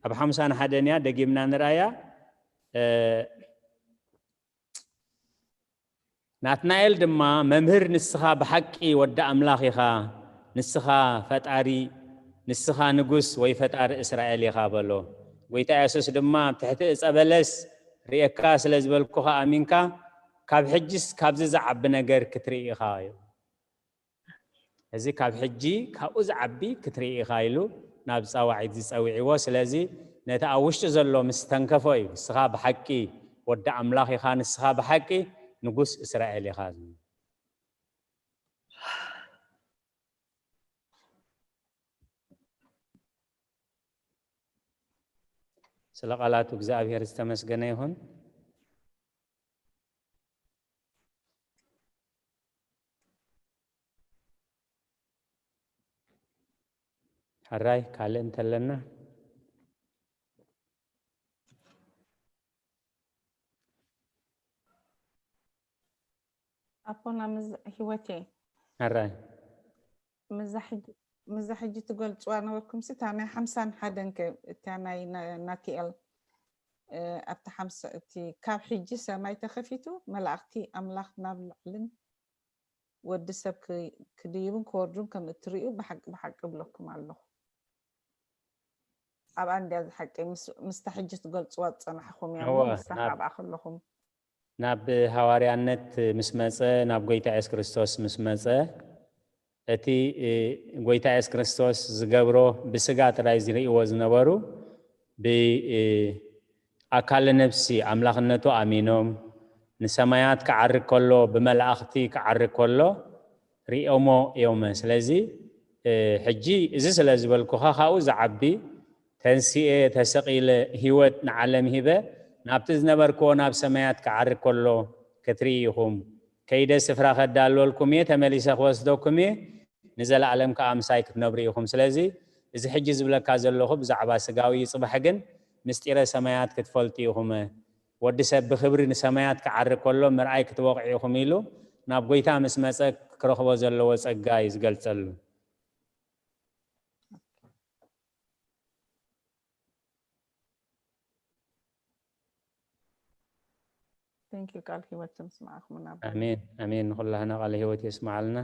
ኣብ ሓምሳን ሓደን እያ፣ ደጊምና ንርኣያ። እ፣ ናትናኤል ድማ፣ "መምህር፣ ንስኻ ብሓቂ ወዲ ኣምላኽ ኢኻ፣ ንስኻ ፈጣሪ፣ ንስኻ ንጉስ ወይ ፈጣሪ እስራኤል ኢኻ" በሎ። ጎይታ የሱስ ድማ፣ "ኣብ ትሕቲ እጸ በለስ ርእየካ ስለ ዝበልኩኻ ኣሚንካ፣ ካብ ሕጂስ ካብዚ ዝዓቢ ነገር ክትርኢ ኢኻ" እዩ። እዚ ካብ ሕጂ ካብኡ ዝዓቢ ክትርኢ ኢኻ ኢሉ ናብ ጻዋዒት ዝጸውዕዎ። ስለዚ ነቲ ኣብ ውሽጢ ዘሎ ምስ ተንከፎ እዩ፣ "ንስኻ ብሓቂ ወዲ ኣምላኽ ኢኻ፣ ንስኻ ብሓቂ ንጉስ እስራኤል ኢኻ" ዝብል። ስለ ቃላቱ እግዚኣብሔር ዝተመስገነ ይኹን። ሕራይ ካልእ እንተለና? ኣቦና ምስ ህይወቴ ሕራይ። ምዛ ሕጂ፣ ምዛ ሕጂ ትገልጽዋ ነበርኩምሲ፣ እታ ናይ ሓምሳን ሓደን ከ፣ እታ ናይ ና-፣ ናትናኤል፣ እ፣ ኣብቲ ሓምሳ፣ እቲ ካብ ሕጂ ሰማይ ተኸፊቱ፣ መላእኽቲ ኣምላኽ ናብ ላዕልን ወዲ ሰብ ክ-፣ ክድይቡን ክወርዱን ከም እትርእዩ ብሓቂ፣ ብሓቂ እብለኩም ኣለኹ። ኣብኣ እንድያ እዚ ሓቂ፣ ምስ-፣ ምስታ ሕጂ ትገልጽዋ ዝጸናሕኹም እያ እሞ፣ እወ፣ ንሳ ናብ ካብኣ ከለኹም። ናብ ሃዋርያነት ምስ መጸ፣ ናብ ጎይታ የሱስ ክርስቶስ ምስ መጸ፣ እቲ፣ እ፣ ጎይታ የሱስ ክርስቶስ ዝገብሮ ብስጋ ጥራይ ዝርእይዎ ዝነበሩ፣ ብ-፣ እ፣ ኣካለ ነፍሲ ኣምላኽነቱ ኣሚኖም፣ ንሰማያት ክዓርግ ከሎ፣ ብመላእኽቲ ክዓርግ ከሎ ሪኦሞ እዮም። ስለዚ፣ እ፣ ሕጂ እዚ ስለ ዝበልኩኻ፣ ካብኡ ዝዓቢ ተንሲኤ፣ ተሰቒለ፣ ህይወት ንዓለም ሂበ፣ ናብቲ ዝነበርክዎ ናብ ሰማያት ክዓርግ ከሎ ክትርኢ ኢኹም። ከይደ ስፍራ ከዳልወልኩም እየ፣ ተመሊሰ ክወስደኩም እየ፣ ንዘለኣለም ከኣ ምሳይ ክትነብሩ ኢኹም። ስለዚ፣ እዚ ሕጂ ዝብለካ ዘለኹ ብዛዕባ ስጋዊ እዩ፣ ጽባሕ ግን ምስጢረ ሰማያት ክትፈልጡ ኢኹም። ወዲ ሰብ ብኽብሪ ንሰማያት ክዓርግ ከሎ ምርኣይ ክትበቕዑ ኢኹም ኢሉ ናብ ጐይታ ምስ መጸ ክረኽቦ ዘለዎ ጸጋ እዩ ዝገልጸሉ። Thank you። ቃል ህይወት ምስማዕኹም ናብ ኣሜን፣ ኣሜን። ንኹላህና ቃለ ህይወት የስምዓልና።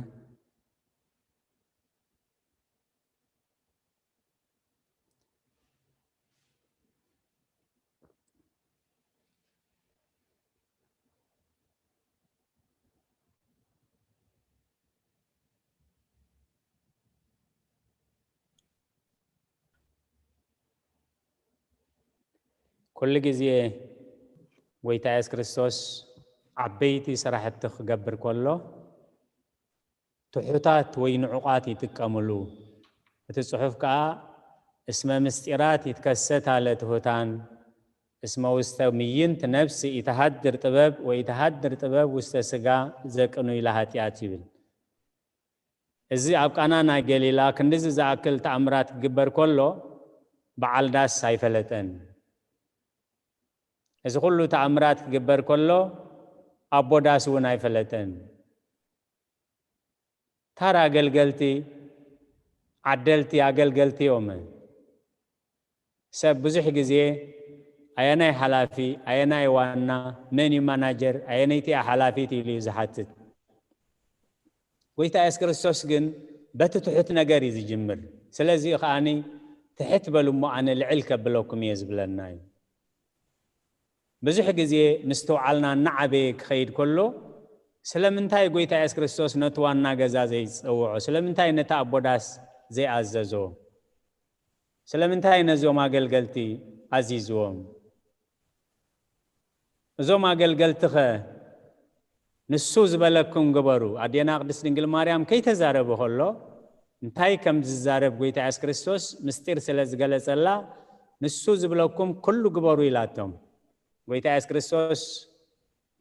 ኩሉ ግዜ ጎይታ የሱስ ክርስቶስ ዓበይቲ ስራሕቲ ክገብር ከሎ ትሑታት ወይ ንዑቓት ይጥቀምሉ። እቲ ጽሑፍ ከኣ እስመ ምስጢራት ይትከሰታ ለትሑታን እስመ ውስተ ምይንት ነፍስ ኢተሃድር ጥበብ ወኢተሃድር ጥበብ ውስተ ስጋ ዘቅኑ ኢለ ኃጢኣት ይብል። እዚ ኣብ ቃና ናይ ገሊላ ክንድዚ ዝኣክል ተኣምራት ክግበር ከሎ በዓል ዳስ ኣይፈለጠን። እዚ ኩሉ ተኣምራት ክግበር ከሎ ኣቦ ዳስ እውን ኣይፈለጠን። ታራ ኣገልገልቲ ዓደልቲ ኣገልገልቲ እዮም። ሰብ ብዙሕ ግዜ ኣየናይ ሓላፊ ኣየናይ ዋና መን እዩ ማናጀር ኣየነይቲ እያ ሓላፊት ኢሉ እዩ ዝሓትት። ጎይታ የሱስ ክርስቶስ ግን በቲ ትሑት ነገር እዩ ዝጅምር። ስለዚ ከኣኒ ትሕት በሉ እሞ ኣነ ልዕል ከብለኩም እየ ዝብለና እዩ። ብዙሕ ግዜ ምስትውዓልና እናዓበየ ክኸይድ ከሎ ስለምንታይ ጎይታ የሱስ ክርስቶስ ነቲ ዋና ገዛ ዘይጸውዖ? ስለምንታይ ነቲ ኣቦ ዳስ ዘይኣዘዞ? ስለምንታይ ነዚኦም ኣገልገልቲ ኣዚዝዎም? እዞም ኣገልገልትኸ ንሱ ዝበለኩም ግበሩ። ኣዴና ቅድስት ድንግል ማርያም ከይተዛረበ ከሎ እንታይ ከም ዝዛረብ ጎይታ የሱስ ክርስቶስ ምስጢር ስለ ዝገለጸላ ንሱ ዝብለኩም ኩሉ ግበሩ ኢላቶም። ጎይታ የሱስ ክርስቶስ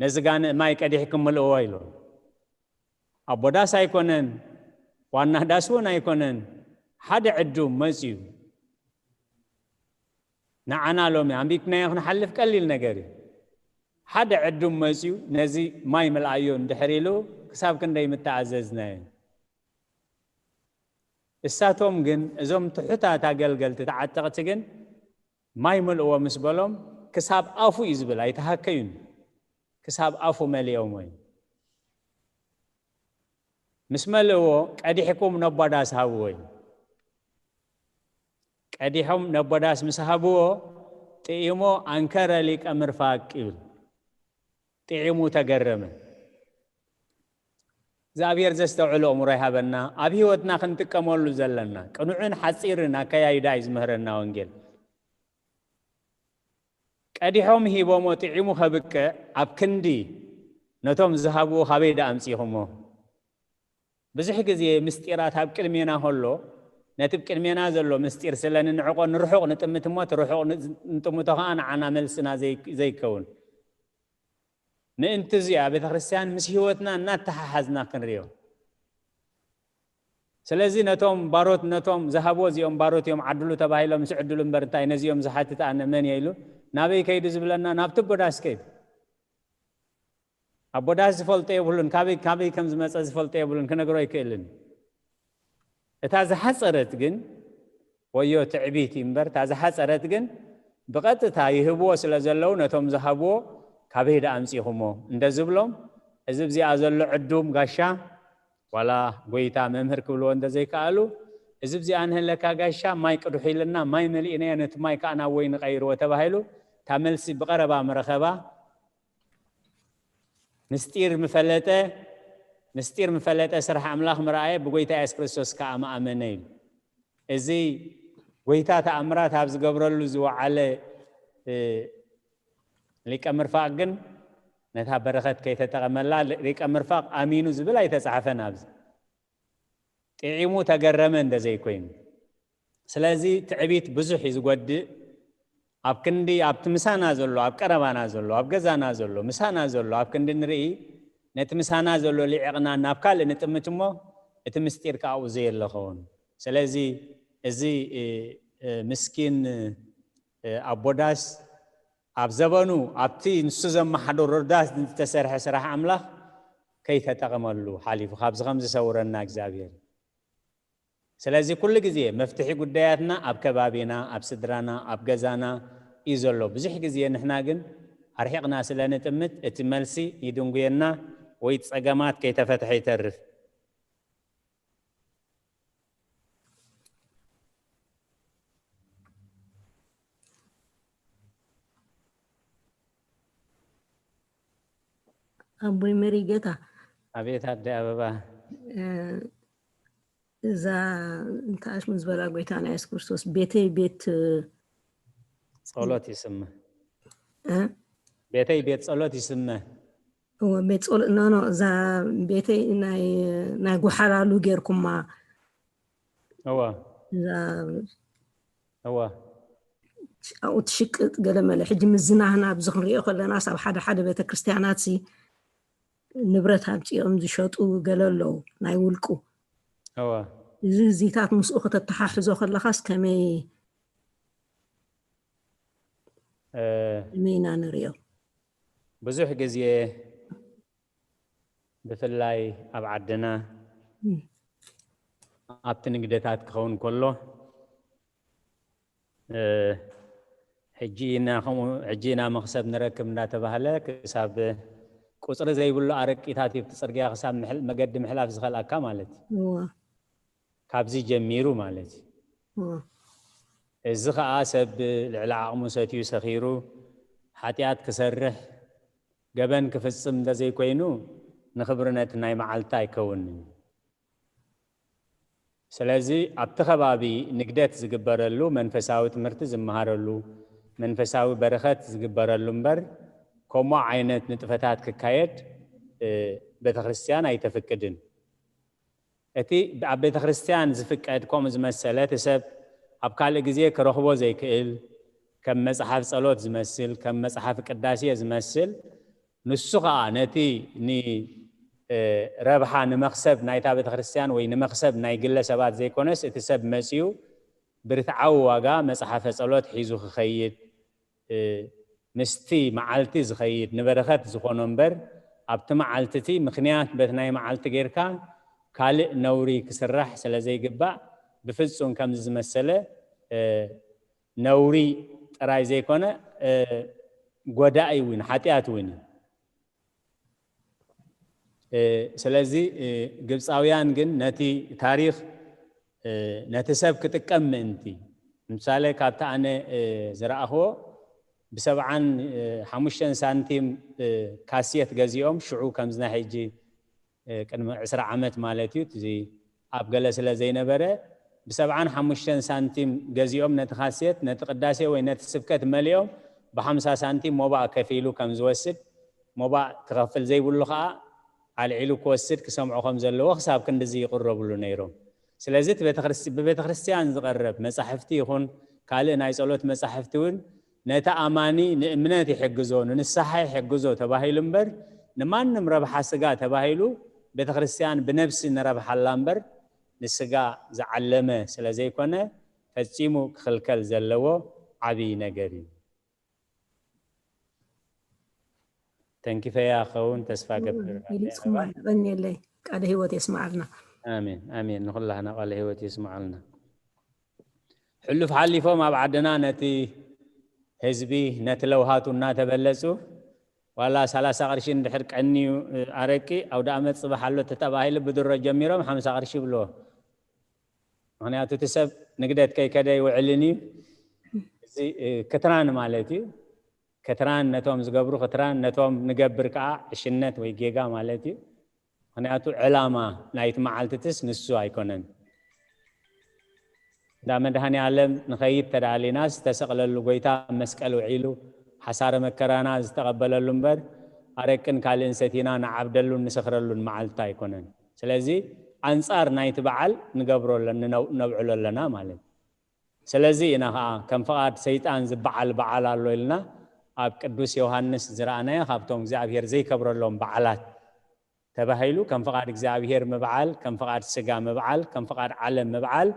ነዚ ጋንእ ማይ ቀዲሕኩም ምልእዎ ኢሉ። ኣቦ ዳስ ኣይኮነን፣ ዋና ዳስ እውን ኣይኮነን። ሓደ ዕዱም መጽዩ ንዓና ሎሚ ኣንቢብናዮ ክንሓልፍ ቀሊል ነገር እዩ። ሓደ ዕዱም መጽዩ ነዚ ማይ ምልኣዮ እንድሕር ኢሉ ክሳብ ክንደይ ምተኣዘዝናዮ። እሳቶም ግን እዞም ትሑታት ኣገልገልቲ ተዓጠቕቲ ግን ማይ ምልእዎ ምስ በሎም ክሳብ ኣፉ እዩ ዝብል ኣይተሃከዩን። ክሳብ ኣፉ መሊኦም ወይ ምስ መልእዎ ቀዲሕኩም ነቦዳስ ሃብዎ እዩ። ቀዲሖም ነቦዳስ ምስ ሃብዎ ጥኢሞ ኣንከረ ሊቀ ምርፋቅ ይብል። ጥዒሙ ተገረመ። እግዚኣብሔር ዘስተውዕሎ እምሮ ይሃበና። ኣብ ህይወትና ክንጥቀመሉ ዘለና ቅኑዕን ሓፂርን ኣከያይዳ እዩ ዝምህረና ወንጌል። ቀዲሖም ሂቦሞ ጥዒሙ ከብቅዕ ኣብ ክንዲ ነቶም ዝሃብዎ ካበይ ደኣ ኣምፂኹሞ? ብዙሕ ግዜ ምስጢራት ኣብ ቅድሜና ከሎ ነቲ ቅድሜና ዘሎ ምስጢር ስለ ንንዕቆ ንርሑቕ ንጥምት እሞ እቲ ርሑቕ ንጥምቶ ከዓ ንዓና መልስና ዘይከውን። ምእንቲ እዚኣ ቤተ ክርስቲያን ምስ ህይወትና እናተሓሓዝና ክንሪኦ። ስለዚ ነቶም ባሮት ነቶም ዝሃብዎ እዚኦም ባሮት እዮም ዓድሉ ተባሂሎም ምስ ዕድሉ እምበር እንታይ ነዚኦም ዝሓትት ኣነ መን እየ ኢሉ ናበይ ከይዱ ዝብለና ናብቲ ቦዳስ ከይዱ። ኣቦዳስ ዝፈልጦ የብሉን። ካበይ ካበይ ከም ዝመፀ ዝፈልጦ የብሉን። ክነግሮ ኣይክእልን። እታ ዝሓፀረት ግን ወዮ ትዕቢት እዩ እምበር እታ ዝሓፀረት ግን ብቐጥታ ይህብዎ ስለ ዘለዉ ነቶም ዝሃብዎ ካበይ ደኣ ኣምፂኹሞ እንደ ዝብሎም እዚ ብዚኣ ዘሎ ዕዱም ጋሻ ዋላ ጎይታ መምህር ክብልዎ እንደ ዘይከኣሉ እዚ ብዚኣ ንህለካ ጋሻ ማይ ቅዱሕ ኢልና ማይ መሊእናዮ ነቲ ማይ ከዓ ናብ ወይኒ ቀይርዎ ተባሂሉ እታ መልሲ ብቐረባ ምረኸባ። ምስጢር ምፈለጠ ምስጢር ምፈለጠ ስራሕ ኣምላኽ ምረኣየ ብጎይታ የሱስ ክርስቶስ ከዓ ምኣመነ ኢሉ። እዚ ጎይታ ተኣምራት ኣብ ዝገብረሉ ዝወዓለ ሊቀ ምርፋቕ ግን ነታ በረኸት ከይተጠቐመላ ሊቀ ምርፋቕ ኣሚኑ ዝብል ኣይተፃሕፈን ኣብዚ። ጥዒሙ ተገረመ እንደ ዘይኮይኑ። ስለዚ ትዕቢት ብዙሕ እዩ ዝጎድእ። ኣብ ክንዲ ኣብቲ ምሳና ዘሎ ኣብ ቀረባና ዘሎ ኣብ ገዛና ዘሎ ምሳና ዘሎ ኣብ ክንዲ ንርኢ ነቲ ምሳና ዘሎ ሊዕቕና ናብ ካልእ ንጥምት እሞ እቲ ምስጢር ከኣኡ ዘየለኸውን። ስለዚ እዚ ምስኪን ኣቦዳስ ኣብ ዘበኑ ኣብቲ ንሱ ዘመሓደሮ ዳስ ዝተሰርሐ ስራሕ ኣምላኽ ከይተጠቐመሉ ሓሊፉ ካብዚ ከም ዝሰውረና እግዚኣብሔር። ስለዚ ኩሉ ግዜ መፍትሒ ጉዳያትና ኣብ ከባቢና ኣብ ስድራና ኣብ ገዛና እዩ ዘሎ። ብዙሕ ግዜ ንሕና ግን ኣርሒቕና ስለ ንጥምት እቲ መልሲ ይድንጉየና ወይ ጸገማት ከይተፈትሐ ይተርፍ። ኣቦይ መሪጌታ ኣቤት ኣደ ኣበባ እዛ እንተኣሽሙ ዝበላ ጎይታና የሱስ ክርስቶስ ቤተይ ቤት ጸሎት ይስመ እ? ቤተይ ቤት ጸሎት ይስመ እወ፣ ቤት ጸሎት፣ ኖ፣ ኖ፣ እዛ ቤተይ ናይ፣ ናይ ጓሓላሉ ጌርኩማ። እወ፣ እዛ እወ። ኣብኡ ትሽቅጥ ገለ መለ። ሕጂ ምዝናህና ኣብዚ ክንሪኦ ከለናስ ኣብ ሓደ ሓደ ቤተክርስትያናት ሲ ንብረት ኣምጺኦም ዝሸጡ ገለ ኣለዉ፣ ናይ ውልቁ። እወ። እዚ እዚታት ምስኡ ከተተሓሕዞ ከለኻስ ከመይ እ፣ ከመይ ኢና ንሪኦ? ብዙሕ ግዜ ብፍላይ ኣብ ዓድና እም። ኣብቲ ንግደታት ክኸውን ከሎ፣ እ፣ ሕጂ ኢና ከምኡ፣ ሕጂ ኢና መኽሰብ ንረክብ እንዳተባህለ ክሳብ ቁጽሪ ዘይብሉ ኣረቂታት ኣብቲ ጽርግያ ክሳብ ምሕል-፣ መገዲ ምሕላፍ ዝኸልኣካ ማለት እዩ። እወ። ካብዚ ጀሚሩ ማለት እዩ። እወ። እዚ ኸኣ ሰብ ልዕሊ ዓቕሙ ሰትዩ ሰኺሩ ሓጢኣት ክሰርሕ ገበን ክፍጽም እንተዘይኮይኑ ንኽብሪ ነቲ ናይ መዓልቲ ኣይከውንን። ስለዚ ኣብቲ ከባቢ ንግደት ዝግበረሉ መንፈሳዊ ትምህርቲ ዝመሃረሉ መንፈሳዊ በረኸት ዝግበረሉ እምበር ከምኡ ዓይነት ንጥፈታት ክካየድ፣ እ፣ ቤተክርስትያን ኣይተፍቅድን። እቲ ኣብ ቤተክርስትያን ዝፍቀድ ከምኡ ዝመሰለ እቲ ሰብ ኣብ ካልእ ግዜ ክረኽቦ ዘይክእል ከም መጽሓፍ ጸሎት ዝመስል ከም መጽሓፍ ቅዳሴ ዝመስል ንሱ ኸኣ ነቲ ን-፣ እ፣ ረብሓ ንመኽሰብ ናይታ ቤተክርስትያን ወይ ንመኽሰብ ናይ ግለሰባት ዘይኮነስ እቲ ሰብ መጺኡ ብርትዓዊ ዋጋ መጽሓፈ ጸሎት ሒዙ ክኸይድ፣ እ፣ ምስቲ መዓልቲ ዝኸይድ ንበረኸት ዝኾኖ እምበር ኣብቲ መዓልቲ እቲ ምኽንያት በቲ ናይ መዓልቲ ጌርካ ካልእ ነውሪ ክስራሕ ስለ ዘይግባእ ብፍጹም ከምዚ ዝመሰለ፣ እ፣ ነውሪ ጥራይ ዘይኮነ፣ እ፣ ጎዳኢ እውን ሓጢኣት እውን እዩ። እ፣ ስለዚ፣ እ፣ ግብፃውያን ግን ነቲ ታሪኽ፣ እ፣ ነቲ ሰብ ክጥቀም ምእንቲ፣ ምሳሌ ካብቲ ኣነ፣ እ፣ ዝረኣኽዎ ብሰብዓን፣ እ፣ ሓሙሽተን ሳንቲም፣ እ፣ ካሴት ገዚኦም ሽዑ ከምዚ ናይ ሕጂ፣ እ፣ ቅድሚ ዕስራ ዓመት ማለት እዩ። እዚ ኣብ ገለ ስለ ዘይነበረ ብሰብዓን ሓሙሽተን ሳንቲም ገዚኦም ነቲ ካሴት፣ ነቲ ቅዳሴ ወይ ነቲ ስብከት መሊኦም ብሓምሳ ሳንቲም ሞባእ ከፊሉ ከም ዝወስድ፣ ሞባእ ክኸፍል ዘይብሉ ኸኣ ኣልዒሉ ክወስድ ክሰምዖ ከም ዘለዎ ክሳብ ክንድዚ ይቕረብሉ ነይሮም። ስለዚ እቲ ቤተክርስ-፣ ብቤተክርስትያን ዝቐረብ መጻሕፍቲ ይኹን ካልእ ናይ ጸሎት መጻሕፍቲ እውን ነቲ ኣማኒ ንእምነት ይሕግዞ፣ ንንስሓ ይሕግዞ ተባሂሉ እምበር ንማንም ረብሓ ስጋ ተባሂሉ ቤተክርስትያን ብነብሲ ንረብሓላ እምበር ንስጋ ዝዓለመ ስለ ዘይኮነ ፈጺሙ ክኽልከል ዘለዎ ዓብዪ ነገር እዩ። ተንኪፈያ ክኸውን ተስፋ ገብር። ገሊጽኩማ፣ የቐንየለይ። ቃለ ህይወት የስምዓልና። ኣሜን፣ ኣሜን። ንኹላህና ቃለ ህይወት የስምዓልና። ሕሉፍ ሓሊፎም ኣብ ዓድና ነቲ ህዝቢ፣ ነቲ ለውሃቱ እናተበለጹ፣ ዋላ ሰላሳ ቅርሺ እንድሕር ቀንዩ፣ እ፣ ኣረቂ፣ ኣውደ ኣመት ጽባሕ ኣሎ ተተባሂሉ ብድሮ ጀሚሮም ሓምሳ ቅርሺ ይብልዎ። ምኽንያቱ እቲ ሰብ ንግደት ከይከደ ይውዕልን እዩ። እዚ፣ እ፣ ክትራን ማለት እዩ። ክትራን ነቶም ዝገብሩ ክትራን፣ ነቶም ንገብር ከኣ ዕሽነት ወይ ጌጋ ማለት እዩ። ምኽንያቱ ዕላማ ናይቲ መዓልትትስ ንሱ ኣይኮነን። እንዳ መድኃኔ ዓለም ንኸይድ ተዳሊና ዝተሰቕለሉ ጎይታ ኣብ መስቀል ውዒሉ ሓሳረ መከራና ዝተቐበለሉ እምበር ኣረቅን ካልእን ሰቲና ንዓብደሉን ንሰኽረሉን መዓልቲ ኣይኮነን። ስለዚ ኣንጻር ናይቲ በዓል ንገብሮ ኣለና፣ ነው-፣ ነብዕሎ ኣለና ማለት እዩ። ስለዚ ኢና ኸዓ ከም ፍቓድ ሰይጣን ዝበዓል በዓል ኣሎ ኢልና ኣብ ቅዱስ ዮሃንስ ዝረኣናዮ ካብቶም እግዚኣብሔር ዘይከብረሎም በዓላት ተባሂሉ ከም ፍቓድ እግዚኣብሔር ምብዓል፣ ከም ፍቓድ ስጋ ምብዓል፣ ከም ፍቓድ ዓለም ምብዓል፣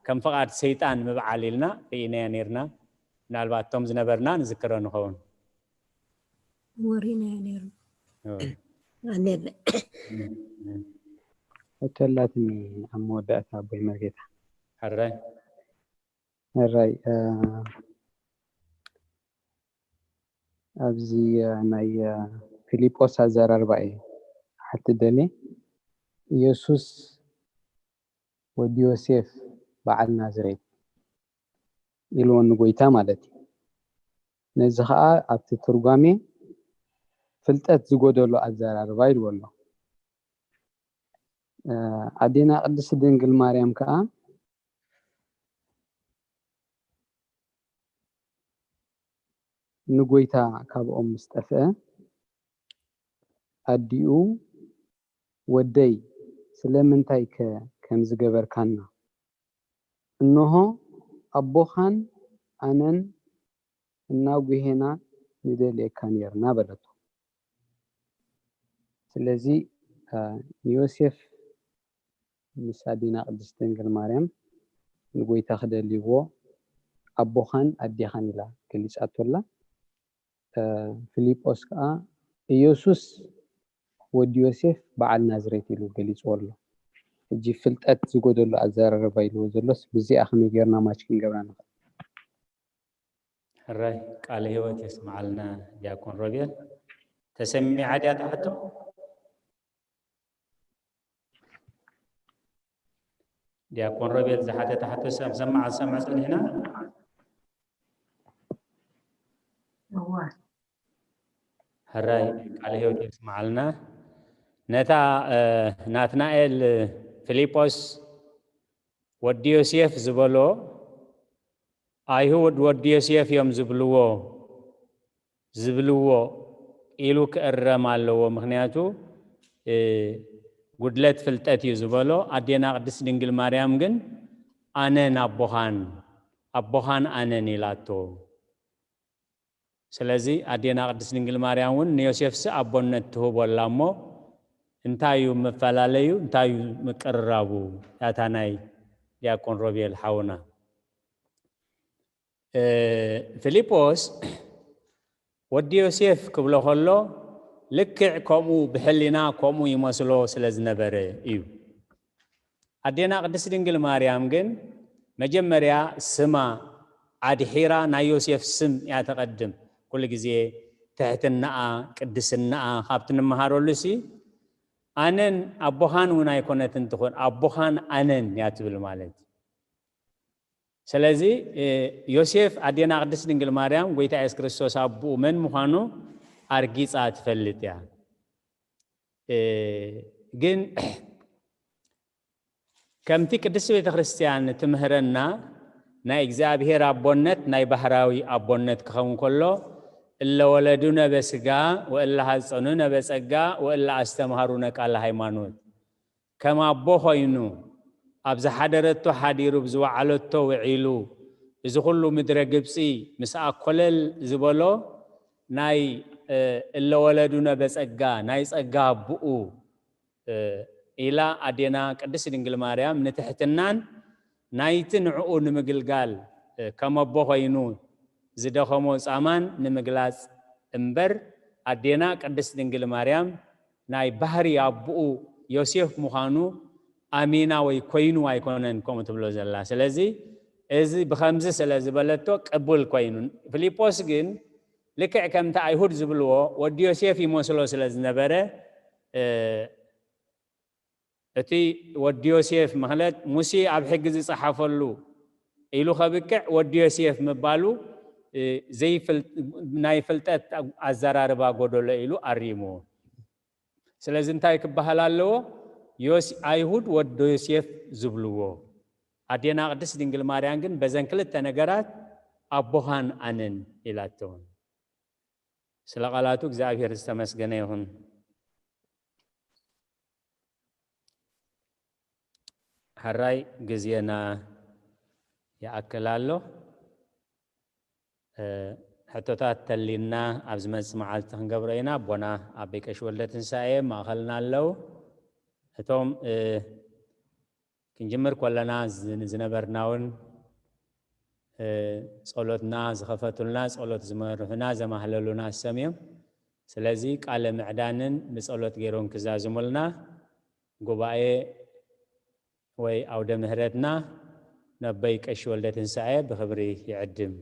ከም ፍቓድ ሰይጣን ምብዓል ኢልና ርኢናዮ ነይርና። ምናልባት እቶም ዝነበርና ንዝክሮ ንኸውን። ወሪናዮ ነይሩ። እወ። ኣሜን። ሕቶ ኣላትኒ ኣብ መወዳእታ ኣቦይ መርጌታ። ሕራይ። ሕራይ፣ እ፣ ኣብዚ፣ እ፣ ናይ፣ እ፣ ፊልጶስ ኣዘራርባ እየ ክሓትት ደልየ። ኢየሱስ ወዲ ዮሴፍ በዓል ናዝሬት ኢልዎ ንጎይታ ማለት እዩ። ነዚ ኸዓ ኣብቲ ትርጓሜ ፍልጠት ዝጎደሎ ኣዘራርባ ኢልዎ ኣሎ። እ፣ ኣዴና ቅድስቲ ድንግል ማርያም ከኣ ንጎይታ ካብኦም ምስ ጠፍአ ኣዲኡ፣ "ወደይ፣ ስለምንታይከ ከምዚ ገበርካና? እንሆ፣ ኣቦኻን ኣነን እናጒሄና ንደልየካ ኔርና" በለቶ። ስለዚ፣ እ፣ ንዮሴፍ ምስ ኣዴና ቅድስት ድንግል ማርያም ንጎይታ ክደልይዎ ኣቦኻን ኣዴኻን ኢላ ገሊጻቶ ኣላ። እ፣ ፊልጶስ ከኣ ኢየሱስ ወዲ ዮሴፍ በዓል ናዝሬት ኢሉ ገሊጽዎ ኣሎ። ሕጂ ፍልጠት ዝጎደሎ ኣዘራርባ ኢልዎ ዘሎስ ብዚኣ ከመይ ጌርና ማች ክንገብራ ንኽእል? ሕራይ ቃለ ህይወት የስምዓልና ዲያቆን ሮቤል። ተሰሚዓ ድያ እታ ሕቶ? ዲያቆን ሮቤል ዝሓተታ ሕቶ ሰብ ሰማዕ ዝሰምዕ ጸኒሕና። እዋ ሕራይ ቃለ ህይወት የስምዓልና። ነታ፣ እ፣ ናትናኤል ፊልጶስ ወዲ ዮሴፍ ዝበሎ፣ ኣይሁድ ወዲ ዮሴፍ እዮም ዝብልዎ፣ ዝብልዎ ኢሉ ክእረም ኣለዎ። ምኽንያቱ፣ እ፣ ጉድለት ፍልጠት እዩ ዝበሎ። ኣዴና ቅድስት ድንግል ማርያም ግን ኣነን ኣቦኻን፣ ኣቦኻን ኣነን ኢላቶ። ስለዚ ኣዴና ቅድስት ድንግል ማርያም እውን ንዮሴፍሲ ኣቦነት ትህቦ ኣላ እሞ፣ እንታይ እዩ መፈላለዩ? እንታይ እዩ ምቅርራቡ? ያታ ናይ ዲያቆን ሮቤል ሓውና። እ፣ ፊልጶስ ወዲ ዮሴፍ ክብሎ ከሎ፣ ልክዕ ከምኡ ብሕሊና ከምኡ ይመስሎ ስለ ዝነበረ እዩ። ኣዴና ቅድስት ድንግል ማርያም ግን መጀመርያ ስማ ኣድሒራ ናይ ዮሴፍ ስም እያ ተቐድም። ኩሉ ግዜ ትሕትናኣ፣ ቅድስናኣ ካብቲ ንመሃረሉ ሲ፣ ኣነን ኣቦኻን እውን ኣይኮነትን ትኾን፣ ኣቦኻን ኣነን እያ ትብል ማለት እዩ። ስለዚ፣ እ፣ ዮሴፍ ኣዴና ቅድስት ድንግል ማርያም ጎይታ የሱስ ክርስቶስ ኣቦኡ መን ምዃኑ ኣርጊጻ ትፈልጥ እያ። እ፣ ግን ከምቲ ቅድስት ቤተ ክርስቲያን ትምህረና፣ ናይ እግዚኣብሔር ኣቦነት ናይ ባህራዊ ኣቦነት ክኸውን ከሎ፣ "እለ ወለዱነ በስጋ ወእለ ሐጸኑነ በጸጋ ወእለ ኣስተምሃሩነ ቃለ ሃይማኖት" ከም ኣቦ ኮይኑ ኣብ ዝሓደረቶ ሓዲሩ፣ ኣብ ዝወዓለቶ ውዒሉ፣ እዚ ኩሉ ምድረ ግብጺ ምስ ኣኮለል ዝበሎ ናይ፣ እ፣ እለ ወለዱነ በጸጋ፣ ናይ ጸጋ ኣቦኡ፣ እ፣ ኢላ ኣዴና ቅድስት ድንግል ማርያም ንትሕትናን ናይቲ ንዕኡ ንምግልጋል፣ እ፣ ከም ኣቦ ኮይኑ ዝደኸሞ ጻማን ንምግላጽ እምበር፣ ኣዴና ቅድስት ድንግል ማርያም ናይ ባህሪ ኣቦኡ ዮሴፍ ምዃኑ ኣሚና ወይ ኮይኑ ኣይኮነን ከምኡ ትብሎ ዘላ። ስለዚ እዚ ብኸምዚ ስለ ዝበለቶ ቅቡል ኮይኑ፣ ፊልጶስ ግን ልክዕ ከምቲ ኣይሁድ ዝብልዎ ወዲ ዮሴፍ ይመስሎ ስለ ዝነበረ፣ እ፣ እቲ ወዲ ዮሴፍ ማለት ሙሴ ኣብ ሕጊ ዝጸሓፈሉ ኢሉ ከብቅዕ ወዲ ዮሴፍ ምባሉ፣ እ፣ ዘይፍል-፣ ናይ ፍልጠት ኣዘራርባ ጎደሎ ኢሉ ኣሪምዎ። ስለዚ እንታይ ክበሃል ኣለዎ? ዮስ-፣ ኣይሁድ ወዲ ዮሴፍ ዝብልዎ። ኣዴና ቅድስት ድንግል ማርያም ግን በዘን ክልተ ነገራት ኣቦኻን ኣነን ኢላቶ። ስለ ቃላቱ እግዚኣብሔር ዝተመስገነ ይኹን። ሕራይ ግዜና ይኣክል ኣሎ። እ፣ ሕቶታት ተሊና ኣብ ዝመጽእ መዓልቲ ክንገብሮ ኢና። ኣቦና ኣቦይ ቀሺ ወልደ ትንሳኤ ማእኸልና ኣለዉ። እቶም፣ እ፣ ክንጅምር ከለና ዝ-፣ ዝነበርና እውን፣ እ፣ ጸሎትና ዝኸፈቱልና፣ ጸሎት ዝመርሑና፣ ዘማህለሉና እሶም እዮም። ስለዚ ቃለ ምዕዳንን ብጸሎት ገይሮም ክዛዝሙልና ጉባኤ ወይ ኣውደ ምህረትና ነቦይ ቀሺ ወልደ ትንሳኤ ብኽብሪ ይዕድም።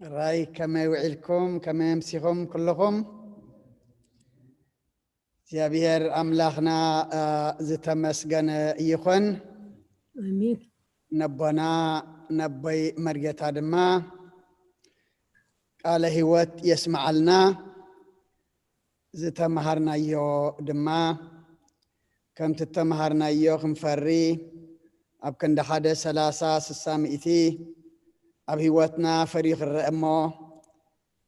ራይ ከመይ ውዒልኩም? ከመይ ኣምሲኹም ኩልኹም? እግዚኣብሔር ኣምላኽና፣ እ፣ ዝተመስገነ ይኹን። ኣሜን። ነቦና፣ ነቦይ መርጌታ ድማ ቃለ ህይወት የስምዓልና። ዝተምሃርናዮ ድማ ከምቲ እተምሃርናዮ ክንፈሪ፣ ኣብ ክንዲ ሓደ ሰላሳ፣ ስሳ፣ ሚእቲ ኣብ ህይወትና ፈርዩ ክረአ እሞ፣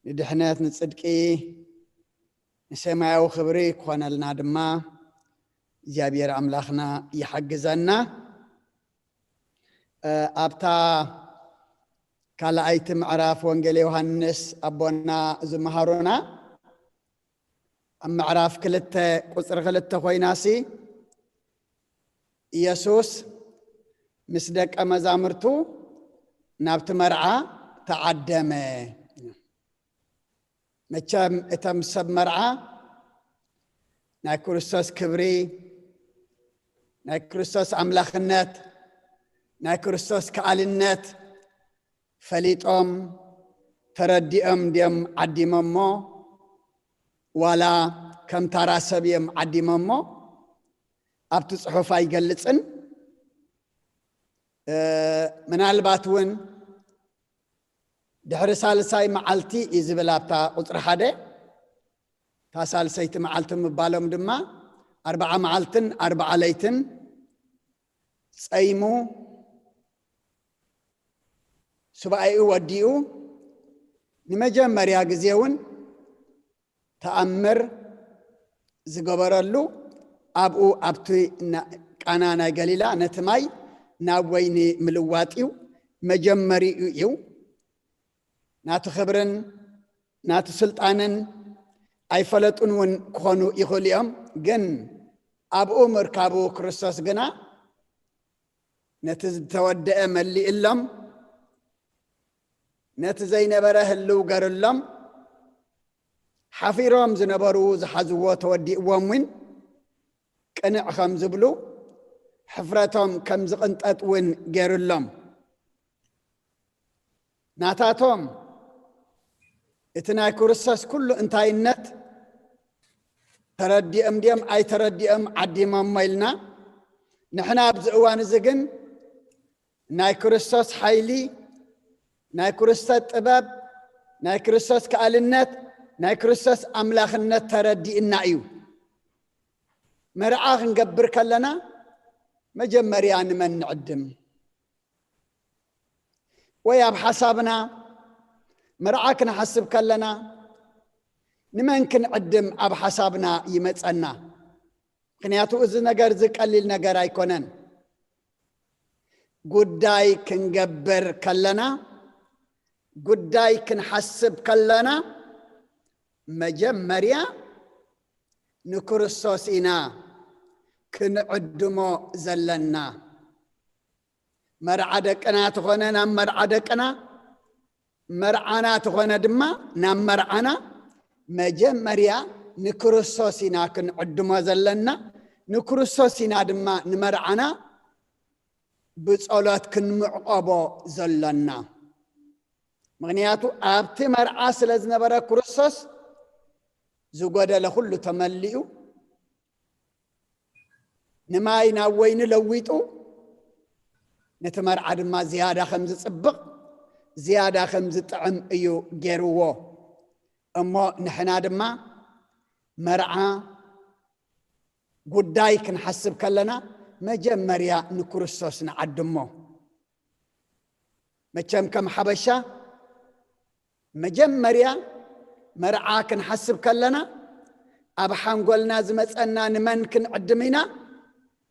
ንድሕነት፣ ንጽድቂ፣ ንሰማያዊ ክብሪ ክኾነልና ድማ እግዚኣብሔር ኣምላኽና ይሓግዘና። እ፣ ኣብታ ካልኣይቲ ምዕራፍ ወንጌል ዮሃንስ ኣቦና ዝመሃሩና፣ ኣብ ምዕራፍ ክልተ ቁጽሪ ክልተ ኮይናሲ፣ ኢየሱስ ምስ ደቀ መዛሙርቱ ናብቲ መርዓ ተዓደመ። መቸም እቶም ሰብ መርዓ ናይ ክርስቶስ ክብሪ፣ ናይ ክርስቶስ ኣምላኽነት፣ ናይ ክርስቶስ ከኣልነት ፈሊጦም ተረዲኦም ድዮም ዓዲሞሞ፣ ዋላ ከም ታራ ሰብ እዮም ዓዲሞሞ? ኣብቲ ጽሑፍ ኣይገልጽን። እ፣ ምናልባት እውን ድሕሪ ሳልሳይ መዓልቲ እዩ ዝብል ኣብታ ቁጽሪ ሓደ። እታ ሳልሰይቲ መዓልቲ ምባሎም ድማ ኣርብዓ መዓልትን ኣርብዓ ለይትን ጸይሙ፣ ሱባኤኡ ወዲኡ፣ ንመጀመርያ ግዜ እውን ተኣምር ዝገበረሉ ኣብኡ ኣብቲ ና-፣ ቃና ናይ ገሊላ ነቲ ማይ ናብ ወይኒ ምልዋጥ እዩ። መጀመሪኡ እዩ። ናቲ ክብርን ናቲ ስልጣንን ኣይፈለጡን እውን ክኾኑ ይኽእሉ እዮም። ግን ኣብኡ ምርካቡ ክርስቶስ ግና ነቲ ዝተወደአ መሊእሎም፣ ነቲ ዘይነበረ ህልው ገርሎም፣ ሓፊሮም ዝነበሩ ዝሓዝዎ ተወዲእዎም እውን ቅንዕ ከም ዝብሉ፣ ሕፍረቶም ከም ዝቕንጠጥ እውን ገይሩሎም። ናታቶም እቲ ናይ ክርስቶስ ኩሉ እንታይነት ተረዲኦም ድዮም ኣይተረዲኦም ዓዲሞሞ ኢልና፣ ንሕና ኣብዚ እዋን እዚ ግን ናይ ክርስቶስ ሓይሊ፣ ናይ ክርስቶስ ጥበብ፣ ናይ ክርስቶስ ከኣልነት፣ ናይ ክርስቶስ ኣምላኽነት ተረዲእና እዩ። መርዓ ክንገብር ከለና መጀመርያ ንመን ንዕድም? ወይ ኣብ ሓሳብና መርዓ ክንሓስብ ከለና ንመን ክንዕድም ኣብ ሓሳብና ይመጸና? ምኽንያቱ እዚ ነገር እዚ ቀሊል ነገር ኣይኮነን። ጉዳይ ክንገብር ከለና፣ ጉዳይ ክንሓስብ ከለና መጀመርያ ንክርስቶስ ኢና ክንዕድሞ ዘለና። መርዓ ደቅና ተኾነ ናብ መርዓ ደቅና፣ መርዓና ተኾነ ድማ ናብ መርዓና፣ መጀመርያ ንክርስቶስ ኢና ክንዕድሞ ዘለና። ንክርስቶስ ኢና ድማ ንመርዓና ብጸሎት ክንምዕቆቦ ዘሎና። ምኽንያቱ ኣብቲ መርዓ ስለ ዝነበረ ክርስቶስ ዝጎደለ ኩሉ ተመሊኡ፣ ንማይ ናብ ወይኒ ለዊጡ፣ ነቲ መርዓ ድማ ዝያዳ ከም ዝጽብቕ፣ ዝያዳ ከም ዝጥዕም እዩ ገይርዎ። እሞ ንሕና ድማ መርዓ ጉዳይ ክንሓስብ ከለና መጀመርያ ንክርስቶስ ንዓድሞ። መቸም ከም ሓበሻ መጀመርያ መርዓ ክንሓስብ ከለና ኣብ ሓንጎልና ዝመጸና ንመን ክንዕድም ኢና?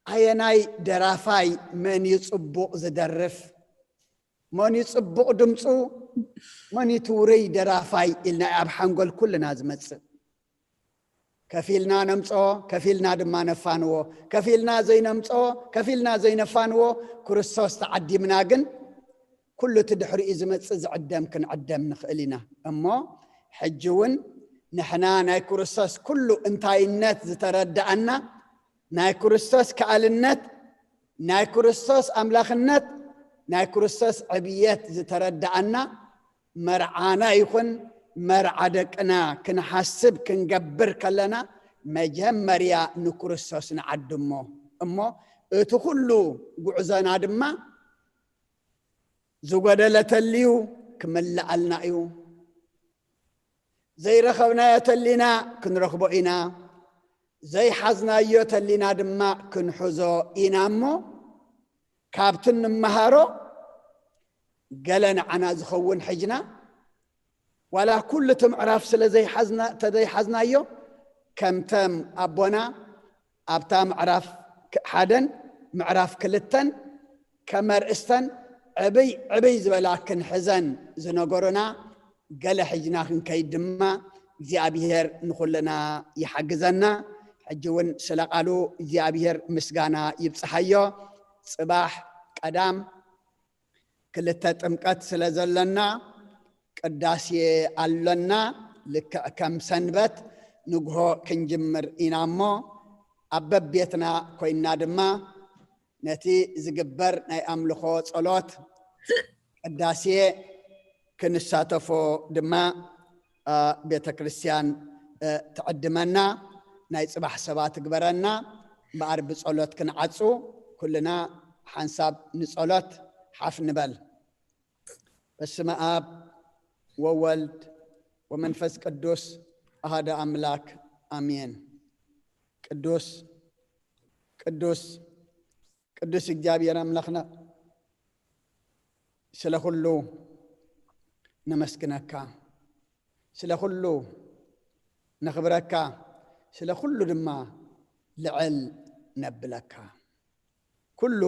ኣየናይ ደራፋይ፣ መን እዩ ጽቡቕ ዝደርፍ፣ መን እዩ ጽቡቕ ድምፁ፣ መን እዩ እቲ ውሩይ ደራፋይ ኢልና ኣብ ሓንጎል ኩልና ዝመጽእ። ከፊልና ነምጽኦ፣ ከፊልና ድማ ነፋንዎ፣ ከፊልና ዘይነምጽኦ፣ ከፊልና ዘይነፋንዎ፣ ክርስቶስ ተዓዲምና ግን ኩሉ እቲ ድሕሪኡ ዝመጽእ ዝዕደም ክንዕደም ንኽእል ኢና። እሞ ሕጂ እውን ንሕና ናይ ክርስቶስ ኩሉ እንታይነት ዝተረዳኣና፣ ናይ ክርስቶስ ከኣልነት፣ ናይ ክርስቶስ ኣምላኽነት፣ ናይ ክርስቶስ ዕብየት ዝተረዳኣና መርዓና ይኹን መርዓ ደቅና ክንሓስብ ክንገብር ከለና መጀመርያ ንክርስቶስ ንዓድሞ። እሞ እቲ ኩሉ ጉዕዞና ድማ ዝጎደለ ተልዩ ክምልኣልና እዩ። ዘይረኸብናዮ ተሊና ክንረኽቦ ኢና። ዘይሓዝናዮ ተሊና ድማ ክንሕዞ ኢና። እሞ ካብቲ እንመሃሮ ገለ ንዓና ዝኸውን ሕጅና ዋላ ኩሉ እቲ ምዕራፍ ስለ ዘይሓዝና ተዘይሓዝናዮ ከምተም ኣቦና ኣብታ ምዕራፍ ሓደን ምዕራፍ ክልተን ከመርእስተን ዕብይ ዕብይ ዝበላ ክንሕዘን ዝነገሩና ገለ ሕጅና ክንከይድ ድማ እግዚኣብሔር ንኹልና ይሓግዘና። ሕጂ እውን ስለ ቃሉ እግዚኣብሔር ምስጋና ይብፅሓዮ። ፅባሕ ቀዳም ክልተ ጥምቀት ስለ ዘለና ቅዳሴ ኣሎና። ልክዕ ከም ሰንበት ንግሆ ክንጅምር ኢና እሞ ኣብ በቤትና ኮይንና ድማ ነቲ ዝግበር ናይ ኣምልኾ ጸሎት ቅዳሴ ክንሳተፎ ድማ ቤተ ክርስቲያን ትዕድመና። ናይ ጽባሕ ሰባት ትግበረና። እምበኣር ብጸሎት ክንዓጹ ኩልና ሓንሳብ ንጸሎት ሓፍ ንበል። በስመ ኣብ ወወልድ ወመንፈስ ቅዱስ ኣሃደ ኣምላክ ኣሜን። ቅዱስ ቅዱስ ቅዱስ እግዚኣብሔር ኣምላኽና ስለ ኩሉ ነመስግነካ፣ ስለ ኩሉ ነኽብረካ፣ ስለ ኩሉ ድማ ልዕል ነብለካ። ኩሉ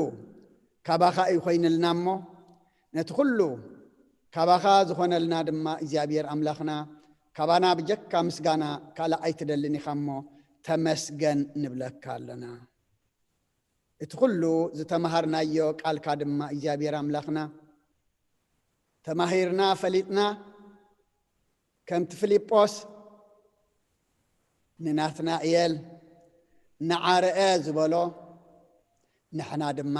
ካባኻ እዩ ኮይንልና እሞ ነቲ ኩሉ ካባኻ ዝኾነልና ድማ እግዚኣብሔር ኣምላኽና ካባና ብጀካ ምስጋና ካልእ ኣይትደልን ኢኻ እሞ ተመስገን ንብለካ ኣለና። እቲ ኩሉ ዝተምሃርናዮ ቃልካ ድማ እግዚኣብሔር ኣምላኽና ተማሂርና ፈሊጥና ከምቲ ፊልጶስ ንናትናኤል ንዓርአ ዝበሎ ንሕና ድማ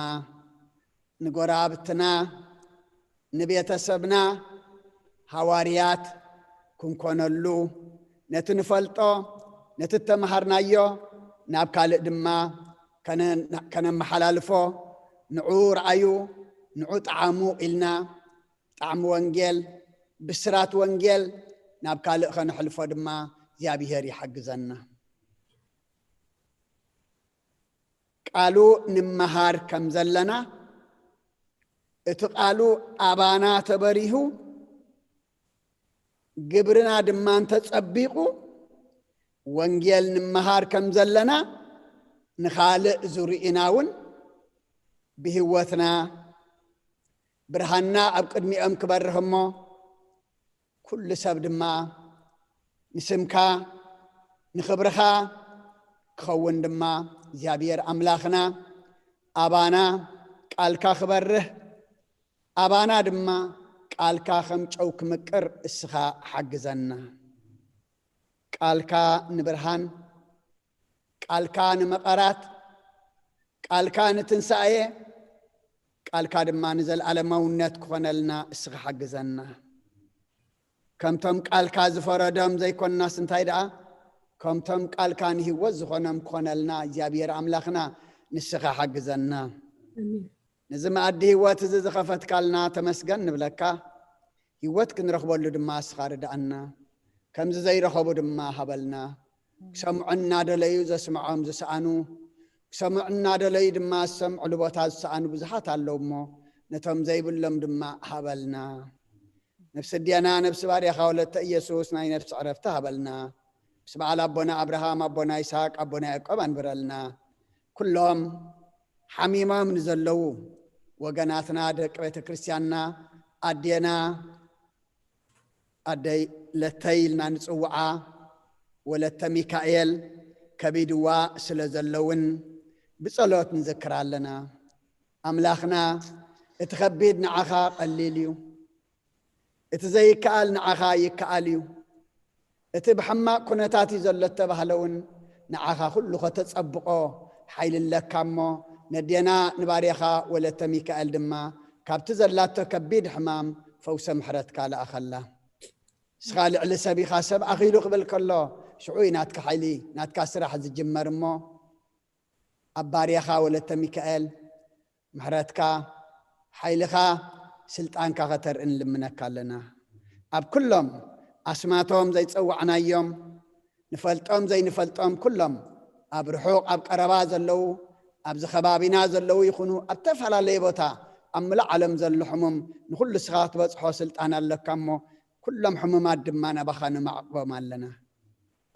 ንጎራብትና ንቤተሰብና ሃዋርያት ክንኮነሉ ነቲ ንፈልጦ ነቲ እተምሃርናዮ ናብ ካልእ ድማ ከነመሓላልፎ ንዑ ረኣዩ ንዑ ጠዓሙ ኢልና ጣዕሚ ወንጌል ብስራት ወንጌል ናብ ካልእ ከነሕልፎ ድማ እግዚኣብሔር ይሓግዘና። ቃሉ ንመሃር ከም ዘለና እቲ ቃሉ ኣባና ተበሪሁ ግብርና ድማ እንተጸቢቑ ወንጌል ንመሃር ከም ዘለና ንኻልእ ዝርኢና እውን ብህይወትና ብርሃንና ኣብ ቅድሚኦም ክበርህ እሞ ኩሉ ሰብ ድማ ንስምካ ንኽብርኻ ክኸውን ድማ እግዚኣብሔር ኣምላኽና ኣባና ቃልካ ክበርህ ኣባና ድማ ቃልካ ከም ጨው ክምቅር እስኻ ሓግዘና። ቃልካ ንብርሃን ቃልካ ንመቐራት ቃልካ ንትንሳኤ ቃልካ ድማ ንዘለኣለማውነት ክኾነልና እስኻ ሓግዘና። ከምቶም ቃልካ ዝፈረዶም ዘይኮንናስ እንታይ ደኣ ከምቶም ቃልካ ንህይወት ዝኾኖም ክኾነልና እግዚኣብሔር ኣምላኽና ንስኻ ሓግዘና። ነዚ መኣዲ ህይወት እዚ ዝኸፈትካልና ተመስገን ንብለካ። ህይወት ክንረኽበሉ ድማ እስኻ ርድኣና። ከምዚ ዘይረኸቡ ድማ ሃበልና። ክሰምዑ እናደለዩ ዘስምዖም ዝሰኣኑ ክሰምዑ እናደለዩ ድማ ዝሰምዑሉ ቦታ ዝሰኣኑ ብዙሓት ኣለዉ እሞ ነቶም ዘይብሎም ድማ ሃበልና። ነፍሲ ኣዴና ነፍሲ ባርያኻ ወለተ ኢየሱስ ናይ ነፍሲ ዕረፍቲ ሃበልና። ምስ በዓል ኣቦና ኣብርሃም ኣቦና ይስሐቅ ኣቦና ያዕቆብ ኣንብረልና። ኩሎም ሓሚሞም ንዘለዉ ወገናትና ደቂ ቤተ ክርስቲያንና ኣዴና ኣደይ ለተይ ኢልና ንጽውዓ ወለተ ሚካኤል ከቢድዋ ስለ ዘለውን ብጸሎት ንዘክራ ኣለና። ኣምላኽና እቲ ከቢድ ንዓኻ ቀሊል እዩ፣ እቲ ዘይከኣል ንዓኻ ይከኣል እዩ። እቲ ብሕማቕ ኩነታት እዩ ዘሎ እተባህለ እውን ንዓኻ ኩሉ ከተጸብቖ ሓይሊ ኣለካ እሞ ነዴና ንባርያኻ ወለተ ሚካኤል ድማ ካብቲ ዘላቶ ከቢድ ሕማም ፈውሰ ምሕረትካ ለኣኸላ። ንስኻ ልዕሊ ሰብ ኢኻ፣ ሰብ ኣኺሉ ክብል ከሎ ሽዑ እዩ ናትካ ሓይሊ፣ ናትካ ስራሕ ዝጅመር እሞ ኣብ ባርያኻ ወለተ ሚካኤል ምሕረትካ፣ ሓይልኻ፣ ስልጣንካ ከተርእን ልምነካ ኣለና። ኣብ ኩሎም ኣስማቶም ዘይጸዋዕናዮም፣ ንፈልጦም ዘይንፈልጦም ኩሎም ኣብ ርሑቕ ኣብ ቀረባ ዘለዉ፣ ኣብዚ ከባቢና ዘለዉ ይኹኑ ኣብ ተፈላለየ ቦታ ኣብ ምሉእ ዓለም ዘሎ ሕሙም ንኹሉ ስኻ ክትበጽሖ ስልጣን ኣለካ እሞ ኩሎም ሕሙማት ድማ ናባኻ ነማዕቕቦም ኣለና።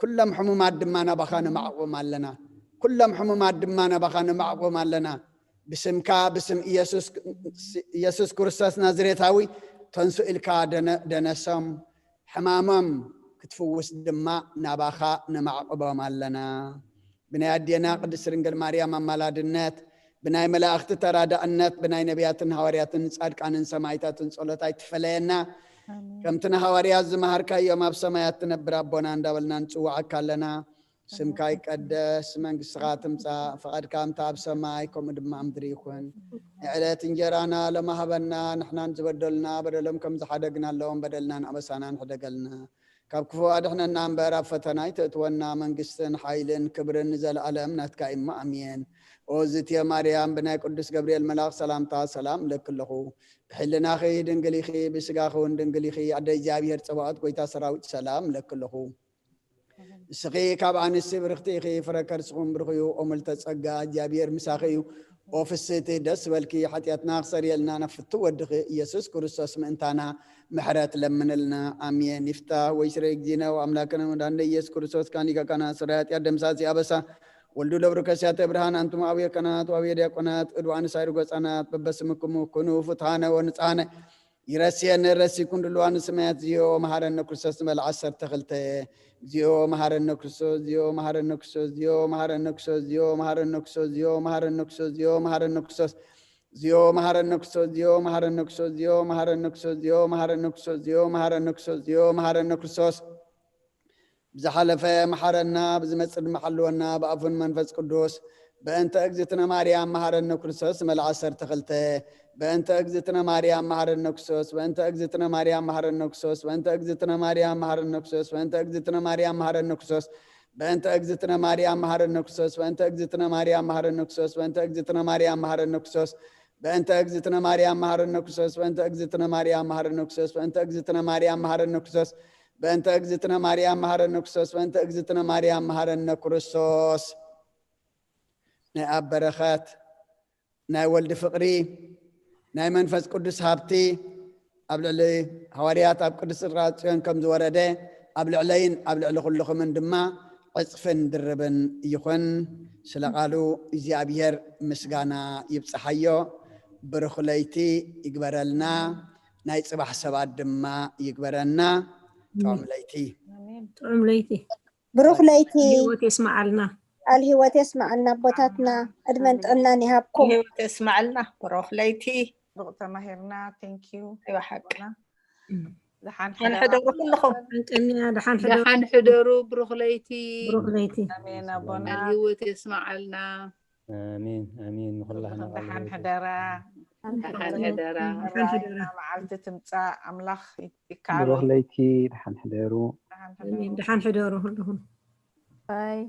ኩሎም ሕሙማት ድማ ናባኻ ነማዕቕቦም ኣለና። ኩሎም ሕሙማት ድማ ናባኻ ነማዕቕቦም ኣለና። ብስምካ ብስም ኢየሱስ ኢየሱስ ክርስቶስ ናዝሬታዊ ተንሱ ኢልካ ደነ- ደነሶም፣ ሕማሞም ክትፍውስ ድማ ናባኻ ነማዕቕቦም ኣለና። ብናይ ኣዴና ቅድስት ድንግል ማርያም ኣማላድነት፣ ብናይ መላእኽቲ ተራዳእነት፣ ብናይ ነቢያትን ሃዋርያትን ጻድቃንን ሰማይታትን ጸሎት ኣይትፈለየና። ከምቲ ንሃዋርያት ዝመሃርካዮም ኣብ ሰማያት ትነብር ኣቦና እንዳበልና ንጽውዓካ ኣለና። ስምካ ይቀደስ፣ መንግስትኻ ትምጻእ፣ ፍቓድካ ከምታ ኣብ ሰማይ ከምኡ ድማ ኣብ ምድሪ ይኹን። ንዕለት እንጀራና ሎሚ ሃበና፣ ንሕናን ዝበደሉና በደሎም ከም ዝሓደግናሎም በደልናን ኣበሳናን ሕደገልና። ካብ ክፉ ኣድሕነና እምበር ኣብ ፈተና ኣይተእትወና፣ መንግስትን ሓይልን ክብርን ንዘለኣለም ናትካ እሞ ኣሜን። ኦ ዝትየ ማርያም፣ ብናይ ቅዱስ ገብርኤል መልኣኽ ሰላምታ ሰላም እለኪ ኣለኹ። ብሕልናኺ ድንግል ኢኺ፣ ብስጋኺ እውን ድንግል ኢኺ። ኣደ እግዚኣብሔር ጸባኦት፣ ጎይታ ሰራዊት፣ ሰላም እለኪ ኣለኹ። ንስኺ ካብ ኣንስቲ ብርኽቲ ኢኺ፣ ፍረ ከርስኹም ብሩኽ እዩ። ኦ ምልተ ጸጋ፣ እግዚኣብሔር ምሳኺ እዩ። ኦ ፍስህቲ፣ ደስ በልኪ፣ ሓጢኣትና ክሰርየልና ናብ ፍቱ ወድኺ ኢየሱስ ክርስቶስ ምእንታና ምሕረት ለምንልና። ኣሜን። ይፍታህ ወይ ስረ እግዚእነ ወኣምላክነ ወመድኃኒነ ኢየሱስ ክርስቶስ ካን ሊቀ ካህናት ስራይ ኃጢአት ደምሳሲ ኣበሳ ወልዱ ለብሩ ከሲያተ ብርሃን። ኣንቱም አብየ ካህናት ወአብየ ዲያቆናት እድ ወአንሳይ ርጎጻናት በበስምክሙ ኩኑ ፍትሐነ ወንጽሐነ። ይረስየነ ረሲኩን ድልዋን ስማያት። እግዚኦ መሐረነ ክርስቶስ ንበል ዓሰርተ ክልተ። እግዚኦ መሐረነ ክርስቶስ፣ እግዚኦ መሐረነ ክርስቶስ፣ እግዚኦ መሐረነ ክርስቶስ፣ እግዚኦ መሐረነ ክርስቶስ፣ እግዚኦ መሐረነ ክርስቶስ፣ እግዚኦ መሐረነ ክርስቶስ፣ እግዚኦ መሐረነ ክርስቶስ፣ እግዚኦ መሐረነ ክርስቶስ፣ እግዚኦ መሐረነ ክርስቶስ፣ እግዚኦ መሐረነ ክርስቶስ፣ እግዚኦ መሐረነ ክርስቶስ። ብዝሓለፈ መሓረና፣ ብዝመጽእ ድማ ሓልወና፣ ብኣፉን መንፈስ ቅዱስ። በእንተ እግዝእትነ ማርያም መሓረነ ክርስቶስ ንበል ዓሰርተ ክልተ። በእንተ እግዝእትነ ማርያም መሓረነ ክርስቶስ፣ በእንተ እግዝእትነ ማርያም መሓረነ ክርስቶስ፣ በእንተ እግዝእትነ ማርያም መሓረነ ክርስቶስ፣ በእንተ እግዝእትነ ማርያም መሓረነ ክርስቶስ፣ በእንተ እግዝእትነ ማርያም መሓረነ ክርስቶስ፣ በእንተ እግዝእትነ ማርያም መሓረነ ክርስቶስ፣ በእንተ እግዝእትነ ማርያም መሓረነ ክርስቶስ፣ በእንተ እግዝእትነ ማርያም መሓረነ ክርስቶስ፣ በእንተ እግዝእትነ ማርያም መሓረነ ክርስቶስ፣ በእንተ እግዝእትነ ማርያም መሓረነ ክርስቶስ፣ በእንተ እግዝእትነ ማርያም መሓረነ ክርስቶስ፣ በእንተ እግዝእትነ ማርያም መሓረነ ክርስቶስ። ናይ ኣብ በረኸት፣ ናይ ወልድ ፍቕሪ፣ ናይ መንፈስ ቅዱስ ሃብቲ ኣብ ልዕሊ ሃዋርያት ኣብ ቅድስት ጽርግያ ጽዮን ከም ዝወረደ፣ ኣብ ልዕለይን ኣብ ልዕሊ ኩልኹምን ድማ ዕጽፍን ድርብን ይኹን። ስለ ቃሉ እግዚኣብሔር ምስጋና ይብጽሓዮ። ብሩኽ ለይቲ ይግበረልና። ናይ ጽባሕ ሰባት ድማ ይግበረና። ጥዑም ለይቲ። ጥዑም ለይቲ። ብሩኽ ለይቲ። ህይወት የስመዓልና። ቃል ህይወት የስመዓልና ኣቦታትና፣ ዕድመን ጥዕናን ይሃብኩም። ህይወት የስመዓልና። ብሩኽ ለይቲ። ጽቡቕ ተማሂርና። Thank you። እወ ሓቂ። ደሓን ደሓን ሕደሩ ኩልኹም። ቀንያ ደሓን ሕደሩ። ደሓን ሕደሩ። ብሩኽ ለይቲ። ብሩኽ ለይቲ። ኣሜን ኣቦና። ቃል ህይወት የስመዓልና። ኣሜን ኣሜን። ንኹላህና ቃል ደሓን ህይወት ሕደራ። ደሓን ሕደራ። ደሓን ሕደራ። መዓልቲ ትምጻእ ኣምላኽ ይከኣሎ። ብሩኽ ለይቲ። ደሓን ሕደሩ። ደሓን ሕደሩ። ኣሜን። ደሓን ሕደሩ ኩልኹም። ባይ።